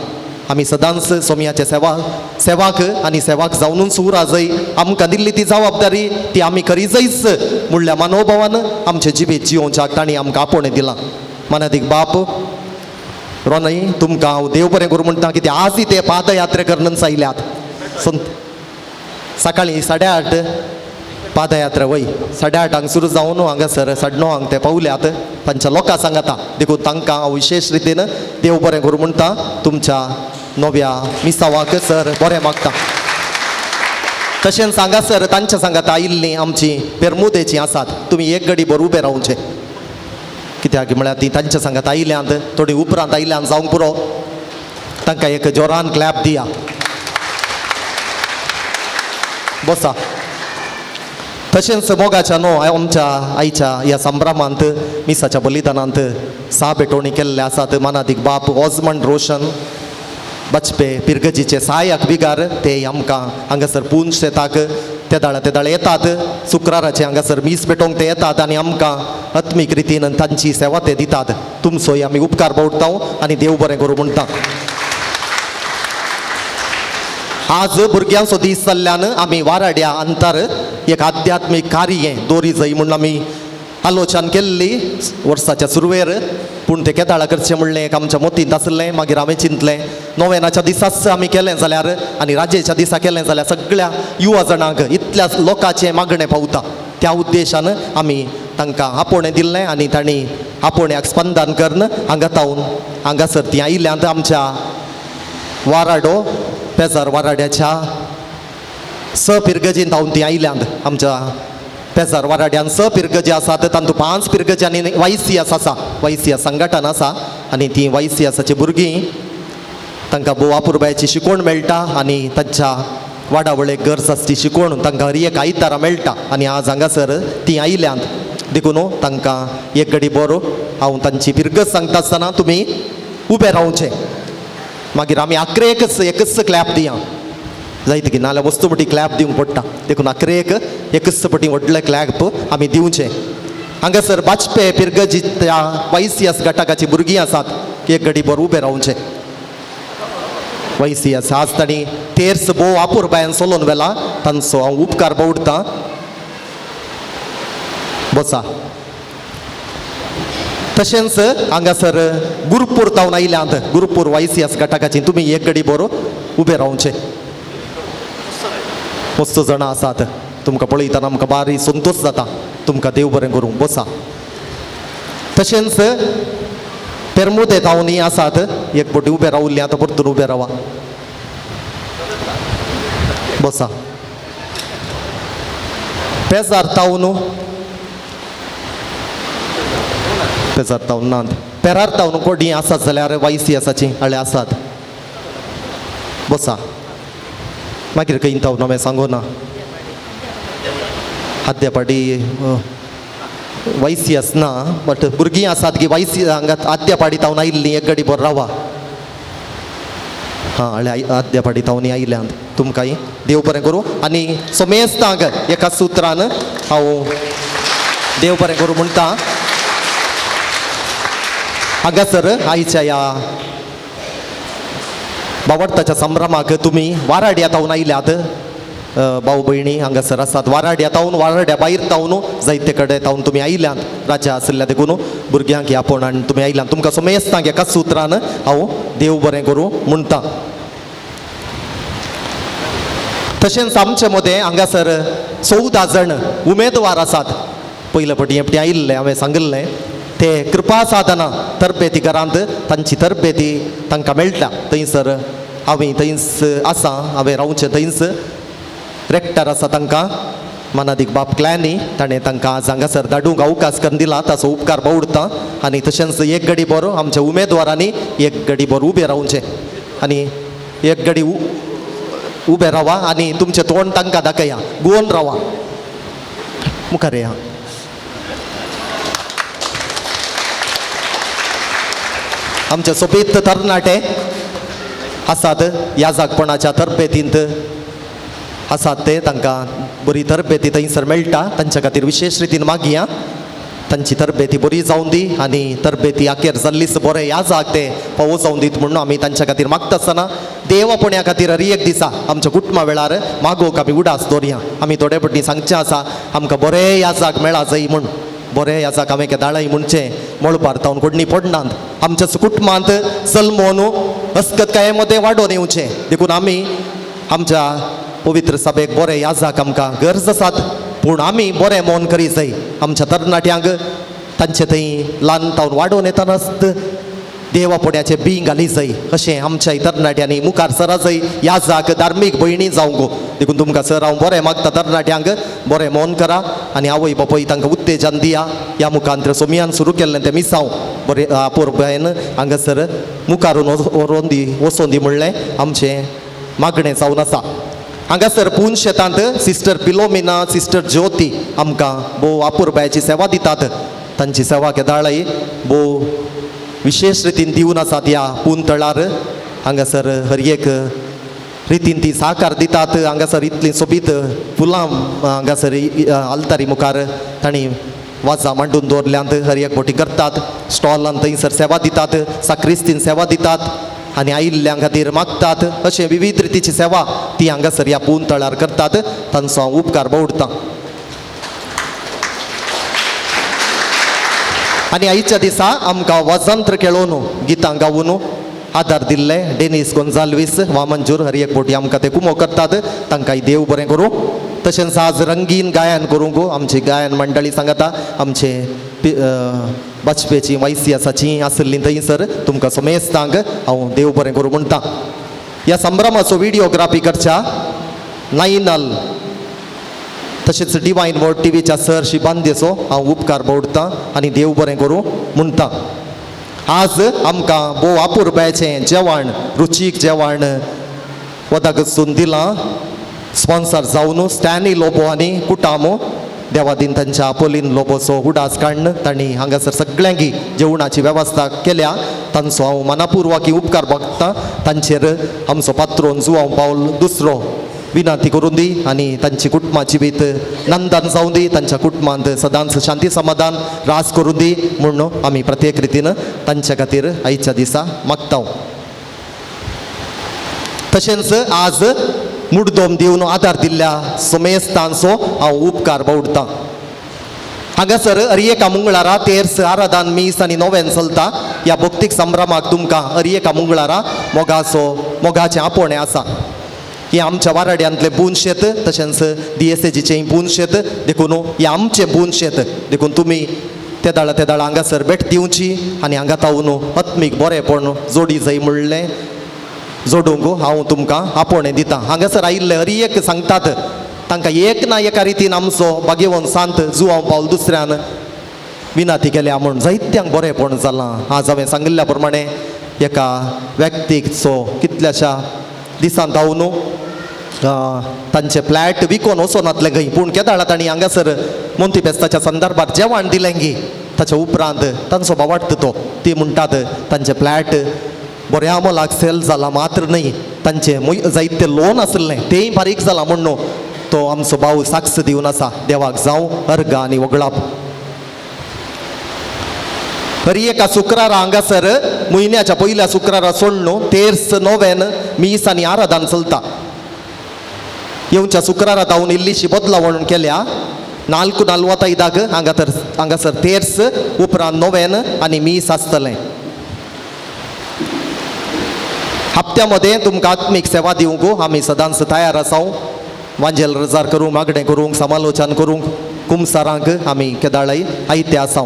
S8: आमी सदांच सोमयाचे सेवाक आनी सेवाक जावनूच उरा जय आमकां दिल्ली ती जबाबदारी ती आमी करी जयच म्हणल्या मनोभावान आमचे जिबेत जियोवच्याक तांणी आमकां आपोवणें दिलां. मानादीक बाप रोनय तुमकां हांव देव बरें करूं म्हणटा कित्याक आजय ते पादयात्रे करनच आयल्यात. सकाळीं 8:30 पादयात्रा वय 8:30 सुरू जावन हांगासर 9:30 ते पावल्यात तांच्या लोकां सांगता. देखून तांकां हांव विशेश रितीन देव बरें करूं म्हणटा. तुमच्या नव्या मिसावाक सर बरें मागता. तशेंच हांगासर तांच्या सांगाता आयिल्लीं आमची पेरमुदेचीं आसात, तुमी एक गडी भर उबे रावचें कित्याक म्हळ्यार ती तांच्या सांगात आयिल्ल्यांत थोडी उपरांत आयिल्ल्यान जावंक पुरो. तांकां एक जोरान क्लॅप दिया. बसा. तशेंच मोगाच्या न्हू आमच्या आयच्या ह्या संभ्रमांत मिसाच्या बलिदानांत सा भेटवणी केल्ले आसात. मानादीक बाप ऑजमंड रोशन बचपे पिरगजीचे सहायक विगार ते आमकां हांगासर पून शेताक तेदाळा तेदाळ येतात. शुक्राराचे हांगासर मीस भेटोवंक ते येतात आनी आमकां आत्मीक रितीन तांची सेवा ते दितात. तुमचोय आमी उपकार बावडटा आनी देव बरें करूं म्हणटा. आज भुरग्यांचो दीस जाल्ल्यान आमी वाराड्या अंतर एक आध्यात्मीक कार्य दोरी जय म्हूण आमी आलोचन केल्ली वर्साच्या सुरवेर. पूण तें केदाळा करचें म्हणलें एक आमच्या मतींत आसलें. मागीर हांवें चिंतलें नोवेनाच्या दिसाच आमी केलें जाल्यार आनी राजेच्या दिसा केलें जाल्यार सगळ्या युवा जाणांक इतल्या लोकांचें मागणें पावता. त्या उद्देशान आमी तांकां आपोवणें दिल्लें आनी तांणी आपोवण्याक स्पंदन करून हांगा तावन हांगासर तीं आयिल्ल्यांत आमच्या वाराडो पेजार वाराड्याच्या स पिरगजीन धांवन तीं आयल्यांत. आमच्या पेजार वाराड्यान 6 पिरगजी आसात, तातूंत 5 पिरगजी आनी वायसीएस आसा, वायसीएस संघटन आसा आनी ती वायसीएसाची भुरगीं तांकां भोव अपुरबायेची शिकवण मेळटा आनी तांच्या वाडावळेक गरज आसा ती शिकवण तांकां हर एक आयतारा मेळटा. आनी आज हांगासर तीं आयल्यांत देखून तांकां एक घडी बरो हांव तांची पिरगज सांगता आसतना तुमी उबे रावचें. मागीर आमी आकरेकच एकच क्लॅप दिया जायत की नाल्यार वस्तू पटी क्लॅप दिवंक पडटा. देखून आकरेक एकच पटी व्हडलें क्लॅप आमी दिवचें. हांगासर बाजपे पिरगजीच्या वायसीएस घटकाची भुरगीं आसात एक घडी भर उबे रावचे. वायसीएस आज तांणी तेर्स भोव आपुरबायान सोलोन वेला तांचो हांव उपकार बावडटा. बसा. तशेंच हांगासर गुरुपूर तावन आयल्यात गुरुपूर वायसीएस घटकाची तुमी एक घडी बरो उबे रावचे. मस्त जाणां आसात तुमकां पळयतना आमकां बारी संतोश जाता. तुमकां देव बरें करूं. बसा. तशेंच पेरमुदे तावनी आसात एक बोटी उबे रावल्ली आतां परतून उबे रावा. बसा. पेजार तावन पेजार तावन नात पेरार तावन कोडी आसात जाल्यार वायसी आसाची हळे आसात. बसा. मागीर खंय तावन हांवें सांगू ना. आद्यापाटी वायसी आसना बट भुरगीं आसात की वायसी हांगा आद्यापाडी तावन आयिल्लीं एक गडी बरो रावा. हां हळे आद्यापाडी तावन आयल्यात तुमकांय देव बरें करूं. आनी सोमेस्तांक एका सुत्रान हांव देव बरें करूं म्हणटा. हांगासर आयच्या ह्या बावडताच्या संभ्रमाक तुमी वाराड्या तावन आयल्यात भाव भयणी हांगासर आसात. वाराड्या तावन वाराड्या भायर तावन जायते कडेन तावन तुमी आयल्यात राजा आशिल्ल्या देखून भुरग्यांक आपोवन आनी तुमी आयल्यात तुमकां सोमेस्तांक एका सुत्रान हांव देव बरें करूं म्हणटा. तशेंच आमचे मदें हांगासर 14 जाण उमेदवार आसात. पयले फावटी एकटे आयिल्ले हांवें सांगिल्लें ते कृपा साधना तरबेती घरांत तांची तरबेती तांकां मेळटा. थंयसर हांवें थंयच आसा हांवें रावचें थंयच रेक्टर आसा तांकां मानादीक बाप क्लॅनी ताणें तांकां आज हांगासर धाडूंक अवकाश करून दिला ताचो उपकार बावडटा. आनी तशेंच एक गडी बरो आमच्या उमेदवारांनी एक गडी बरो उबे रावचें आनी एक गडी उबे रावा आनी तुमचें तोंड तांकां दाखया गोवन रावा. मुखार या. आमचे सोबीत तरणाटे आसात ह्या जागपणाच्या तरबेतींत आसात ते तांकां बरी तरबेती थंयसर मेळटा तांच्या खातीर विशेश रितीन मागया. तांची तरबेती बरी जावन दी आनी तरबेती अखेर जाल्लीच बरें ह्या जाग ते पावो जावन दीत म्हणून आमी तांच्या खातीर मागता आसतना देव आपण खातीर हर एक दिसा आमच्या कुटुंबा वेळार मागोवंक आमी उडास दवरया. आमी थोडे फावटी सांगचें आसा आमकां बरें ह्या जाग मेळा जाय म्हूण बरें ह्या जाग हांवें केदाळाय म्हणचें मळबार तावन कोडणी पडनात आमच्या कुटुंबांत जल्मोन अस्कतकाये मदें वाडोवन येवचें देखून आमी आमच्या पवित्र सभेक बरें ह्या जाग आमकां गरज आसात पूण आमी बरें मौन करी जाय. आमच्या तरणाट्यांक तांचे थंय ल्हान तावन वाडोवन येतनाच देवा पुण्याचें बीं घाली जाय अशें आमच्या तरणाट्यांनी मुखार सरा जाय ह्या जाग धार्मीक भयणी जावंक. देखून तुमकां सर हांव बरें मागता तरणाट्यांक बरें मौन करा आनी आवय बापूय तांकां उत्तेजन दिया. ह्या मुखांत सोमियान सुरू केल्लें तें मिसांव बरें आपोरबायन हांगासर मुखारून व्हरोन दी वचोन दी म्हणलें आमचें मागणें जावन आसा. हांगासर पून शेतांत सिस्टर पिलोमिना सिस्टर ज्योती आमकां भोव आपुरबायाची सेवा दितात. तांची सेवा केदाळाय भोव विशेश रितीन दिवन आसात ह्या पून तळार. हांगासर हर एक रितीन ती साकार दितात. हांगासर इतलीं सोबीत फुलां हांगासर आल्तारी मुखार तांणी वाजां मांडून दवरल्यांत हर एक बोटी करतात स्टॉलान थंयसर सेवा दितात साक्रिस्तीन सेवा दितात आनी आयिल्ल्यां खातीर मागतात. अशें विविध रितीची सेवा ती हांगासर ह्या पून तळार करतात. तांचो हांव उपकार बावडटा. आनी आयच्या दिसा आमकां वाजंत्र खेळोवन गितां गावून आदार दिल्ले डेनीस गोंजाल्वीस वामनजूर हर एक बोटी आमकां ते कुमो करतात तांकांय देव बरें करूं. तशेंच आज रंगीन गायन करूंक आमची गायन मंडळी सांगता आमचे बाजपेची वायसी आसाची आशिल्ली थंयसर तुमकां सोमेस्तांक हांव देव बरें करूं म्हणटा. ह्या संभ्रमाचो विडियोग्राफी करच्या नायनल तशेंच डिवायन वर्ड टिवीच्या सर शिबांदेचो हांव उपकार बावडटा आनी देव बरें करूं म्हणटा. आज आमकां भोव आपुरबायेचें जेवण रुचीक जेवण वदाक दिलां स्पॉन्सर जावन स्टॅनी लोबो आनी कुटामो देवादीन तांच्या आपोलीन लोबोचो उडास काडून तांणी हांगासर सगळ्यांकी जेवणाची वेवस्था केल्या. तांचो हांव मनापुर्वाकी उपकार मागता. तांचेर आमचो पात्रोन जुवांव पावल दुसरो विनंती करून दी आनी तांची कुटुंबा जिवीत नंदन जावं दी, तांच्या कुटुंबांत सदांच शांती समाधान राज करून दी म्हूण आमी प्रत्येक रितीन तांच्या खातीर आयच्या दिसा मागता. तशेंच आज मुडदोम दिवन आदार दिल्ल्या सोमेस्तांचो हांव उपकार बावडतां. हांगासर अरयेका मंगळारा तेर्स आराधान मीस आनी नोवेन चलता. ह्या भक्तीक संभ्रमाक तुमकां अरयेका मंगळारा मोगाचो मोगाचें आपोवणें आसा. हें आमच्या वाराड्यांतलें बून शेत तशेंच दियेसेजीचें बून शेत, देखून हें आमचें बून शेत, देखून तुमी तेदाळा तेदाळा हांगासर भेट दिवची आनी हांगा तावन आत्मीक बरेंपण जोडी जाय म्हणलें जोडूंक हांव तुमकां आपोवणें दितां. हांगासर आयिल्ले हर एक सांगतात तांकां एक ना एका रितीन आमचो भाग्यवंत सांत जुवांव पावल दुसऱ्यान विनाती केल्या म्हूण जायत्यांक बरेंपण जालां. आज हांवें सांगिल्ल्या प्रमाणे एका व्यक्तीचो कितल्याशा दिसान धांवन तांचे फ्लॅट विकोन वचोनातलें खंय, पूण केदाळा तांणी हांगासर मोंती फेस्ताच्या संदर्भार जेवण दिलें गी ताच्या उपरांत तांचो बावाडटा तो ती म्हणटात तांचे फ्लॅट बऱ्या मोलाक सेल जाला मात्र न्हय तांचे जायते लोन आसलें तेंय बारीक जालां म्हूण न्हू तो आमचो भाव साक्ष दिवन आसा. देवाक जावं अर्गां आनी वगळाप. हर एका शुक्रारा हांगासर म्हयन्याच्या पयल्या शुक्रारा सोडणू तेर्स नोवेन मीस आनी आराधान चलता. येवच्या शुक्रारा धांवन इल्लीशी बदलावण केल्या. 4:45 हांगा तर हांगासर तेर्स उपरांत नोवेन आनी मीस आसतलें. हप्त्या मदें तुमकां आत्मीक सेवा दिवंक आमी सदांच तयार आसा. वांजेल रजार करूंक, मागणें करूंक, समालोचन करूंक, कुमसारांक आमी केदाळाय आयते आसा.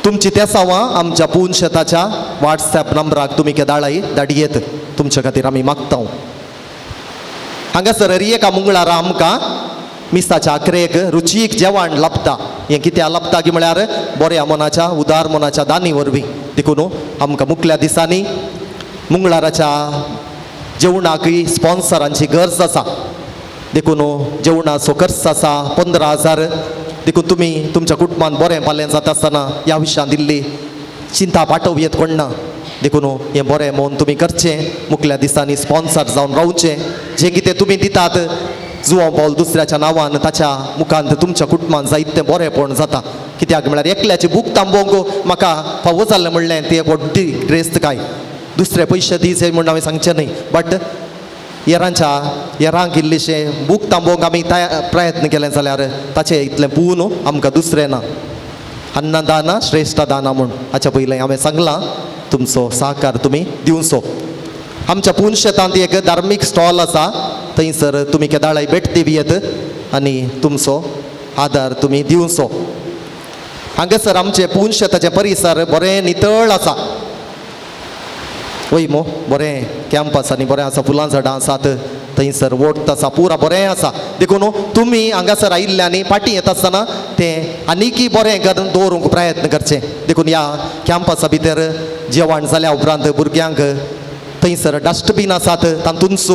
S8: तुमची तेसांवां आमच्या पून शेताच्या वॉट्सएप नंबराक तुमी केदाळाय धाडयेत, तुमच्या खातीर आमी मागता. हांगासर हर एका मंगळारा आमकां मिसाच्या आखरेक रुचीक जेवण लाबता. हें कित्याक लाबता की म्हळ्यार बऱ्या मनाच्या उदार मनाच्या दानी वरवीं. देखून आमकां मुखल्या दिसांनी मंगळाराच्या जेवणाकय स्पॉन्सरांची गरज आसा. देखून जेवणाचो खर्च आसा 15,000. देखून तुमी तुमच्या कुटुंबान बरें पालें जाता आसतना ह्या विशयांत दिल्ली चिंता पाठोव येत कोण ना. देखून हें बरें म्हूण तुमी करचें, मुखल्या दिसांनी स्पॉन्सर जावन रावचें. जें कितें तुमी दितात जुवांव पावल दुसऱ्याच्या नांवान ताच्या मुखांत तुमच्या कुटुंबान जायतें बरेंपण जाता. कित्याक म्हळ्यार एकल्याची भूक थांबोवंक म्हाका फावो जालें म्हणलें ती एक व्हडली ग्रेस्त काय. दुसरे पयशे दी म्हूण हांवें सांगचें न्हय, बट येरांच्या येरांक इल्लेशें भूक थांबोवंक आमी प्रयत्न केले जाल्यार ताचें इतलें पून आमकां दुसरें ना. अन्नदान श्रेश्ठ दाना म्हूण हाच्या पयलें हांवें सांगलां. तुमचो सहकार तुमी दिवचो. आमच्या पून शेतांत एक धार्मीक स्टॉल आसा, थंयसर तुमी केदाळाय भेट दिवयेत आनी तुमचो आदार तुमी दिवचो. हांगासर आमचें पून शेताचें परिसर बरें नितळ आसा. वय मो बरें कॅम्प आसा आनी बरें आसा, फुलां झाडां आसात, थंयसर वोट आसा, पुरा बरें आसा. देखून तुमी हांगासर आयिल्ल्यांनी फाटीं येता आसतना तें आनीकय बरें करून दवरूंक प्रयत्न करचें. देखून ह्या कॅम्पासा भितर जेवण जाल्या उपरांत भुरग्यांक थंयसर डस्टबीन आसात तातूंच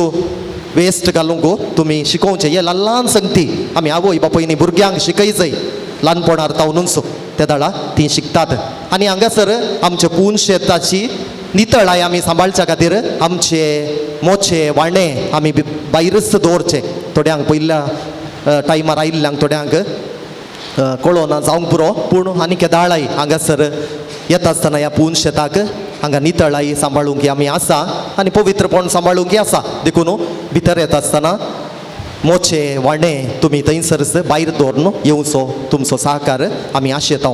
S8: वेस्ट घालूंक तुमी शिकोवचें. हे ल्हान ल्हान संगती आमी आवय बापायनी भुरग्यांक शिकय जाय ल्हानपणार तावनूच ते दाळा तीं शिकतात. आनी हांगासर आमचे पून शेताची नितळाय आमी सांबाळच्या खातीर आमचे मोचे वाणे आमी भायरच दवरचे. थोड्यांक पयल्या टायमार आयिल्ल्यांक थोड्यांक कळोना जावंक पुरो, पूण आनी केदाळाय हांगासर येता आसतना ह्या पून शेताक हांगा नितळाय सांबाळूंक आमी आसा आनी पवित्रपण सांबाळूंक आसा. देखून भितर येता आसतना मोचे वाणे तुमी थंयसरच भायर दवरून येवचो, तुमचो सहकार आमी आशेता.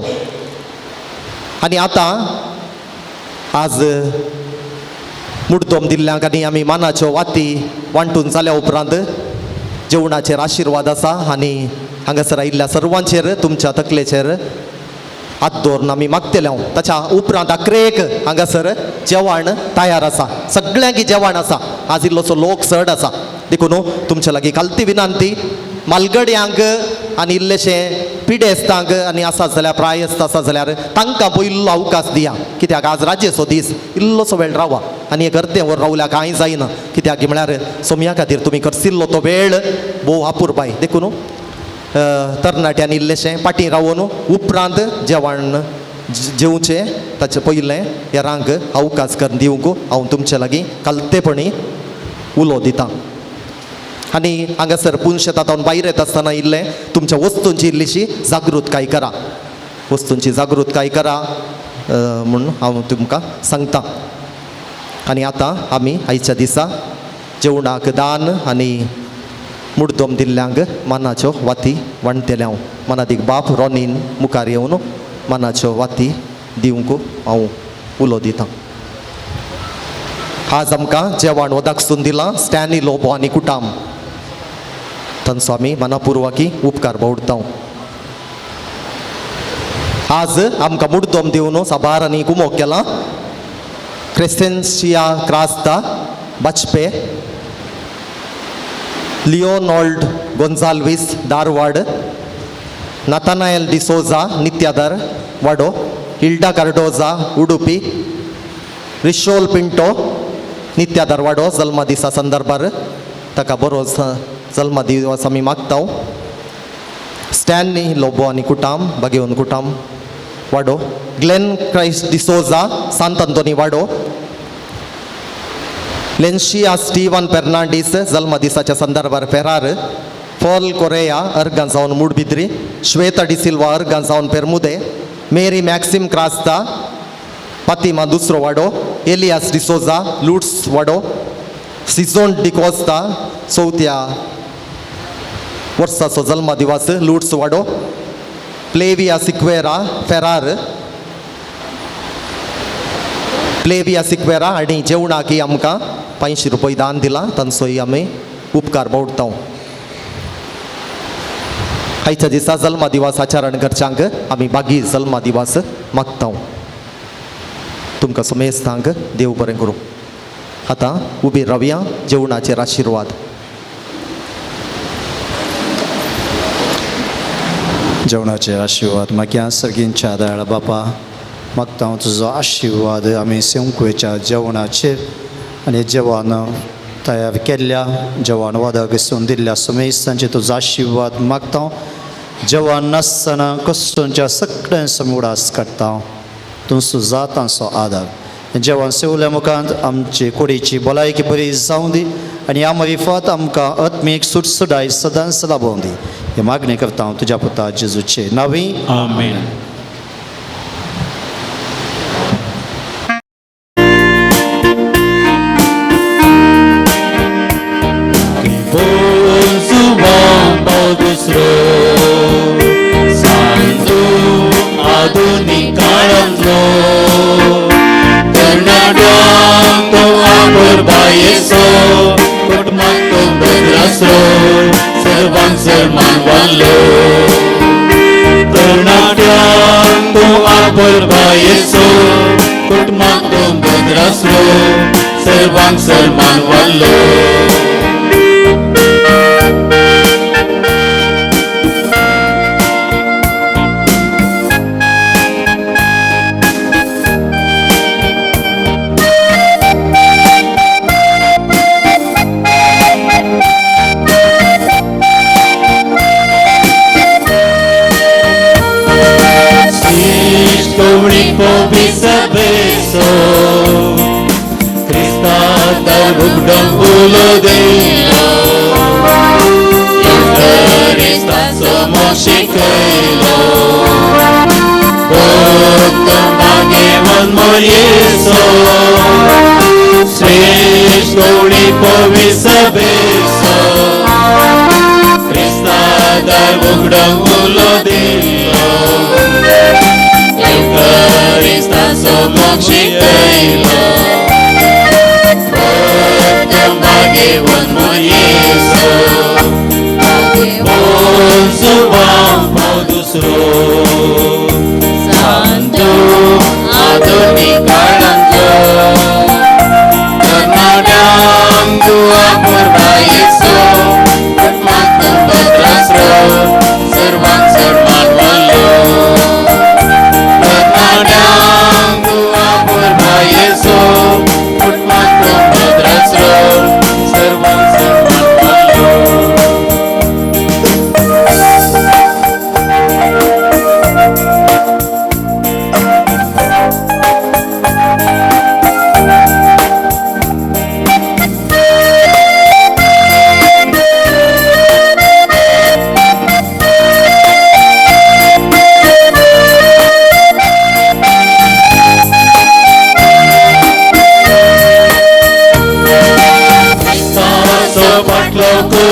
S8: आनी आतां आज मुडदोम दिल्ल्यांक आनी आमी मानाच्यो वाती वांटून जाल्या उपरांत जेवणाचेर आशिर्वाद आसा आनी हांगासर आयिल्ल्या सर्वांचेर तुमच्या तकलेचेर हात दवरून आमी मागतले. हांव ताच्या उपरांत आकरेक हांगासर जेवण तयार आसा, सगळ्यांक जेवण आसा. आज इल्लोसो लोक चड आसा, देखून तुमच्या लागीं खालती विनंती मालगड्यांक आनी इल्लेशें पिडेस्तांक आनी आसा जाल्यार प्रायस्त आसा जाल्यार तांकां पयलो अवकाश दिया. कित्याक आज राजेचो दीस, इल्लोसो वेळ रावा आनी एक अर्दें वर रावल्या कांय जायना. कित्याक म्हळ्यार सोम्या खातीर तुमी खर्चिल्लो तो वेळ भोव अपुरबाय. देखून तरणाट्यांनी इल्लेशें फाटीं रावून उपरांत जेवण जेवचें, ताचें पयलें हेरांक अवकाश करून दिवंक हांव तुमचे लागीं कालतेपणी उलो दितां. आनी हांगासर पुनशेतांत भायर येता आसतना इल्लें तुमच्या वस्तूंची इल्लीशी जागृतकाय करा, वस्तूंची जागृतकाय करा म्हूण हांव तुमकां सांगता. आनी आतां आमी आयच्या दिसा जेवणाक दान आनी मुड्डोम दिल्ल्यांक मानाच्यो वाती वांट्टले. हांव मनादीक बाप रोनीन मुखार येवन मानाच्यो वाती दिवंक हांव उलो दितां. आज आमकां जेवण वदाक दिलां स्टॅनी लोबो आनी कुटाम, तांचो आमी मनापुर्वाकी उपकार बावडता. आज आमकां मुड्डोम दिवन साबार आनी कुमोक केला Crescencia Crasta Bajpe, Leonold Gonsalves Dharwad, Nathanael D'Souza Nityadar Wado, Hilda Cardoza Udupi, Rishol Pinto Nityadar Wado. जल्मा दिसा संदर्भार ताका बरो जल्मा दिवस आमी मागता. स्टॅनली लोबो आनी कुटाम बागेवन कुटाम वाडो, ग्लेन क्रायस्ट डिसोजा सांत अंतोनी वाडो, लेन्शिया स्टीवन फेर्नांडीस जल्मा दिसाच्या संदर्भार फेरार, पॉल कोरेया अर्गां जावन मुडबिद्री, श्वेता डिसिल्वा अर्गां जावन पेरमुदे, मेरी मॅक्सिम क्रास्ता फातिमा दुसरो वाडो, एलियास डिसोजा लुट्स वाडो, सिजोन डिकोस्ता चवथ्या वर्साचो जल्मा दिवस लुट्स वाडो, प्लेविया सिक्वेरा फेरार, प्लेविया सिक्वेरा आनी जेवणाकी आमकां 500 रुपये दान दिला, तांचोय आमी उपकार बावडता. आयच्या दिसा जल्मा दिवस आचरण करच्यांक आमी बागी जल्मा दिवस मागता. तुमकां समेस्तांक देव बरें करूं. आतां उबी रावया जेवणाचेर आशिर्वाद.
S1: जेवणाचे आशिर्वाद मागीर सर्गींच्या दयाळ बापा मागता हांव तुजो आशिर्वाद आमी सेवकुवेच्या जेवणाचेर आनी जेवण तयार केल्ल्या जेवण वादक सून दिल्ल्या समेस्तांचे तुजो आशिर्वाद मागता. जेवण नासतना कस्तूंच्या सगळ्यांचो उडास काडटा, तुमचो जातांचो आदार. जेवण सेवल्या मुखांत आमची कुडीची भलायकी बरी जावं दी आनी ह्या मरिफात आमकां आत्मीक सुटसुटाय सदांच लाबोवं दी. ही मागणी करता हांव तुज्या पुता जेजूचे नांवी,
S2: आमेन.
S9: दुसरो सांजू आधुनीक काळांतलो कर्नाटक तो आपुरबायेचो कुटुंबाक तो भद्रासरो सर्वांक सन्मान वाडलो. कर्नाटक तो आपुरबायेचो कुटुंबाक तो भद्रासरो सर्वांक सन्मान वाडलो. श्रेष्ठ गवळी पविसबेसो क्रिस्ता दार उगडोंक उलो दिलो क्रिस्ताचो मोग शिकयलो भक्त मागेवन मोयेसो बोल दुसरो सांतू आधुनीक काळांतलो कर्नाटक आपुरबायेचो कुटुंबाक भद्रासरो सर्वांक सन्मान.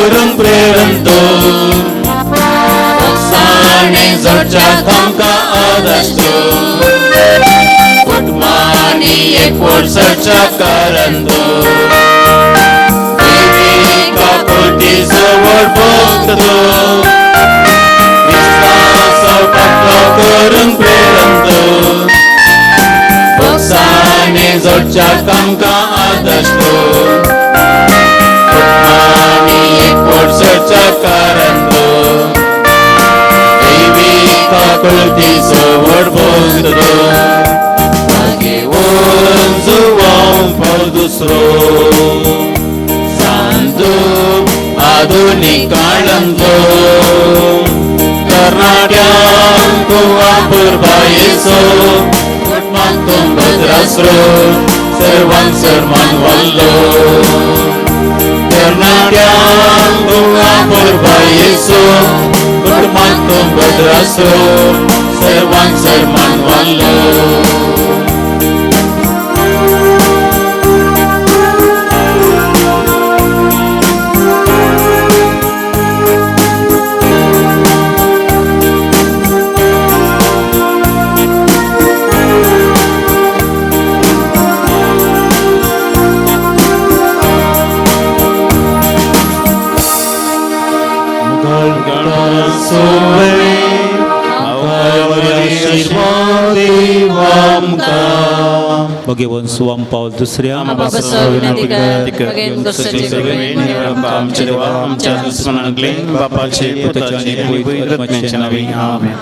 S9: करून प्रेरण तूं साणे जोडच्याक आमकां आदर्श तूं कुटुंबांनी एकवट सरच्या कारण तूं देवी काकुळटी जवळ भक्त तूं विश्वास पक्को करून प्रेरण तूं साणे जोडच्याक आमकां आदर्श तूं कुटुंबांनी एकवट सरच्या कारण तूं देवी काकुळटी जवळ भक्त तूं मागीर जुवांव पावल दुसरो सांजो आधुनीक काळांतलो तरणाट्यांक वापरपायेचो कुटुंबांत तूं भद्रासरो सर्वांक सर्मान वाडलो तरणाट्यांक वापरपायेचो कुटुंबांत तूं भद्रासरो सर्वांक सर्मान वाडलो.
S2: भगवान सुवाम पावल दुसऱ्या
S4: आमच्या देवा आमच्या दुस्मनांतले बापाचे पुताचे पवित्र आत्म्याच्या नांवान आमेन.